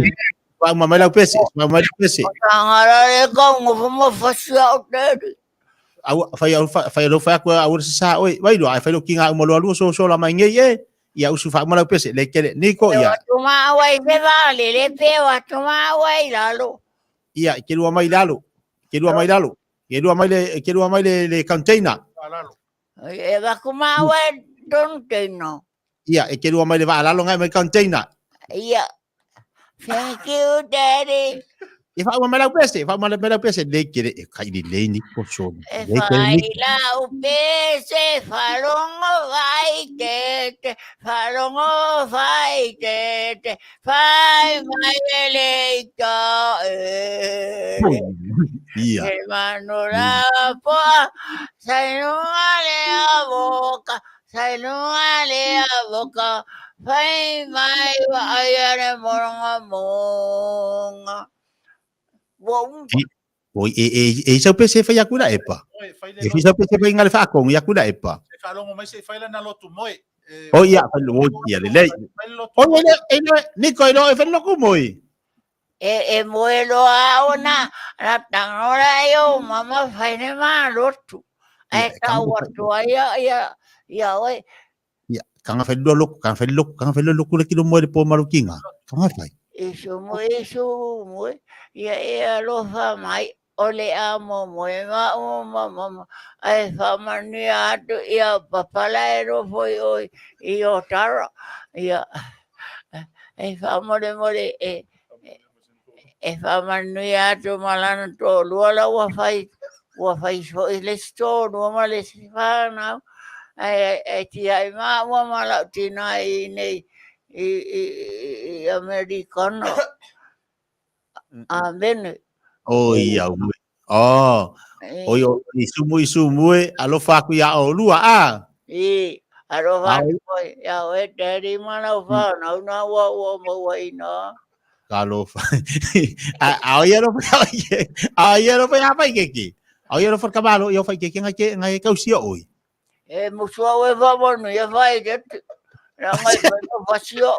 Faama mai lau pese, faama mai lau pese. Tangara le kau ngofo mo fasia o teri. Au fai au fai lo fai aku au sa oi, vai lo ai fai lo kinga uma lo so so la mai ngei e. Ia usu faama lau pese, le kele Niko ia. Tuma wai se va le le pe wa tuma wai lalo. Ia ke lua mai lalo. Ke lua mai lalo. Ke lua mai le ke lua mai le le container. E va kuma wai don teno. Ia e ke lua mai le va lalo ngai mai container. Ia. Thank you, Daddy. E fa uma mai lau pese, fa uma mai lau pese le kele e kai le le Niko so. E Le kele fai Niko. lau pese, falongo vai tete, falongo vai tete, fai mai e le ita e. Ia. Se manu la poa, sai lunga le a boca, sai lunga le a boca, fai mai wa ai le moronga monga. Ua umpa. Oi e e e sau pese fai aku la epa. E fi sau pese fai ngale fa ko ia ku la epa. O ia fai lo ia le le. O le e le Niko e lo e fai lo ku moi. E e moe loa au na, na tangora e o mama fai ne ma lotu. Ai ka ua tua ia ia ia oi. Ia kanga fai lo lo kanga fai lo kanga fai lo lo ku le kilo moi le po malukinga. Kanga fai. Isu mo isu mo ia e alofa mai o le a mo mo e ma o ma ma ai fa manu atu ia papala e rofo i oi i o tara ia e fa more more e e fa manu atu malana to lua la ua fai so i le sto lua ma le whanau ai e ti ai ma ua ma lau tina i nei i i i Amerikano. Amen. O ia ui. Oh, oi o isu mu isu mu alofa ku ia o lua a. I alofa ku ia o e daddy mana fa na na wa wa mo wa ina. Alofa. A o ia lo fa a ia lo fa fa ke ki. A ia lo fa kamalo ia fa ke ke ngai ke ngai kausia oi. E musua we fa mo no ia fa e te. Na ngai fa fasio.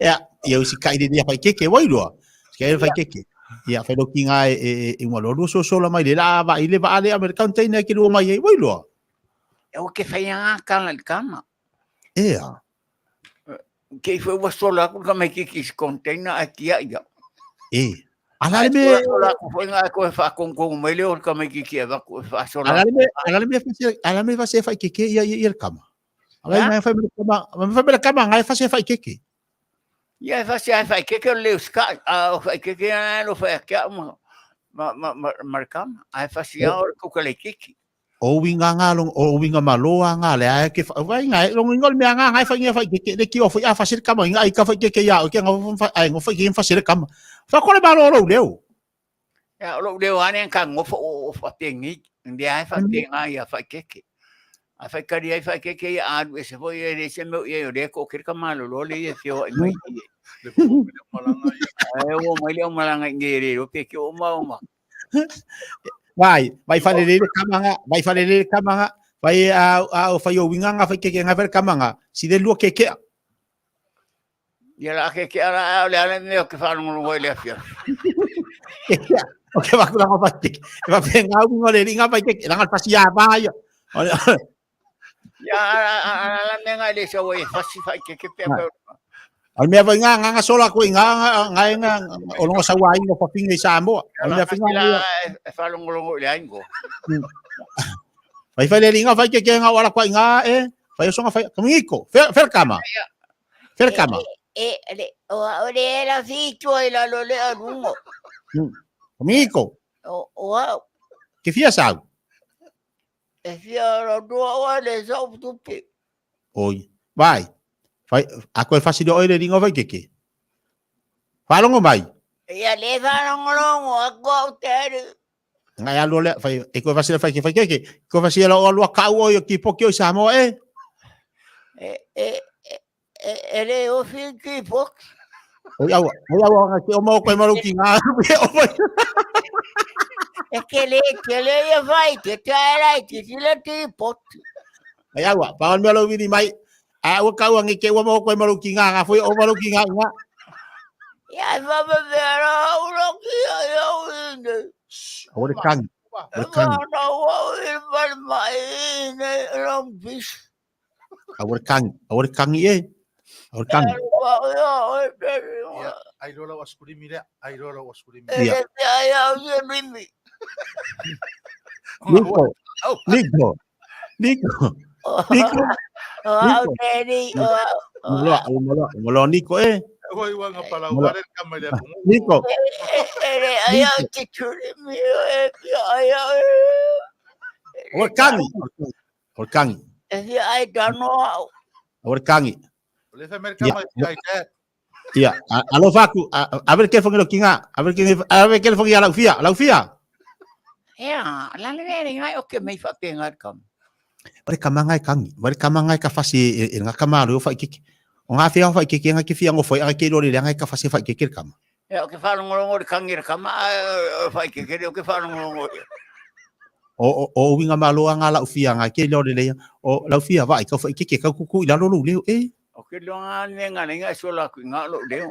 Ia, ia usi kai le ia fai keke wai loa. Sika e fai keke. Ia fai loki ngā e e e ngā loa so so la mai le la va i le va le American teina ke lua mai e wai loa. E o ke whai ngā kanga le kama. Ea. Ke i whai sola aku ka mai kiki si container a tia ia. E. Ala le me sola aku whai ngā koe whakongkong mai le o ka mai kiki e vaku e whasola. Ala le me ala le me fasi ala me fasi fai keke ia ia ia le kama. Ala me fai me kama me fai me kama ngai fasi fai keke. Ia e fasi ai fai keke o leo ska a o fai keke ana lo fai kia ma ma ma ma kama ai fasi a o kuka le kiki. O winga ngā long o winga maloa ngā le ai ke vai ngā long ingol mea ngā ngai fai ngā fai keke le ki o fai a fasi le kama ngā i ka fai keke ia o ke ngā fai ai ngā fai ke fasi le kama. Fa kore malo lo leo. Ia o lo leo ane ka ngofo o fa tengi ndi ai fa tenga ia fai keke. A fai kari ai fai keke ia alu e se foi e le se meu ia o le ko ke ka malo lo le ia fio ai mai. Ai o mai le o malanga ngere ro pe ke o ma o ma. Vai, vai fale le kamanga, vai fale le kamanga, vai a o fai o winga nga fai keke nga fai kamanga, si le lua keke. Ia la keke ala o le ala me o ke whanongo lo le afia. O ke vakula nga fai keke. E va pe nga winga le nga fai keke, nga fasi ya ba ya. Ia ala la me nga le sa o e fasi fai keke pe pe. Al mea vai ngā ngā sola koe ngā ngā ngā o longa sa wai ngā whawhinga i Samoa. Al mea whai ngā e whalongolongo i le aingo. Vai whai le ringa whai keke ngā wala koe ngā e whai o songa whai kamingiko fer kama. Fer kama. E le o o le la fitua i la lo le alungo. Kamingiko. O o Ke fia sau. E fia rotua oa le sau tupe. Oi. Vai. Fai, a koe whasiri oi le ringa vai keke. Whalongo mai. Ia le whalongolongo a koa o te aru. Ngai alu le fai e koe whasiri whai ke whai keke. Koe whasiri o lua kau oi o ki poki o Samoa e. E, e, e, e le ofi ki poki. Oi aua, oi aua nga ke o mau koe maru ki ngā e o mai. E ke le, ke le ia whai, te taera i te tila te poti. Ai aua, pa mea lau vini mai, a ua kau angi ke ua mau koe maru ki ngā, ngā foi o maru ki ngā ngā. Ia e whama mea rā uro ki a iau ine. Aua le kangi, le kangi. E whana wau i mare mai ine rong bis. Aua le kangi, aua le kangi e. Aua le kangi. Ia, ai loa lau askurimi lea, ai loa lau askurimi. Ia. Niko, Niko, Niko, Niko. Niko. Moloa, moloa, moloa Niko e. Oi wanga pala wale kama ile Niko. Aua le kangi. O le kangi. E fia ai tanoa au. O le kangi. O le whamere ka mai ai te. Ia, alofa aku, ave le telefoni lo kinga, ave le ave telefoni ia lau fia, lau fia. Ia, la le le ngai o ke mei whape ngai kam. Wale kama ngai kangi, wale kama ngai ka fasi e, e ngā kama alo whai keke. O ngā whia whai keke, ngā ke whia ngofoi, ngā ke rore le ngai ka fasi whai keke kama. Ia, o ke whaalongolongo le kangi le kama, whai keke o ke whaalongolongo. O o o winga malo a ngā lau fia ngā ke lore le o lau fia vai kau whai keke kau kuku i lalo leo e. O ke loa ngā ngā ngā sola ku ngā lo leo.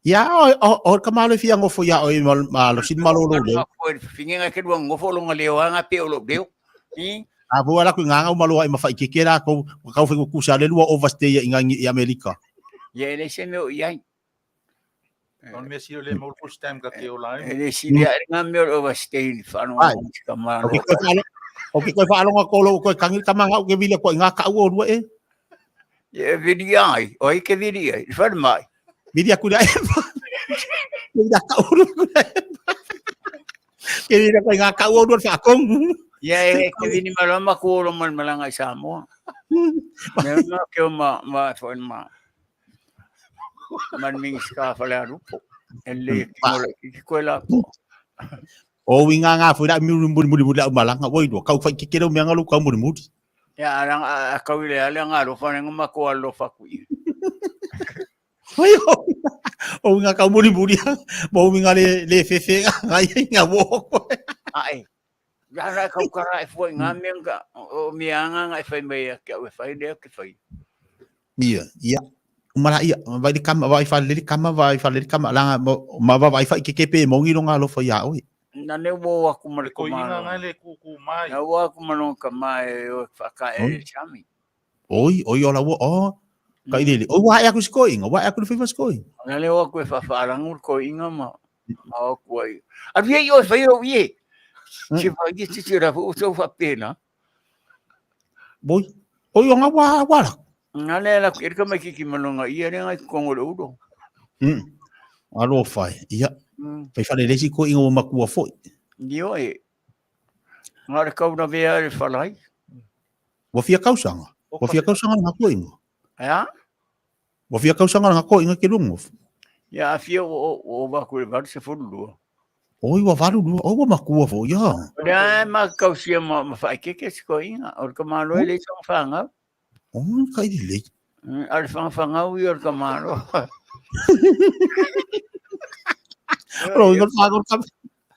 Ia o o o ka malo fia ngofo ia o i malo sin malo lo leo. Ko finge ngā ke lua ngofo lo ngā leo ngā pe o lo leo. I A vua la ku ngā ngau malo ai mawhai keke rā kau kau whai kuku sa le lua overstay i ngā i Amerika. Ia ele se meo i ai. O mea sio le mau first time ka te o lai. Ele si le ngā meo o overstay ni whano ka malo. O ke koe whaalonga kolo koe kangi ka manga o ke vile koe ngā ka ua rua e. Ia viri ai, o i ke viri ai, whare mai. Viri aku le e. Viri ka ua rua ku le e. Ke viri koe ngā ka ua rua whaakong. Ia e ke vini malama ku olo mal malanga i Samoa. Mea ma ke o ma ma whain ma. Man mingi ska whale arupo. E le ki ngola ki koe la po. O winga ngā fui la muri muri muri muri la malanga woi do kau whai keke rau mea ngalu kau muri muri. Ia aranga a kau ile ale ngā alofa nenga ma ko alofa kui. Oi o o winga kau muri muri mo winga le le fefe ngā i ngā wo koe. Ai. Ia ra kau kara e fua i ngā mea nga o mea anga nga e whai mai a ke au e whai lea ke whai. Ia, ia. Umala ia, vai le kama, vai whale le kama, vai whale le kama, langa, ma va vai whai ke kepe mongi lo ngā alofa ia oe. Na ne wo aku ma le Ko inga ngai le kuku mai. Na wo aku ma no ka mai o whaka e chami. Oi, oi ola wo, oh. Ka ilele. Oi wa aku sko inga, wa aku le fifa sko inga. Na le wo aku e whawhaarangu ko inga ma. Ma o ku ai. A wie o whai o wie. Si whai ki titi ra fu so whapena. Boi. Oi o ngā wa wa la. Nga le la ku ka mai kiki manonga ia le ngai kongo le udo. Alo whai. Ia. Whai whare lesi ko inga o makua foi. Io e. Ngā re kauna vea e whalai. Ua fia kausanga. Ua fia kausanga ngā ko inga. Ea? Ua fia kausanga ngā ko inga ke lungo. Ia, a fia o, o, o waku le valu se fulu lua. Oi, ua valu lua. Oi, ua makua fo, ia. Lea e ma kausia ma, ma whaikeke se ko inga. O le ka malo e le songa whangau. Oi, kai di lei. A le whanga whangau i o le ka malo. Ro, inga whangau ka.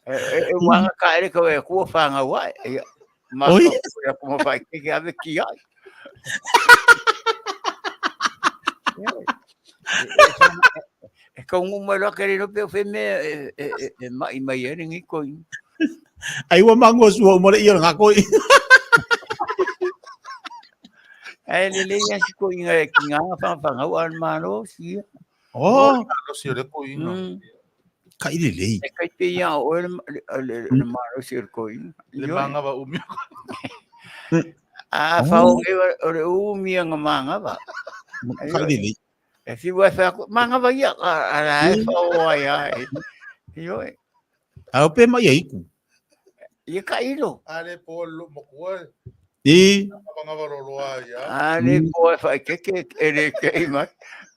E, e, e wanga ka ere kau e kua whangau ai. Ia. Ma Oi. ko ko ma whaikeke ave ki ai. Ia. E kau ngu mai loa kere no pe o wheme e, e, e, e mai mai e ringi ko inga. Ai ua mangua sua umore ia ngā ko inga. Ai le le ia si ko inga e ki ngā whangawhangau an malo si. Oh, Lo si le ko inga. Kai le lei. E kai te ia o le le le malo si ko inga. Le manga va umi. A whao e o le umi nga manga va. Kai le lei. E fi wa fa ko manga va ia a la e whao ai ai. Io e. Au pe mai e iku. Ia ka ilo. Ale po lo makua. I. Ngava loloa ia. Ale po e whaikeke e le kei mai.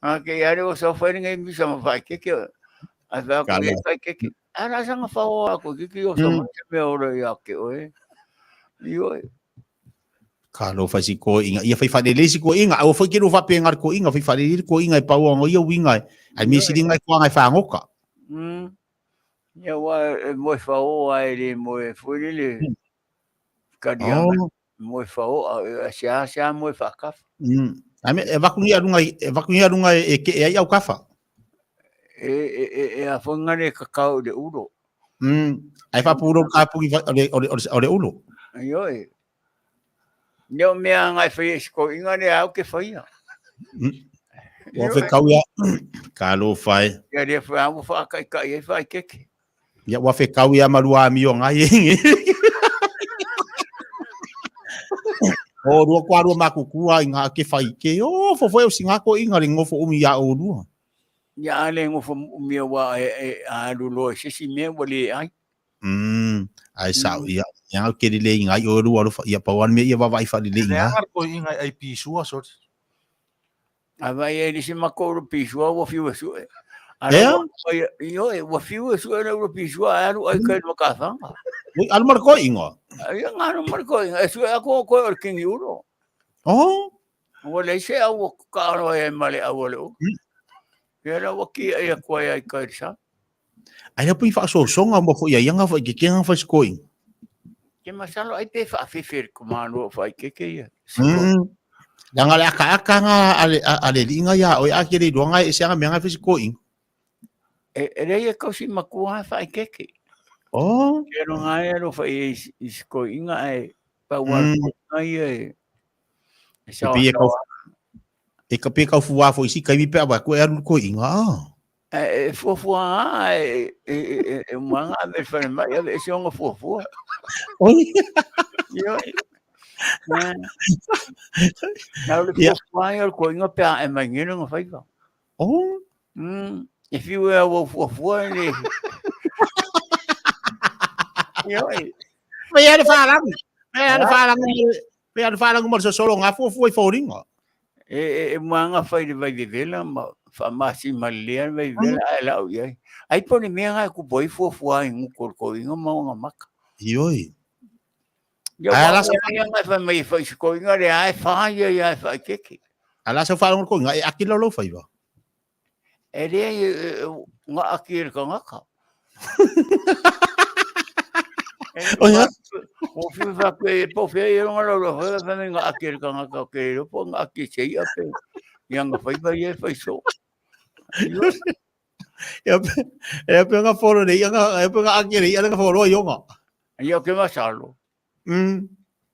A ke ale o sa whainga i misa ma whaikeke. A wha ko e whaikeke. Ara sanga whaoa ko kiki o sa mai te mea ora i ake oe. I oe. Ka lo fai si ko inga. Ia fai whalele si ko inga. Au fai ke lo whape ngar ko inga. Fai whalele ko inga e pau ango ia winga. Ai mi siringa i koanga i whangoka. Ia wa e moe whaoa e le moe fuilele. Ka dia oh. Moe whaoa e sea sea moe whakafa. Ai me e vakungi arunga e vakungi arunga e ke e ai au kafa. E e e e a whangane ka kau le uro. Ai fa puro ka puki ole ole ole ulo. Ai oi. Neo mea ngai whai e siko inga le au ke whaia. Ua fe kau ia, ka lo whai. Ia rea whai amu wha kai kai e whai keke. Ia ua fe kau ia marua amio ngai e. O rua kwa rua makukua i ngā ke whai ke. O, fo fo e o singako i ngā le ngofo umi ia o rua. Ia ale ngofo umi wa e, e a lulo e sesi mea wa le ai. Ai sa ia ia ke le inga i o rua alofa ia pau an me ia vava i fa le inga. Le ko inga ai pisua sort. A vai e lisi mako ro pisua wa fiu e sue. Ea? Io e wa fiu e sue le ro pisua alu ai kai no ka fanga. Ui alu mar ko inga. Ia ngā no mar ko inga e sue ako ko o kingi uro. Oh. Ua le se au ka aro e male au le o. Ia la wa ki ai ko ai kai sa. Ai la pui whaasosonga mo fo ia ianga fo i ke kenga fo sikoing. Ke masalo ai pe whaafewheri ko mānu o whai keke ia. Langa le aka aka nga ale ale linga ia o ia ke le luanga e se anga menga fo sikoing. E e rei e kausi makua whai keke. Oh. Ke ro ngai ro whai i sikoinga e pa wa ngai e. E sa. E ka pe kau fuā fo isi kai mi pe awa ko e aru ko inga. E fuafua a e e manga me whare mai e se onga fuafua. Oi. Io. Nā le fuafua ai o ko inga pea e mai ngeno nga whaiva. Oh. E whiu e au fuafua e le. Io. Mai ale wharangu. Mai ale wharangu. Mai ale wharangu mo se solo ngā fuafua i fōringa. E, e manga whai le vai vevela ma whamasi ma lea le vai vevela ai lau iai. Ai pone mea ngai ku poi fua fua i nguko ko inga ma nga maka. Ioi. Ia Ai, wa ala sa- ia ngai whai mai whai siko inga le ai whai ia ia whai keke. Ala sa wharangu ko inga e akila lo whaiva. E rea i nga aki e ka ngaka. O ia? O whiu wha koe e powhea i ronga rau rau whai whai nga aki e ka ngaka ke ropo nga aki se ia pe. Ia nga whai whai e whai so. E e pe nga foro nei nga e pe nga aki nei nga foro i onga. Ia ke masalo.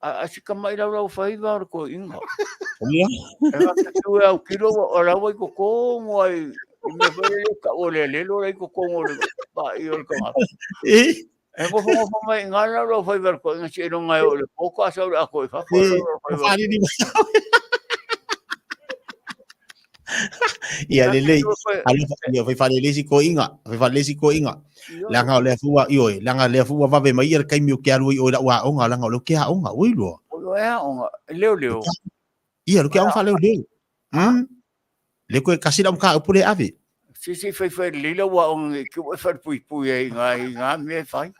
A sika mai rau rau whai wā ko inga. Ia. E nga te tue au kilo o rawa i ko kongo ai. I mea whai le ka o le lelo rei ko kongo le pa i o le kanga. E. E ngofo ngofo mai ngā rau rau whai wā ko inga si e nonga e o le pōka asa o le ako i whawha rau rau whai wā. Whariri mai. Ia le lei. Alofa ia fai wharere si ko inga. Fai wharere si ko inga. Langa o le fua i oi. Langa le fua vave mai ia kaimi o ke alu i oi la ua onga. Langa o le ke a onga. Oi lua. O le a onga. Leo leo. Ia lo ke a onga leo leo. Le koe kasi la mka upule ave. Si si fai fai lila ua onga ki ua fai pui pui e ngā i ngā mea fai.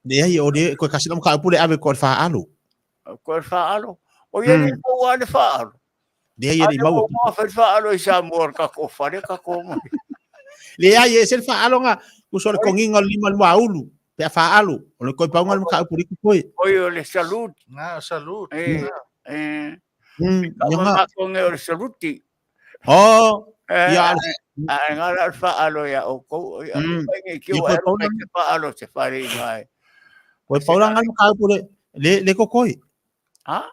Le ai o le koe kasi la mka upule ave ko wha alo. Ko wha alo. O ia ni ko ua le wha alo. Le ai e mau. Alo wha wha alo i sa mua ka ko whare ka ko mai. Le ai e se wha alo nga kuso le konginga lima le maulu. Pe wha alo. O le koe paunga le mka upule ku koe. Oi o le salut. Nga salut. E. E. Ka ma konge o le saluti. Oh. Ia. A ngā rā wha alo ia o kou. Ia ki o alo te wha alo se whare i ngai. Koe paura ngā mka upule le kokoi. Ha?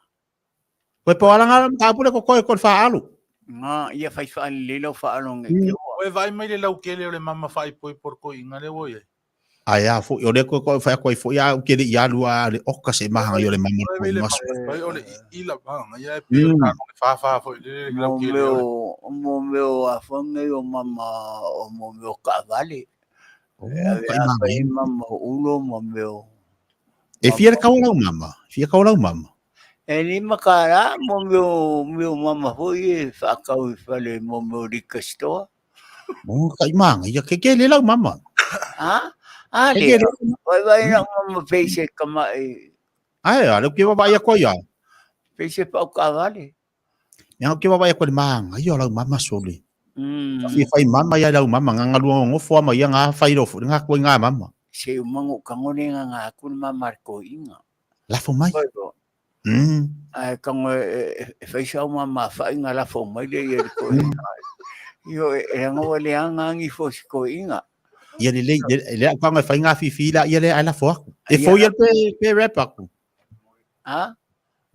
Koe paura ngā mka upule kokoi ko wha alo. Ngā ia whai wha lilo wha alo nge ki o. Koe vai mai le lau kele o le mama whai poi porko inga le oi. Ai a fo o le ko ko whai koe fo ia u kele ia lua le oka se mahanga i o le mama Koe le mama o le ila mahanga ia e pio ka le wha wha fo le lau kele o. Mo meo a whangai o mama o mo meo ka vale. Oh, E ka a whai mama ulo mo meo. E fia le kau lau mama? Fia kau lau mama? E lima kālā mo meo, meo mama foi e whaakau i whale mo meo liquor store. Mo ka imanga, ia ke ke le lau mama. Ha? A Ke le, ke le. vai vai na mama peise kama e, Ai, a le ke wawa ia koia. peise pau kavale. Ia ke wawa ia koe le maanga, ia lau mama sole. Mm. Fia whai mama ia lau mama, ngā ngalua ngofo ama ia ngā whai rofo, ngā koe ngā mama. Se umango kangone ngā ngā kune mama ko inga. Lafo mai. Vai bo. Ai kango e e whai sau mama whai ngā lafo mai le ia ko inga. Io e ranga le anga angi fo si ko inga. Ia le le le au kanga whai ngā fifi la ia le ai lafo aku. E Ia. foi pe pe rap aku. Ha?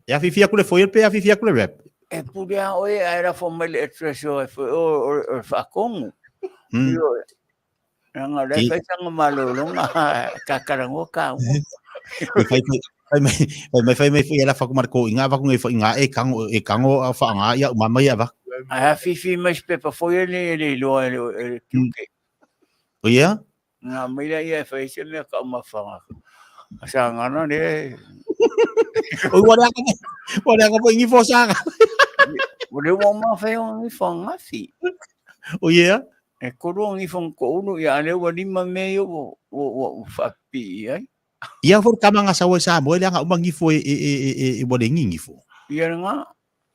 E a fifi aku le foi pe a fifi aku le rap. E pure a oe ai lafo mai le address o e foi o o whakongu. Io ranga le whai sanga malolonga kakarango ka. E whai whai mai whai mai whai mai whai la whaku marko inga vaku ngai whai ngā e kango a wha ngā ia umama ia va. Ai a fifi mai pepa foi le le loa le le tiuke. O ia? Ngā maila ia e whai se mea ka umawhanga. A sa ngana le. O wale aka wale aka po ingi fo sanga. O le ua mawhai o ngi whangafi. O ia? E koro ngi whang ko unu ia ale ua lima me io o o o whapi ai. Ia fo kama nga sawa sa mo le anga uma ngifo e e e e e wale ngi ngifo. Ia nga.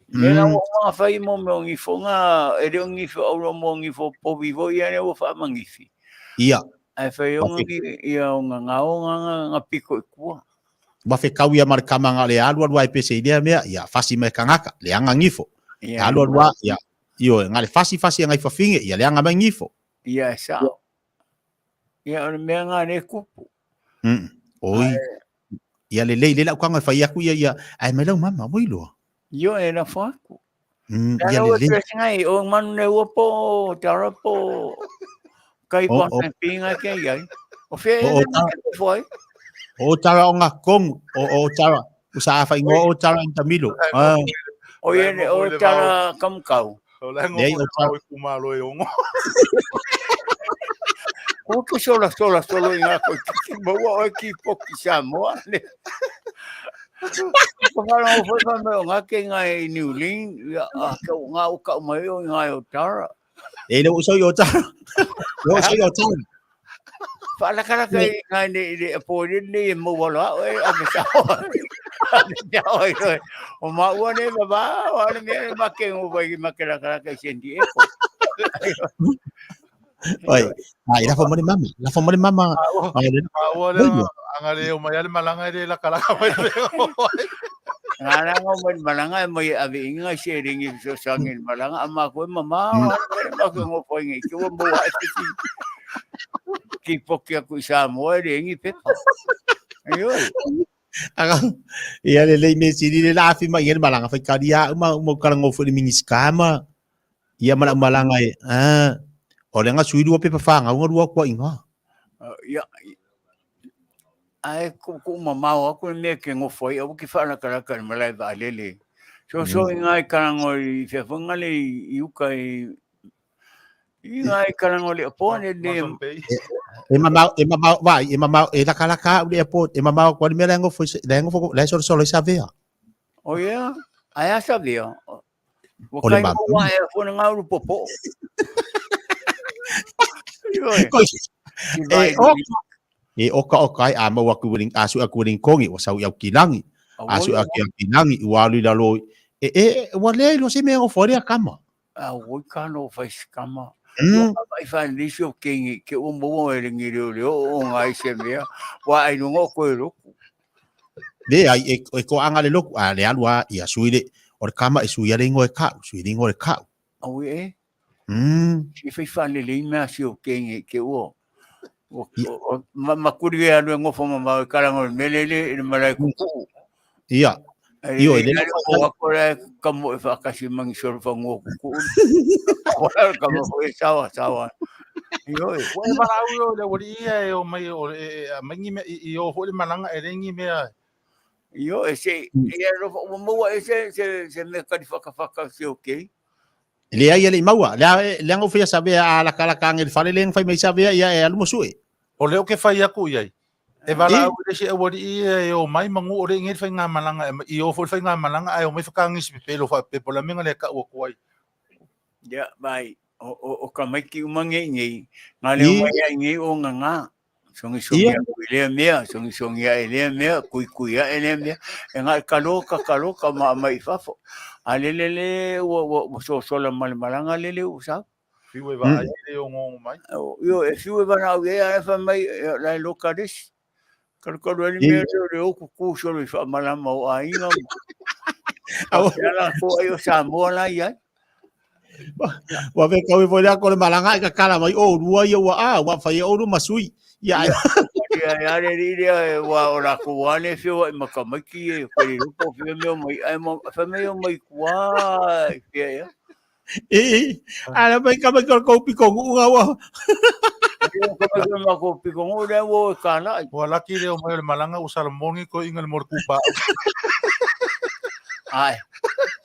Le na o mga whai mo me o ngifo nga e reo ngifo auro mo ngifo po vivo ia ne o wha mangifi. Ia. Ai whai o ngi ia o nga nga o nga nga nga piko i kua. Wa fe kau ia mar kama nga le alu alu ai pese idea mea ia fasi mai kangaka le anga ngifo. Ia. Alu alu ia io nga le fasi fasi nga ifafinge ia le anga mai ngifo. Ia sa. Ia o le mea ngā le kupu. Oi. Ia le lei le lau kanga whai aku ia ia ai mai lau mama moi loa. Io e la whaku. Ia le le lei. Ngai o manu ne ua po tara po kai O, pa o. te pinga ke iai. O fe O, o, e ne foi. O tara o ngā kongu, o tara, o sa awha ingoa o tara in tamilo. Ah, O ia ne o tara kamkau. O le Nei, ngo o tara. o kumalo e ongo. Ko ke sola sola solo i ngā koe ki maua o ki poki Samoa. Ne. Ko whara o whai whai mai o ngā ke ngā i New Zealand, ia a ka o ngā o ka mai o ngā o tara. E le o so i o tara. O so i o tara. Whaalakaraka i ngā ne i le apo i le e maua loa o e a me sao. A me sao i roe. O maua ne baba, o ale mea ma ke ngō wai ma ke rakaraka i San Diego. Oi, ai la fo mone mama, la fo mone mama. Ai le Ua le anga le o mai ale malanga le la kala mai le. Ngā ranga o mai malanga e mai ave inga se ringi so sangi malanga ama koe mama o ale mea ma ke ngō whai ngai ki ua maua e te ki poki aku i Samoa e ringi pepa. Ai oi. Aga ia le le me siri le la fi mai le malanga fai karia uma uma kala ngofo le miniskama. Ia mala malanga e. Ah. O le nga sui lua pepa whanga, unga lua kua inga. Ia, ai ko ko mamao aku me ke ngofo ai au ki whaalakaraka i malae vaalele. So so i ngai karango i whiawhanga le i uka i ngai karango le apo ne le E mamao, e mamao, vai, e mamao, e lakalaka au le airport, e mamao kua ni mea le ngofo, le ngofo, le solo solo i savea. O ia, ai a savea. Wa O le kai mamao. mo wa e fona ngā uru popo. Ioi. Koi, Ki e vai oka, e oka oka ai a mau aku wiring, a su aku wiring kongi, wa sau i au kilangi. A su aku au kilangi, ua alu i lalo i, e, e, ua lea i lo se mea ngofo rea kama. A oi ka no whai skama. Ua i whai nisi o kingi, ke ua maua e ringi reo reo o ngai se mea, wa ai nunga o koe roku. Le ai, e, e ko anga le loku, a le alu a, ia sui le, o le kama e sui ale ingo e kau, sui le ingo e kau. Au e? Si whai whai le mea si o kingi, ke ua. O, makuri e alu e ngofo mamau e karanga o melele i le marae kuku. Ia. Io, e le o ako le kamo e whakasi mangi soro whango kuku. Ora kamo e sawa sawa. Io e. Ua e mara au le wali ia e o mai o e mangi me i o hoi le malanga e rengi mea. Io e se ia ro o maua e se se se me kari whakawhaka se okay. Le ai le maua, le le ngo fia sabe a la kala kange le fale le ngai mai sabe ia e alu mosu e. O leo ke whai aku iai. E valaau i le isi aualii ia e omai ma gu o le i nei le faigamalaga e i o foi le faigamalaga ae omai whakangisi pepelo whaapepo la menga le ka ua kuai. Ia, vai, o ka maiki uma ngei ngei, ngā leo mai ai ngei o ngā ngā. Songi songi a kui lea mea, songi songi a e lea mea, kui kui a e lea mea. E ngā kaloka kaloka ma mai i fafo. A lele le ua ua ua sosola ma le malaga lele ua sau. Fiu e vaai le ongongo mai. Io e fiu e vana au e a fa mai la e loka lesi. Kalukalu ai le mea lea o le oku ku solo i faamalama o aiga. Au ala ko ai o Samoa la i ai. Ua ve kau e foi lea ko le malaga i ka kala mai o lua ia ua a ua fai o lua masui. Ia ai. Ia ia le li lea e ua o la ko ua le fio ai makamaiki e ko le loko fio mea mai ai ma fa mai o mai kua i fia ia. E ala mai ka mai ko ko piko ngu nga ua. Ka mai ma ko piko ngu le ua ka la. Ua laki leo mai o le malaga ua salamongi ko inga le mo le kupa. Ai.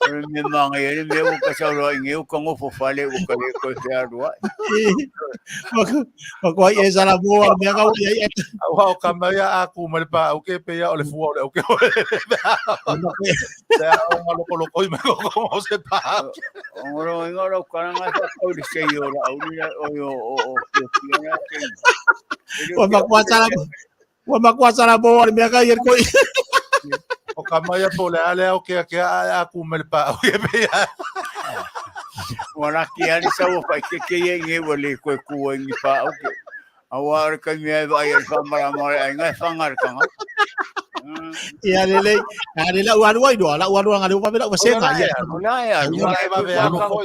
O le mea manga ia le mea ua ka sau i ngeu ka ngofo fale ua ka le koe fea rua. Ma ko ai e sala mo a mea ka ua ia. Aua o ka mai a ku ma le pa au ke pe ia o le fua o le au ke o le. Te a o nga loko loko i me ko ko mo se pa. O ngoro inga rau karanga sa kau le sei o la au ni o o o o o o na sei. Ua makua sala ua makua sala mo a le mea ka ia ko. O ka mai a po le ale au ke ke a a ku me le pa au ke pe ia. Ua laki ali sau o whai ke ke ia nge ua le koe kua ingi pa au ke. Aua ore kai mea e vai e whamarama ore ai ngai whangar kanga. Ia le le, a le la ua lua iloa, la ua lua nga le ua vela ua senga. Ia la ia, la e vave alo foi.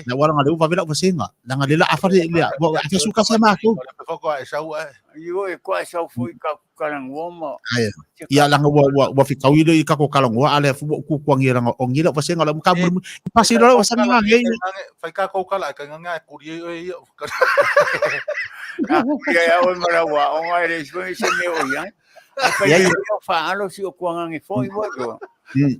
La ua nga le ua vela ua senga. La nga le la afa le le, ua afa suka sa ma ko. Foko ai sau ai. Io e ko ai sau foi ka kalangoa ma. Ai. Ia langa ua ua ua fikau ile i kako kalangoa ale fu ku ku ngi langa o ngi la vasenga la ka mu pasi lo wa sanga ngi. Fai ka ko kala ka nga kuri e ia. Ia ia o mara wa o ngai le sui se me o ia. Ia ia fa alo si o kuanga ngi foi wa do.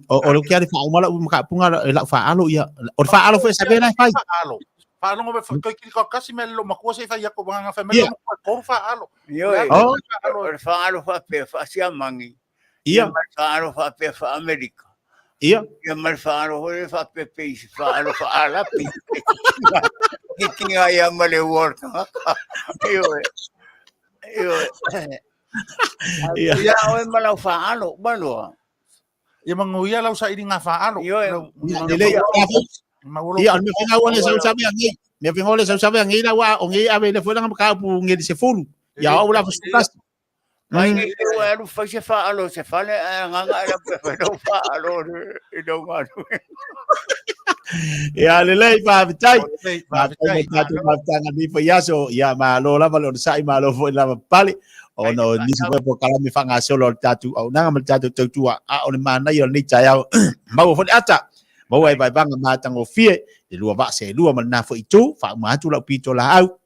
O o lo kia le fa umala u maka punga la fa alo ia. O fa alo foi sabe la fai. Alo. Faalogo me toi kiri ka kasi me lo makua se fai ako nga fa me lo makua koru fa alo. Io e. Oh. O le fa alo fa pe fa sia mangi. Ia. Ma fa alo fa pe fa Amerika. Ia. Ia ma fa alo hoi fa pe pe fa alo fa alapi. Ki tinga ia ma le worka. Io e. Io e. Ia. Ia o ma lau fa alo ba loa. Ia manguia lau sa ili nga fa alo. Io e. Lele. Ma ulo. Ia, o le mea finau le sau sabe angi. Mea finau le sau sabe angi la wa o ngi ave le foi langa ka pu ngi se fulu. Ia o la fusukas. Mai ngi te ua alu fai se fa alo se fale a nganga ala pe fa no fa alo i no nganu. Ia lelei faafetai. Faafetai tatou mafutaga nei foi aso. Ia malo lava le onosai, malo foi lava pale. Ona o nisi foi polokalame faagasolo o le tatou auaunaga ma le tatou tautua. A o le manaia o lenei taeao maua foi le ata. Maua e vaevaga matagofie le lua vaa seelua ma lena foi itu. Faauma atu lau pito laau.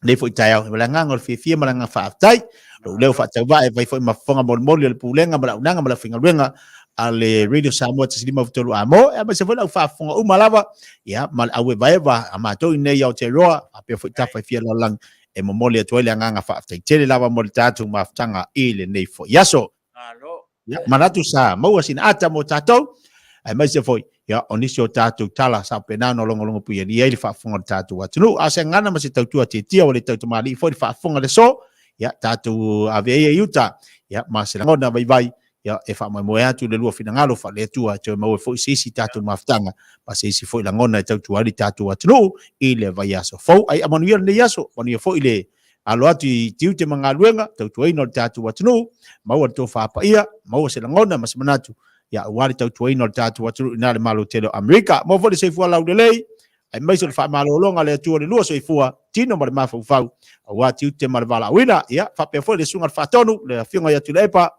Nei foi taeao, ma le agaga o le fiafia ma le agaga faafetai. Lou leo faatauvaa e fai foi ma fofoga molimoli o le Pulega ma le auaunaga ma le aufaigaluega a le Radio Samoa 153 Amo, e aemaise foi le au faafofoga uma lava, ia, ma le auevaeva a matou i nei Aotearoa, faapea foi tafa e fia lalolagi, e momoli atu ai le agaga faafetai tele lava mo le tatou mafutaga i lenei foi aso. Malo. Ia, manatu sa maua sina ata mo tatou, aemaise foi, ia, o nisi o tatou tala sa faapena ona logologo puialia ai le faafofoga o le tatou atunuu. A o se gagana ma se tautua tietia ua le tautamalii foi le faafofoga i le aso, ia, tatou ave ia i uta, ia, ma se lagona vaivai, ia, e faamoemoe atu i le lua finagalo faale-Atua e toe maua foi se isi tatou mafutaga ma se isi foi lagona e tautua ai le tatou atunuu i le vaiaso fou. Ai, a manuia lenei aso, manuia foi le alo atu i tiute ma galuega, tautuaina o le tatou atunuu, maua le tofa paia, maua se lagona ma se manatu, ia aua le tautuaina o le tatou atunuu i na le Malo tele o Amerika. Maua foi le soifua laulelei, aemaise o le faamalologa a le Atua le lua soifua, tino ma le mafaufau, aua tiute ma le valaauina. Ia, faapea foi le susuga i le Faatonu, le Afioga ia Tuilaepa,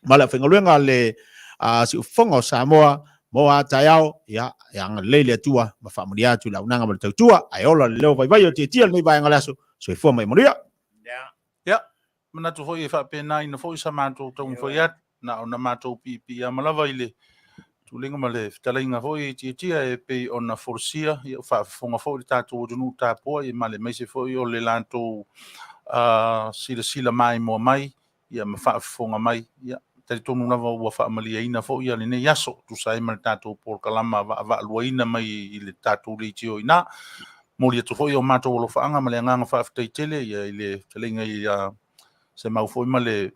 ma le aufaigaluega a le Siufofoga o Samoa mo a taeao, ia, e agalelei le Atua ma faamanuia atu i le auaunaga ma le tautua, ae ola le leo vaivai o tietia lenei vaega o le aso. Soifua ma ia manuia. Ia, manatu foi e faapenaina foi sa matou taumafai atu, na ona matou piipiiama lava i le. Tuliga ma le fetalaiga foi i Tiatia e pei ona folasia, ia ua faafofoga foi le tatou atunuu tapuai ma le aemaise foi o le latou silasila maimoa mai ia ma faafofoga mai. Ia, talitonu lava ua faamalieina foi ia lenei aso, tusa ai ma le tatou polokalama vaavaaluaina mai i le tatou leitio i ina. Momoli atu foi o matou alofaaga ma le agaga faafetai tele ia i le fetalaiga ia Semau foi ma le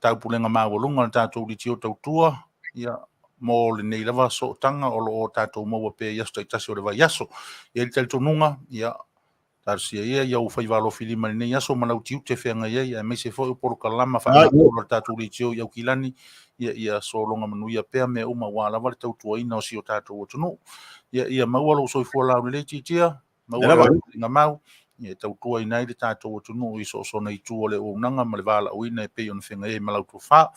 taupulega maualuga o le tatou leitio tautua, ia, mo lenei lava sootaga o lo o tatou maua pea i aso taitasi o le vaiaso. E i ai le talitonuga, ia, talosia ia i ou faiva alofilima i lenei aso ma lau tiute feagai ai, aemaise foi o polokalama faagasolo a le tatou leitio i Aukilani, ia, ia sologa manuia pea mea uma aua lava le tautuaina o si o tatou atunuu. Ia, ia maua lou soifua laulelei Tiatia, maua lau mau, ia e tautuaina ai le tatou atunuu i so o sona itu o le auaunaga ma le valaauina e pei ona feagai ai ma lau tofa.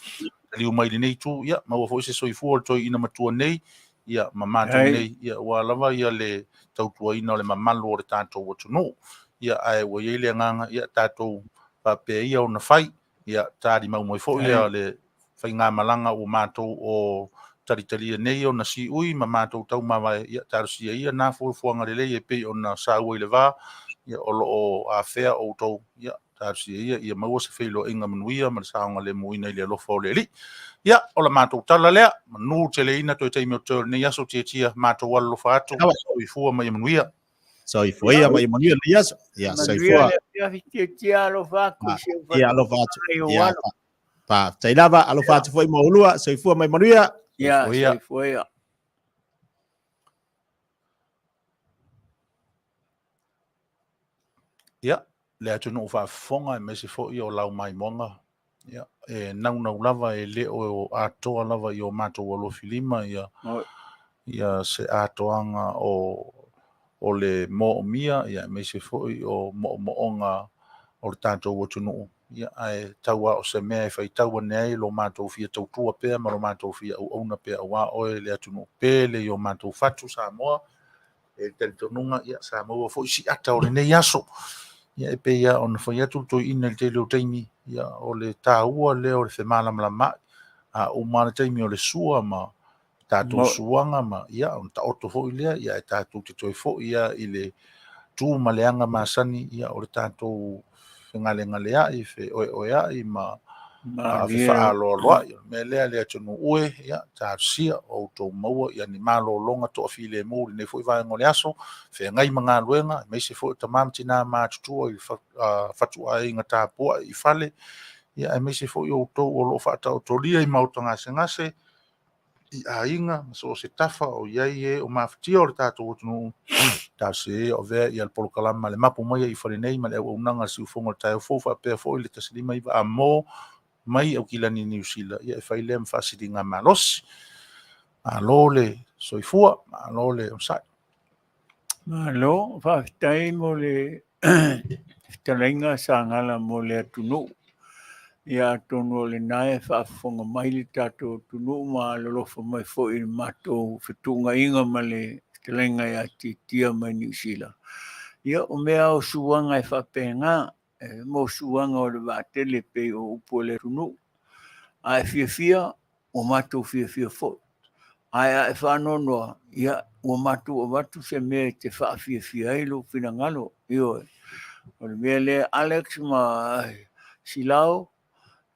Taliu mai lenei itu, ia, maua foi se soifua o le toeaina matua nei, ia, ma matou nei, ia, aua lava ia le tautuaina o le mamalu o le tatou atunuu. Ia, ae ua i ai le agaga, ia, tatou faapea ia ona fai, ia, talimau mai foi ia le faigamalaga ua matou o talitalia nei ona siui ma matou taumavae, ia, talosia ia na fuafuaga lelei e pei ona saua i le va, ia, o lo o afea outou, ia, talosia ia ia maua se feiloaiga manuia ma le saogalemuina i le alofa o le Alii. Ia, o la matou tala lea, manu teleina toe taimi o totoe o lenei aso, Tiatia, matou alolofa atu, soifua ma ia manuia. Soifua ia ma ia manuia lenei aso. Ia, soifua. Manuia le Tiatia, alofa atu. Ia, alofa atu. Ia, faafetai lava, alofa atu foi ma oulua, soifua ma ia manuia. Ia, soifua ia. Ia, le atunuu faafofoga aemaise foi o lau maimoaga, ia, e naunau lava e le o atoa lava i o matou alofilima ia, ia se atoaga o le moomia, ia, aemaise foi o moomooga o le tatou atunuu, ia, ae tau lava o se mea e faitau ane ai lo matou fia tautua pea ma lo matou fia auauna pea aua oe le atunuu pele i o matou fatu Samoa. E le talitonuga, ia, sa maua foi siata o lenei aso. Ia, e pei lava ona fai atu le toeaina i le tele o taimi, ia, o le taua lea o le femalamalamaai. A uma lava le taimi o le sua ma tatou suaga ma, ia, ona taoto foi lea, ia, ae tatou te toe foi lava i le tu ma le aga masani, ia, o le tatou fegalegaleai, feoeoeai ma fefaaloaloai. O le mea lea le atunuu e, ia, talosia o outou maua ia ni malologa toafilemu i lenei foi vaega o le aso, feagai ma galuega, aemaise foi o tama ma tina matutua i fatuaiga tapuai i fale, ia, aemaise foi o outou o lo o faataotolia i maota gasegase, i aiga ma so o se tafa o i ai e o mafatia o le tatou atunuu, talosia ia o avea ia le polokalama le mapu mai ai i fale nei ma le auaunaga a le siufofoga o le taeao fou faapea foi le 159 amo mai Aukilani Niu Sila, ia e fai lea ma faasiliga malosi. Malo le soifua, malo le onosai. Malo, faafetai mo le fetalaiga Sagala mo le atunuu. Ia atonu o lena e faafofoga mai le tatou atunuu ma alolofa mai foi i le matou fetuunaiga ma le fetalaiga ia Tiatia mai Niu Sila. Ia o mea o suaga e faapena, e mo suaga o le vaatele pei o upu o le atunuu. A e fiafia, ua matou fiafia foi. Ae a e faanoanoa, ia, ua matou avatu se mea e te faafiafia ai lou finagalo. Ioe. O le mea lea, Alex ma Silao,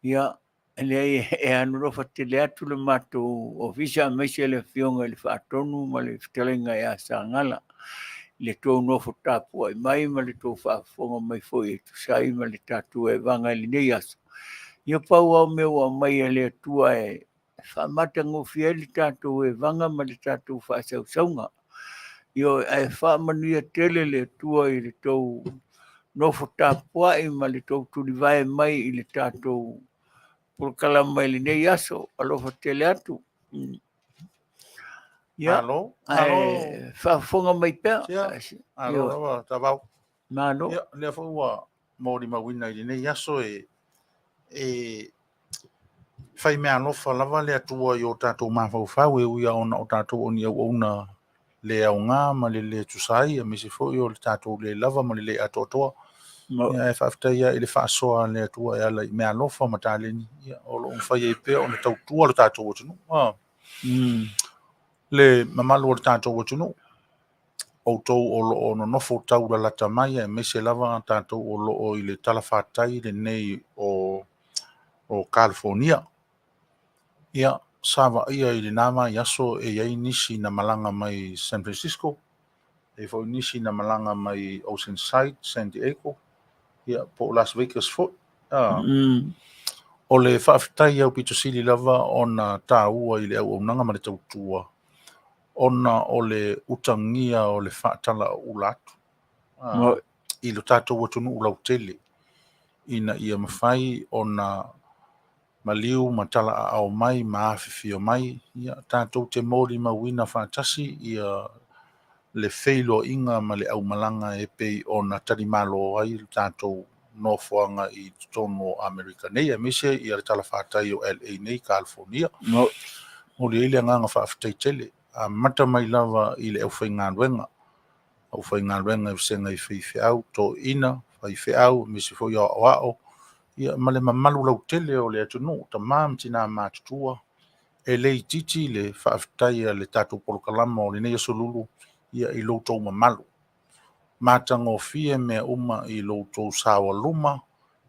ia, e leai e alolofa tele atu le matou ofisa aemaise le afioga i le Faatonu ma le fetalaiga ia Sagala i le tou nofo tapuai mai ma le tou faafofoga mai foi e tusa ai ma le tatou evaga i lenei aso. Ia pau lava o mea ua aumai e le Atua e faamatagofie ai le tatou evaga ma le tatou faasausauga. Ioe, ae faamanuia tele le Atua i le tou nofo tapuai ma le tou tulivae mai i le tatou polokalama i lenei aso. Alofa tele atu. Ia, Malo, ae malo. faafofoga mai pea. Tia, malo Ioe, lava Tavau. malo. Ia, lea foi ua molimauina i lenei aso e fai meaalofa lava le Atua i o tatou mafaufau e ui lava ona o tatou o ni auauna le aoga ma le le tusa ai, aemaise foi o le tatou le lava ma le le atoatoa. Ia, ae faafetai lava i le faasoa a le Atua e ala i meaalofa ma taleni, ia, o lo o mafai ai pea ona tautua lo tatou atunuu. Le mamalu o le tatou atunuu, outou o lo o nonofo taulalata mai aemaise lava tatou o lo o i le talafatai lenei o Kalifonia. Ia, sa vaaia i lena vaiaso e i ai nisi na malaga mai San Francisco, e i ai foi nisi na malaga mai Oceanside, San Diego, ia po o Las Vegas foi. O le faafetai aupito sili lava ona taua i le auaunaga ma le tautua ona o le utagia o le faatalaauula atu i lo tatou atunuu lautele ina ia mafai ona maliu ma talaaao mai ma afifio mai, ia tatou te molimauina faatasi ia le feiloaiga ma le aumalaga e pei ona talimalo ai le tatou nofoaga i totonu o Amerika nei, aemaise ia le talafatai o LA nei, Kalifonia. Momoli ai le agaga faafetai tele, amata mai lava i le aufaigaluega, aufaigaluega i vasega i faifeau, toeaiina, faifeau, aemaise foi o aoao, ia ma le mamalu lautele o le atunuu, tama ma tina matutua. E le itiiti le faafetai a le tatou polokalama o lenei aso lulu ia i lo outou mamalu. Matagofie mea uma i lo outou saoaluma,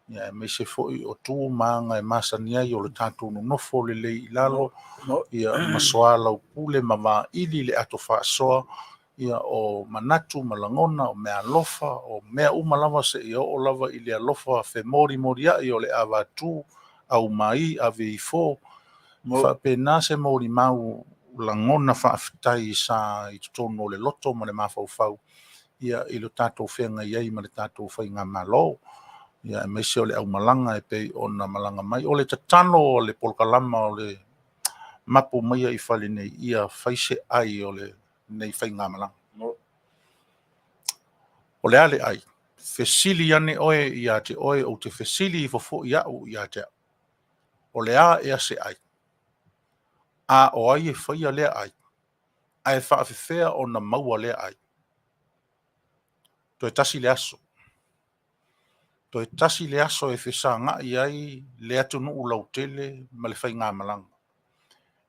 ia aemaise foi o tu ma aga e masani ai o le tatou nonofo lelei i lalo, ia ma soalaupule ma vaili le ato faasoa, ia o manatu ma lagona, o meaalofa, o mea uma lava seia oo lava i le alofa femolimoliai o le avatu, aumai, ave ifo. Faapena se molimau lagona faafetai sa i totonu o le loto ma le mafaufau ia i lo tatou feagai ai ma le tatou faigamalo, ia aemaise o le aumalaga e pei ona malaga mai. O le tatalo o le polokalama o le mapu maia i fale nei, ia fai se ai o lenei faigamalaga. O le a le ai? Fesili ane oe ia te oe, ou te fesili ifo foi au ia te au. O le a ea se ai? A o ai e faia lea ai? Ae faafefea ona maua lea ai? Toe tasi le aso. Toe tasi le aso e fesagai ai le atunuu lautele ma le faigamalaga.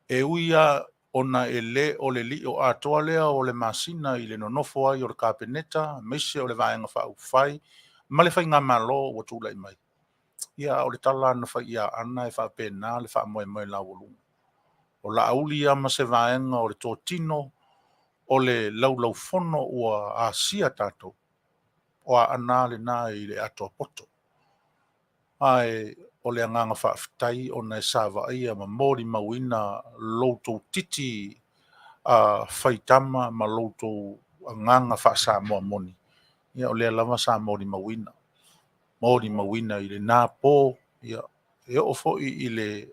E ui lava ona e le o le lio atoa lea o le masina i le nonofo ai o le Kapeneta aemaise o le Vaega Faaupufai ma le faigamalo ua tulai mai, ia a o le tala na fai ia Aana e faapena le faamoemoe laualuga. O Laauli ia ma se vaega o le totino o le laulaufono ua asia tatou, o Aana lava lena i le atoa poto. Ae o le agaga faafetai ona e sa vaaia ma molimauina lo outou titi faitama ma lo outou agaga faa-Samoa moni, ia o lea lava sa molimauina, molimauina i lena po, ia e oo foi i le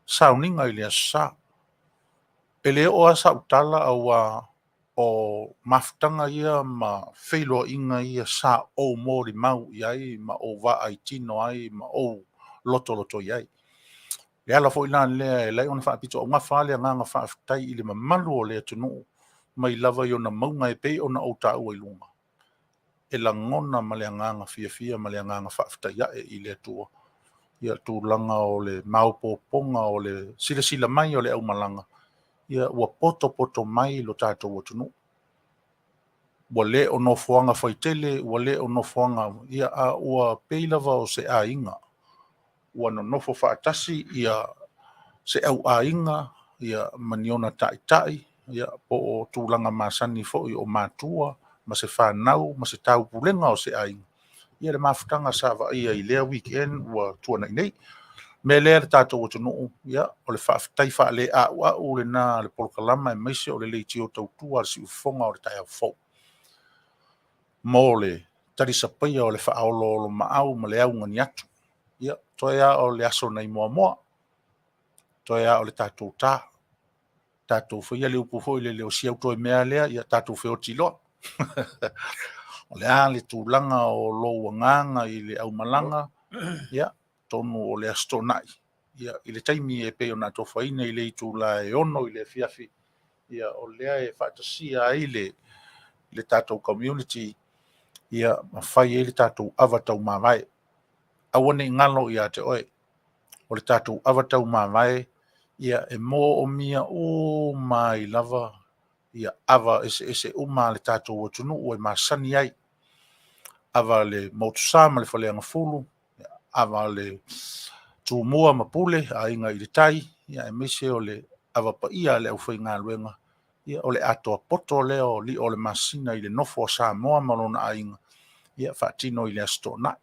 sauniga i le Aso Sa. E le oo lava sau tala aua o mafutaga ia ma feiloaiga ia sa ou molimau i ai ma ou vaai tino ai ma ou lotoloto i ai. Le ala foi la lea e ala ai ona faapitoaugafa le agaga faafetai i le mamalu o le atunuu mai lava i ona mauga e pei ona ou taua i luga, e lagona ma le agaga fiafia ma le agaga faafetai ae i le Atua ia tulaga o le maopoopoga o le silasila mai o le aumalaga, ia ua potopoto mai lo tatou atunuu. Ua le o nofoaga faitele, ua le o nofoaga, ia a ua pei lava o se aiga ua nonofo faatasi ia se auaiga ia ma ni ona taitai ia po o tulaga masani foi o matua ma se fanau ma se taupulega o se aiga. Ia le mafutaga sa vaaia i lea weekend ua tuanai nei. Mea lea le tatou atunuu, ia, o le faafetai faaleauau lena a le polokalama aemaise o le leitio tautua a le siufofoga o le taeao fou mo le talisapaia o le faaoloolomaau ma le augani atu. Ia, toe lava o le aso nai Moamoa, toe lava o le tatou ta. Tatou faia le upu foi lele o si au toe mea lea, ia tatou feoti loa. O le a le tulaga o lou agaga i le aumalaga, ia, atonu o le Aso Toonai, ia, i le taimi e pei ona atofaina i le itula e 6 i le afiafi, ia, o lea e faatasia ai le tatou community, ia, ma fai ai le tatou ava taumavae. Aua ne i galo ia te oe, o le tatou ava taumavae Ia, e manaomia uma ai lava ia ava eseese uma a le tatou atunuu e masani ai. Ava a le Motusa ma le Faleagafulu, ava a le Tumua ma Pule, Aiga i le Tai, ia aemaise o le ava paia a le aufaigaluega, ia o le atoa poto lea o lio o le masina i le nofo a Samoa ma lona aiga, ia faatino i le Aso Toonai.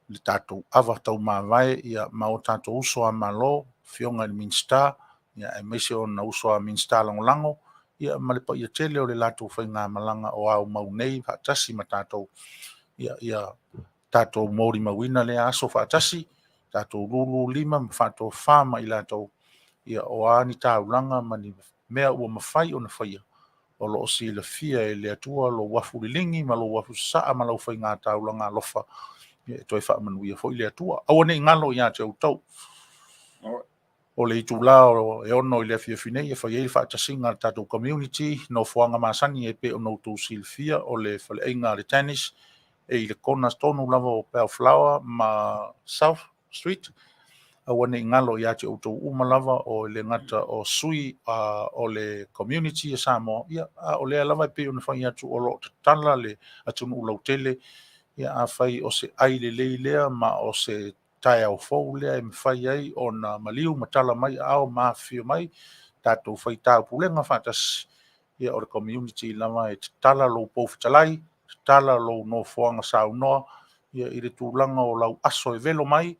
Le tatou ava taumavae ia ma o tatou uso a Malo, Afioga i le Minisita, ia aemaise ona uso a Minisita Lagolago, ia ma le paia tele o le latou faigamalaga o aumau nei faatasi ma tatou, ia, ia tatou molimauina lea aso faatasi, tatou lulu lima ma faatofa ma i latou, ia o a ni taulaga ma ni mea ua mafai ona faia, o lo o silafia e le Atua lou afu liligi ma lou afu sasaa ma lau faiga taulaga alofa, e toe faamanuia foi le Atua. Aua ne i galo ia te outou. O le itula e 6 i le afiafi nei e fai ai le faatasiga a le tatou community, nofoaga masani e pei ona outou silafia o le faleaiga a le Tennis e i le kona tonu lava o Bellflower ma South Street. Aua ne i galo ia te outou uma lava o le gata o sui o le community a Samoa, ia, a o lea lava e pei ona fai atu o lo o tatala le atunuu lautele. Ia, afai o se ai lelei lea ma o se taeao fou lea e mafai ai ona maliu ma tala mai aao ma afifio mai tatou fai taupulega faatasi, ia o le community lava e tatala lou pou fetalai, tatala lou nofoaga saunoa, ia i le tulaga o lau aso e velo mai,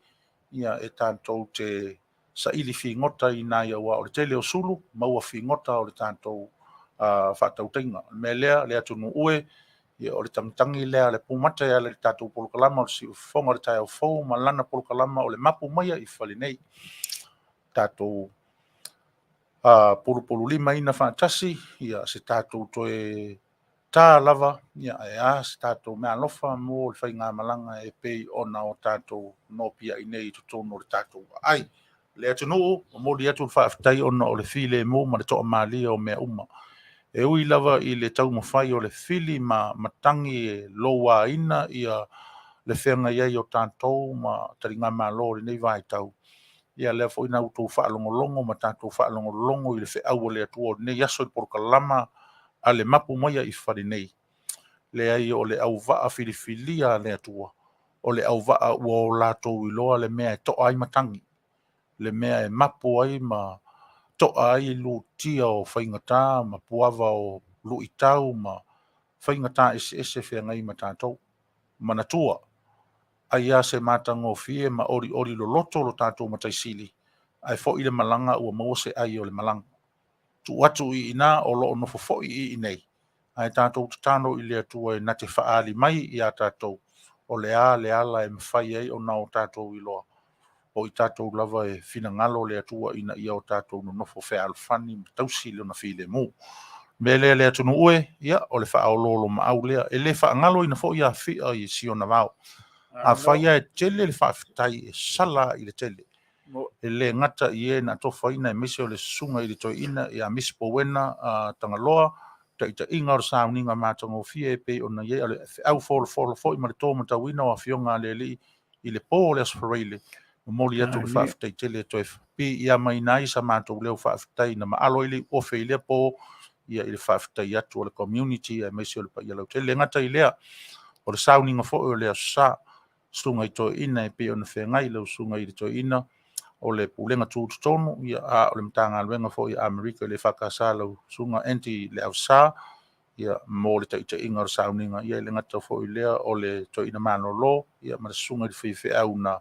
ia e tatou te saili figota i nai aua o le tele o sulu maua figota o le tatou faatautaiga. O le mea lea, le atunuu e, ia o le tagitagi lea a le pumata e ala i le tatou polokalama o le Siufofoga o le Taeao Fou ma lana polokalama o le Mapu Maia i Fale Nei. Tatou pulupululimaina faatasi, ia se tatou toe tā lava, ia ae a se tatou meaalofa mo le faigamalaga e pei ona o tatou nopiai nei i totonu o le tatou aai. Le atunuu, momoli atu le faafetai ona o le filemu ma le toamalie o mea uma. E ui lava i le taumafai o le fili ma matagi e louaina ia le feagai ai o tatou ma taligamalo o lenei vaitau, ia lea foi na outou faalogologo ma tatou faalogologo i le feau a le Atua o lenei aso i le polokalama a le Mapu Maia i Fale Nei. Leai, o le auvaa filifilia a le Atua, o le auvaa ua o latou iloa le mea e toa ai matagi, le mea e mapu ai ma toa ai lutia o faigata ma puava o luitau ma faigata eseese feagai ma tatou. Manatua, ai lava se matagofie ma olioli loloto lo tatou Matai Sili, ae foi le malaga ua maua se ai o le malaga. Tuu atu i ina o lo o nofo foi i inei, ae tatou tatalo i le Atua e na te faaali mai ia tatou o le a le ala e mafai ai ona o tatou iloa, o i tatou lava e finagalo le Atua ina ia o tatou nonofo fealofani ma tausi lona filemu. Mea lea le atunuu e, ia, o le faaoloolomaau lea. E le faagaloina foi Afia i si ona vao. Afai lava e tele le faafetai e sala i le tele. E le gata i e na atofaina aemaise o le susuga i le toeaina ia Miss Powena Tagaloa, taitaiga o le sauniga matagofie e pei ona i ai, o le feau folafolo foi ma le tō matauina o afioga a le Alii i le pō o le Aso Faraile. Momoli atu le faafetai tele e toe piiamaina ai sa matou leo faafetai na maalo ai le iuofe i lea pō, ia i le faafetai atu a le community aemaise o le paia lautele. E le gata i lea, o le sauniga foi o le Aso Sa, susuga i toeaiina e pei ona feagai lau susuga i le toeaina o le Pulega Tutotonu, ia, a o le Matagaluega foi a Amerika i le EFKS lau susuga Andy Leausa, ia, mo le taitaiga o le sauniga, ia, e le gata foi i lea o le toeaina malolo, ia, ma le susuga i le faifeau na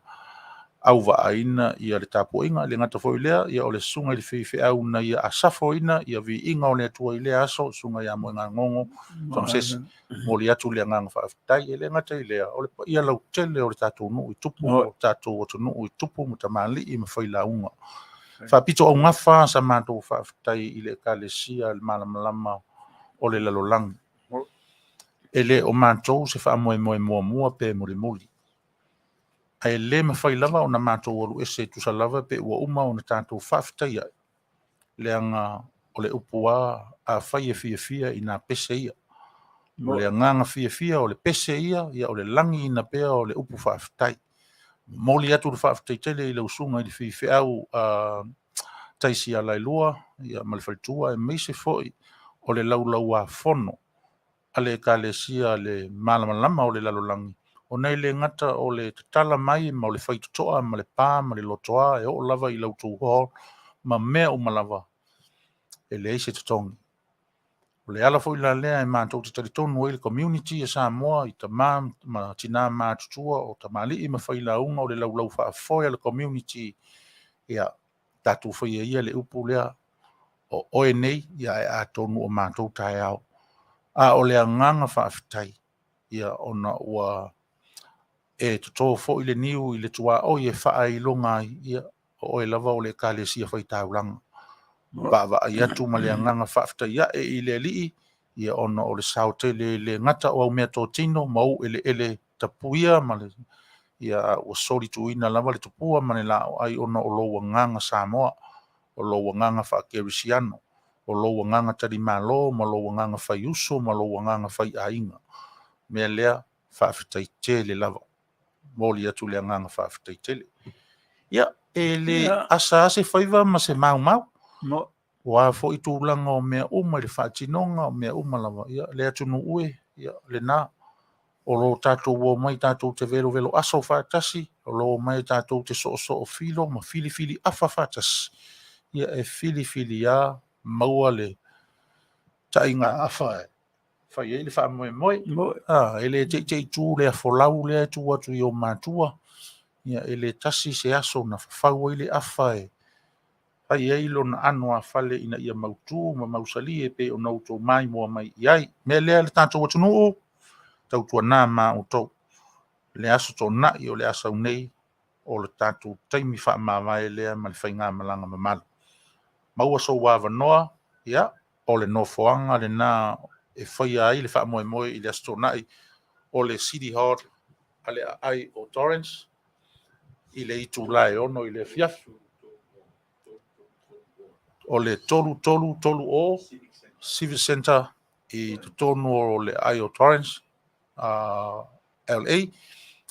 auvaaina ia le tapuaiga. E le gata foi i lea, ia, o le susuga i le faifeau na ia asafoina ia viiga o le Atua i lea aso, susuga ia Moegagogo Tamasese. Momoli atu le agaga faafetai. E le gata i lea, o le paia lautele o le tatou nuu i tupu, o le tatou atunuu i tupu ma tamalii ma failauga. Faapito augafa sa matou faafetai i le Ekalesia le Malamalama o le Lalolagi. E le o matou se faamoemoe muamua pe mulimuli, ae le mafai lava ona matou alu ese e tusa lava pe ua uma ona tatou faafetai ai, leaga o le upu a afai e fiafia i nā pese ia. O le agaga fiafia o le pese ia, ia o le lagiina pea o le upu faafetai. Momoli atu le faafetai tele i lau susuga i le faifeau. Taisi Alailua ia, ma le faletua, aemaise foi o le laulauafono a le Ekalesia Le Malamalama o le Lalolagi, ona e le gata o le tatala mai ma o le faitotoa ma le pa ma le lotoa e oo lava i la outou hall ma mea uma lava, e leai se totogi. O le ala foi la lea e matou te talitonu ai le community a Samoa i tama ma tina matutua, o tamalii ma failauga, o le laulau faafoe a le community, ia tatou faia ia le upu lea, o oe nei, ia ae atonu o matou taeao. A o le agaga faafetai, ia ona ua e toto foi le niu i le tuaoi e faailoga ai, ia o oe lava o le Ekalesia faitaulaga. Vaavaai atu ma le agaga faafetai ae i le Alii, ia ona o le sao tele e le gata o au meatotino ma ou eleele tapuia ma le, ia ua solituina lava le tupua ma le laoai ona o lou agaga Samoa, o lou agaga faakerisiano, o lou agaga talimalo ma lou agaga faiuso ma lou agaga faiaiga. Mea lea, faafetai tele lava. Momoli atu le agaga faafetai tele. Ia, e le asa se faiva ma se maumau. Ua foi tulaga o mea uma i le faatinoga o mea uma lava. Ia, le atunuu e, ia, lena. O lo tatou omai tatou te velovelo aso faatasi, o lo omai tatou te soosoo filo ma filifili afa faatasi. Ia e filifili lava maua le taiga afa e fai ai le faamoemoe. E le teitei tu le afolau lea e tu atu i o matua. Ia e le tasi se aso na fafau ai le afa e fai ai lona ano a fale ina ia mautu ma mausali e pei ona outou maimoa mai i ai. Mea lea le tatou atunuu, tautuana ma outou. Le aso Toonai o le a sau nei, o le tatou taimi faamavae lea ma le faigamalaga mamalu. Maua sou avanoa, ia, o le nofoaga lena e faia ai le faamoemoe i le Aso Toonai o le City Hall a le aai o Torrens i le itula e 6 i le afiafi. O le 3330 Civic Center i totonu o le aai o Torrens, LA,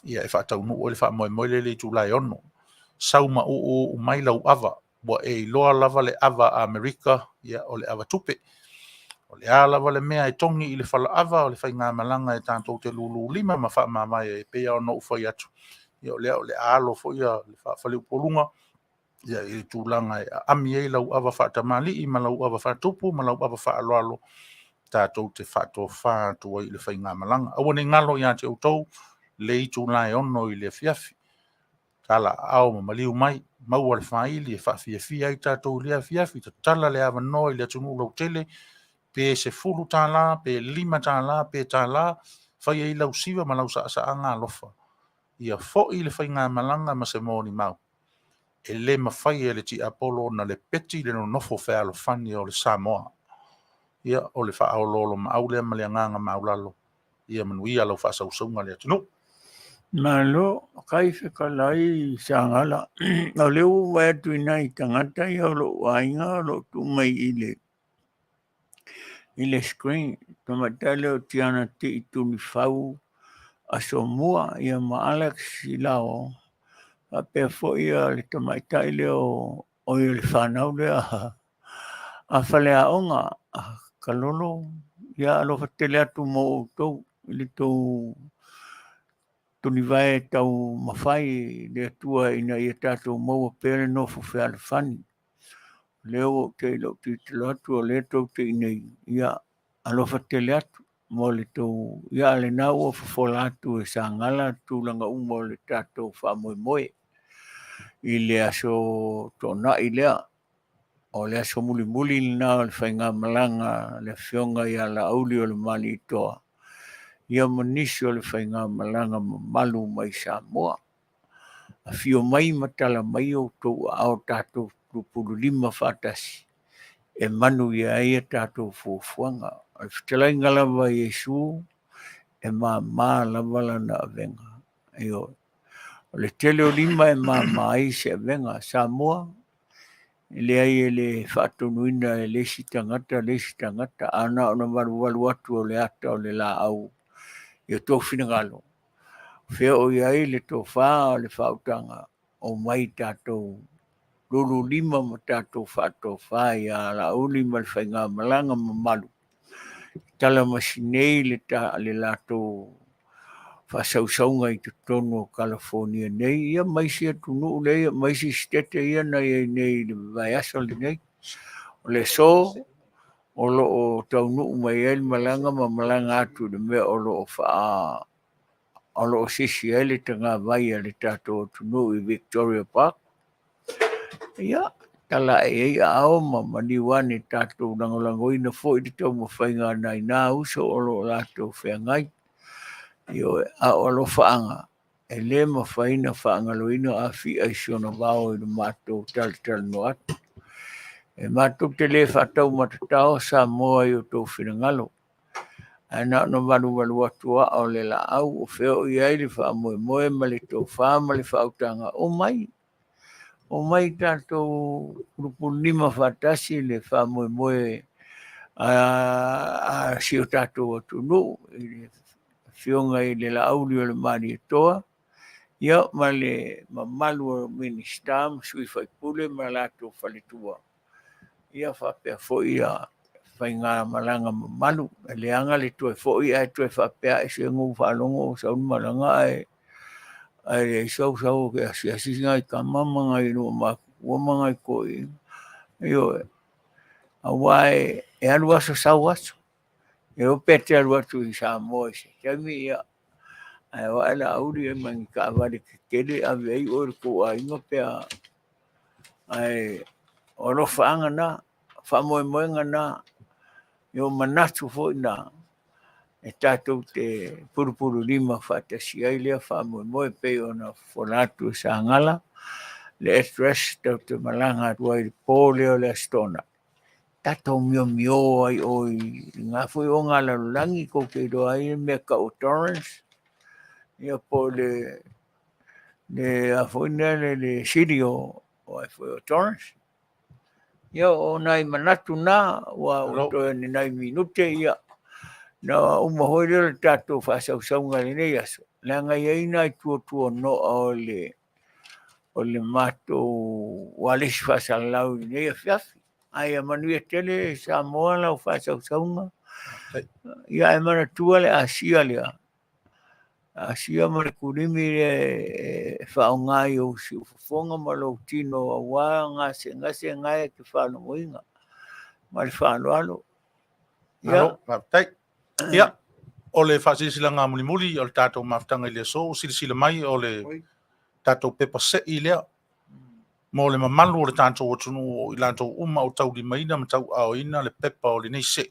ia e faataunuu ai le faamoemoe lea i le itula e 6. Sau ma uu mai lau ava, ua e iloa lava le ava a Amerika, ia o le ava tupe. O le a lava le mea e togi i le falaava o le faigamalaga e tatou te lululima ma faamavae ai, pei ona ou fai atu, ia o lea o le a alo foi le faafaleupoluga, ia i le tulaga e aami ai lau ava faatamalii ma lau ava faatupu ma lau ava faaaloalo, tatou te faatofa atu ai i le faigamalaga. Aua ne i galo ia te outou le itula e 6 i le afiafi. Tala aao ma maliu mai, maua le faili e faafiafia ai tatou i le afiafi, tatala le avanoa i le atunuu lautele, pe $10, pe $5, pe $1, fai ai lau siva ma lau saasaaga alofa. Ia foi le faigamalaga ma se molimau. E le mafai e le tiapolo ona lepeti le nonofo fealofani o le Samoa. Ia, o le faaoloolomaau lea ma le agaga maulalo. Ia manuia lau faasausauga le atunuu. Malo, kai fekalai Sagala. O lea ua vaai atu i nai tagata ia o lou aiga o loo tuu mai i le screen. Tamaitai lea o Tiana Tii Tulifau Asomua ia ma Alex Silao. Faapea foi ia le tamaitai lea o o le fanau lea a faleaoga Kalolo. Ia alofa tele atu mo outou i le tou tunivae tau mafai le Atua ina ia tatou maua pea le nofo fealofani. O lea ua ou te i lou tilotilo atu o lea tou te i nei, ia alofa tele atu mo le tou, ia lena ua fofola atu e Sagala tulaga uma o le tatou faamoemoe i le aso Toonai lea. O le aso mulimuli lena o le faigamalaga le afioga ia Laauli o le Malietoa, ia ma nisi o le faigamalaga mamalu mai Samoa. Afio mai ma tala mai outou aao tatou pulupululima faatasi e manuia ai a tatou fuafuaga. O le fetalaiga lava i Iesu e māmā lava lana avega. Ioe. O le tele o lima e māmā ai se avega. Samoa, e leai e le faatonuina e le isi tagata le isi tagata, a na ona valuvalu atu o le ata o le laau i o tou finagalo. Fea o i ai le tofa o le faautaga o mai tatou lululima ma tatou faatofa ia Laauli ma le faigamalaga mamalu. Tala masinei le, ta, le latou faasausauga i totonu o Kalafonia nei, ia ma isi atunuu lea, ia ma isi sitete ia na i ai nei i le vaiaso lenei. O le aso o lo o taunuu mai ai le malaga ma malaga atu i le mea o lo o faa o lo o sisi ai le tagavai a le tatou atunuu i Victoria Park. Ia, tala ae i ai aao ma maliu ane tatou lagolagoina foi le taumafaiga a nai na uso o lo o latou feagai. Ioe, a o alofaaga, e le mafai ona faagaloina Afia i si ona vao i le matou talatalanoa atu. E matou te le faataumatatao Samoa i o outou finagalo. Ae na ona valuvalu atu aa o le laau o fea o i ai le faamoemoe ma le tofa ma le faautaga, omai, omai tatou pulupululima faatasi le faamoemoe a si o tatou atunuu i le Afioga i le Laauli o le Malietoa, ia ma le mamalu o Minisita ma sui usufono ma latou faletua. Ia faapea foi ia faigamalaga mamalu. E leaga le toe foi ae toe faapea ae se gu faalogo o sau le malaga ae ae leai sau sau ke asiasi nai tama ma nai lua matutua ma nai toeaiina. Ioe. Aua e alu aso sau aso. E o pe te alu atu i Samoa i se taimi ia ae o ae Laauli e ma ni taavale tetele ave ai oe i le tou aiga pe a ae o alofaaga na, faamoemoega na, i o manatu foi na e tatou te pulupululima faatasi ai lea faamoemoe pei ona fofola atu e Sagala le address tatou te malaga atu ai i le po lea o le Aso Toonai. Tatou miomio ai o i ngā foi o ngā lalolagi kou te iloa ai le mea tau o Torrance, ia po o le le a foi lea le, le city o o ai foi o Torrance. Ia o nai manatu na ua ua toe ni nai minute ia na uma foi lea o le tatou faasausauga i lenei aso leaga e i ai nai tuatuanoa o le o le matou ualesi faasalalau i lenei afiafi. Ae ia manuia tele Samoa lau faasausauga. Ia ae manatua le Asia lea Asia ma le kulimi lea e faaaoga i ou siufofoga ma lou tino aua gasegase na e te faalogoina. Ma le faaaloalo. Ia. Malo, faafetai. Ia, o le faasilasilaga mulimuli o le tatou mafutaga i le aso, ua silasila mai o le tatou pepa sei lea mo le mamalu o le tatou atunuu o i latou uma o taulimaina ma tauaaoina le pepa o lenei sei.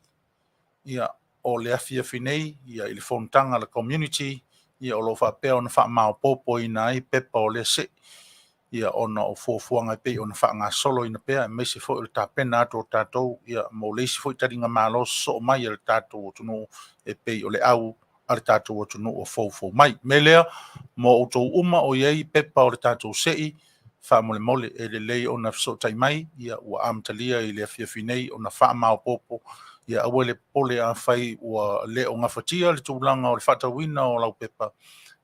Ia, o le afiafi nei, ia, i le fonotaga a le community, ia, o lo o faapea ona faamaopoopoina ai pepa o lea sei, ia, ona o fuafuaga e pei ona faagasoloina pea, aemaise foi o le tapena atu o tatou, ia, mo le isi foi taligamalo sosoo mai a le tatou atunuu e pei o le au a le tatou atunuu o foufou mai. O le mea lea, mo outou uma o i ai pepa o le tatou sei, faamolemole e lelei ona fesootai mai, ia ua amatalia i le afiafi nei ona faamaopoopo, ia aua le popole afai ua le o gafatia le tulaga o le faatauina o lau pepa,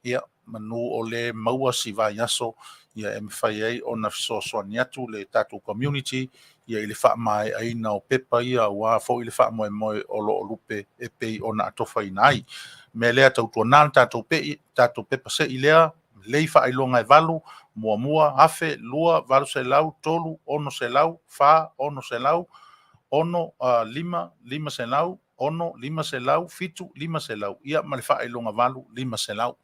ia manu o le maua si vaiaso ia e mafai ai ona fesoasoani atu le tatou community ia i le faamaeaina o pepa ia aua foi le faamoemoe o lo o lupe e pei ona atofaina ai. Mea lea tautuana le tatou pei, tatou pepa sei lea, lei faailoga e valu, muamua, afe, lua, 800, tolu, 600, fa, 600, ono, lima, 500, ono, 500, fitu, 500, ia ma le faailoga valu, 500.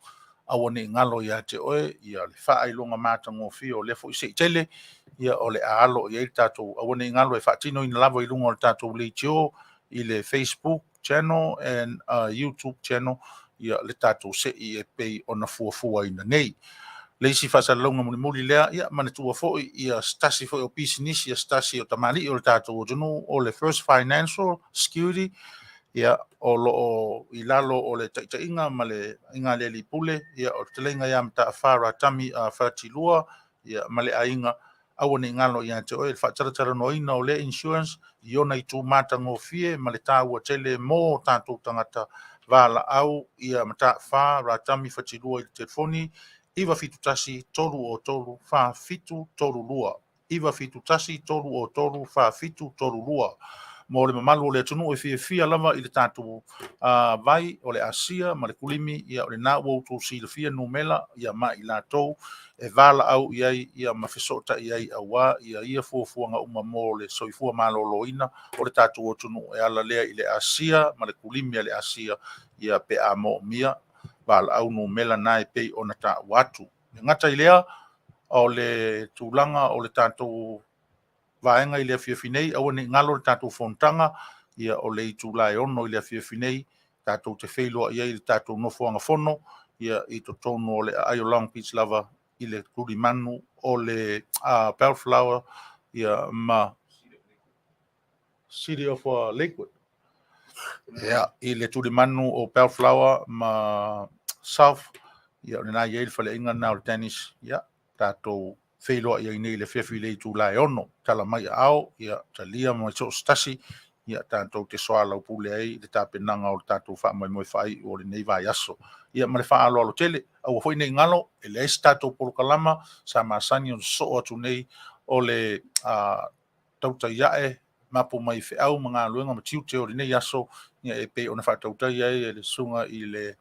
Aua ne i galo ia te oe ia le faailoga matagofie o lea foi sei tele, ia o le a alo i ai le tatou, aua ne i galo e faatinoina lava i luga o le tatou leitio i le Facebook channel and YouTube channel ia le tatou sei e pei ona fuafuaina nei. Le isi faasalalauga mulimuli lea, ia manatua foi ia se tasi foi o pisinisi, ia se tasi o tamalii o le tatou atunuu o le First Financial Security, ia o lo o i lalo o le taitaiga ma le aiga a le Alii Pule, ia o le fetalaiga ia Mataafa Ratami Fatilua, ia ma le aiga, aua ne i galo ia te oe le faatalatalanoaina o lea insurance i ona itu matagofie ma le taua tele mo tatou tagata valaau ia Mataafa Ratami Fatilua i le telefoni 971 303 4732. 971 303 4732. Mo le mamalu o le atunuu e fiafia lava i le tatou vai o le asia ma le kulimi, ia o lena ua outou silafia numera ia ma i latou e valaau i ai ia ma fesootai ai auā ia ia fuafuaga uma mo le soifua malōlōina o le tatou atunuu e ala lea i le asia ma le kulimi a le asia ia pe a moomia valaau numera na e pei ona taua atu. E gata i lea o le tulaga o le tatou vaega i le afiafi nei, aua ne i galo le tatou fonotaga ia o le itula e 6 i le afiafi nei tatou te feiloai ai i le tatou nofoaga fono ia i totonu o le aai o Long Beach lava i le tulimanu o le Bellflower ia ma City of Lakewood. Ia, i le tulimanu o Bellflower ma South, ia o lena i ai le faleaiga lena o le Danish, ia, tatou feiloai ai nei i le afiafi i le itula e 6, tala mai aao, ia, talia mai so o se tasi, ia, tatou te soalaupule ai le tapenaga o le tatou faamoemoe faaiu o lenei vaiaso. Ia, ma le faaaloalo tele, aua foi nei galo, e leai se tatou polokalama sa masani ona sosoo atu nei o le tautai ae mapu mai i feau ma galuega ma tiute o lenei aso, ia e pei ona faatautai ai e le susuga i le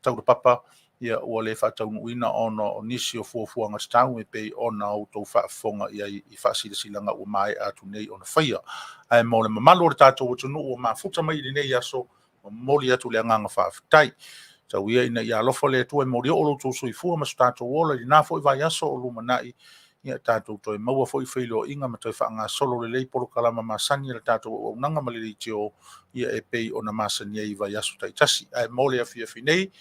Taulapapa, ia ua le faataunuuina ona o nisi o fuafuaga tatau e pei ona outou faafofoga i ai i faasilasilaga ua maea atu nei ona faia. Ae mo le mamalu o le tatou atunuu ua mafuta mai i lenei aso, momoli atu le agaga faafetai. Tau ia ina ia alofa le Atua e molioo lo outou soifua ma so tatou ola i lena foi vaiaso o lumanai, ia tatou toe maua foi feiloaiga ma toe faagasolo lelei polokalama masani a le tatou auaunaga ma le leitio ia e pei ona masani ai i vaiaso taitasi. Ae mo le afiafi nei,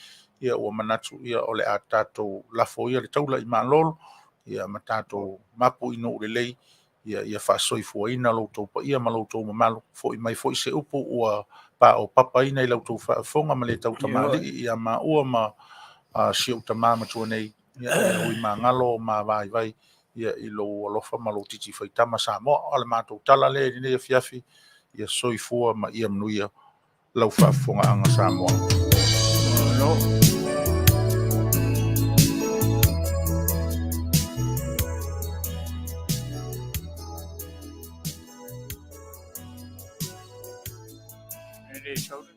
ia ua manatu ia o le a tatou lafo ia le taula i malolo ia ma tatou mapu i nuu lelei ia ia faasoifuaina lo outou paia ma lo outou mamalu. Foi mai foi se upu ua paopapaina i la outou faafofoga ma le tautamalii ia maua ma si ou tamā matua nei, ia e ui magalo ma vaivai ia i lou alofa ma lou titi faitama Samoa. O le matou tala lea i lenei afiafi, ia soifua ma ia manuia lau faafofogaaga Samoa. Malo. E le sau le.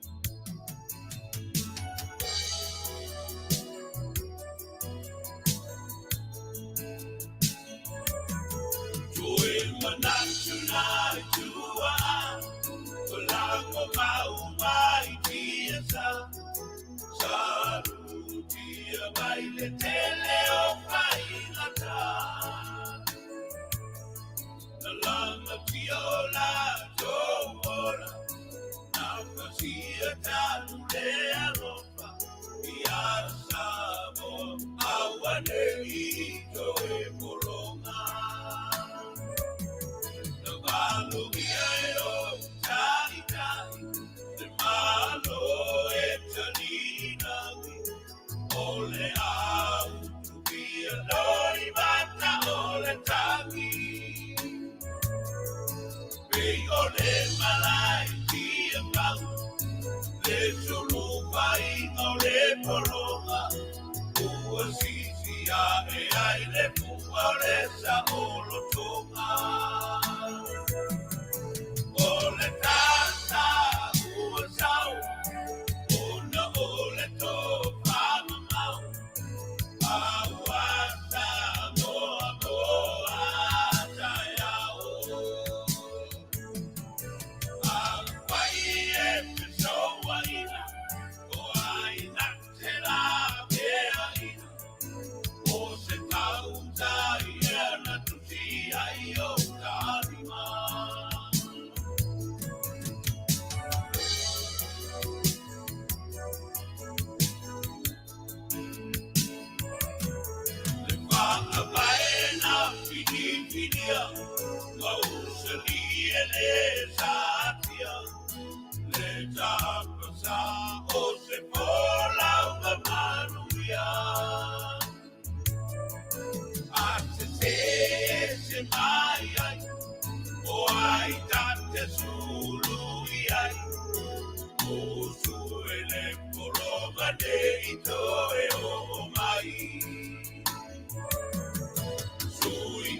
Sui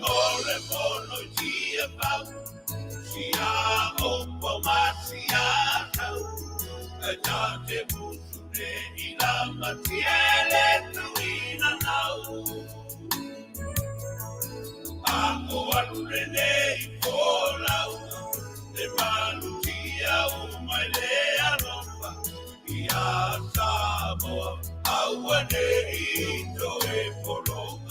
fau Sia opo ma sia tau E tā te musu ne i la matiele tuina nau A o alu le i folau Le malutia o mai le alofa Ia Samoa aua ne i toe pologa.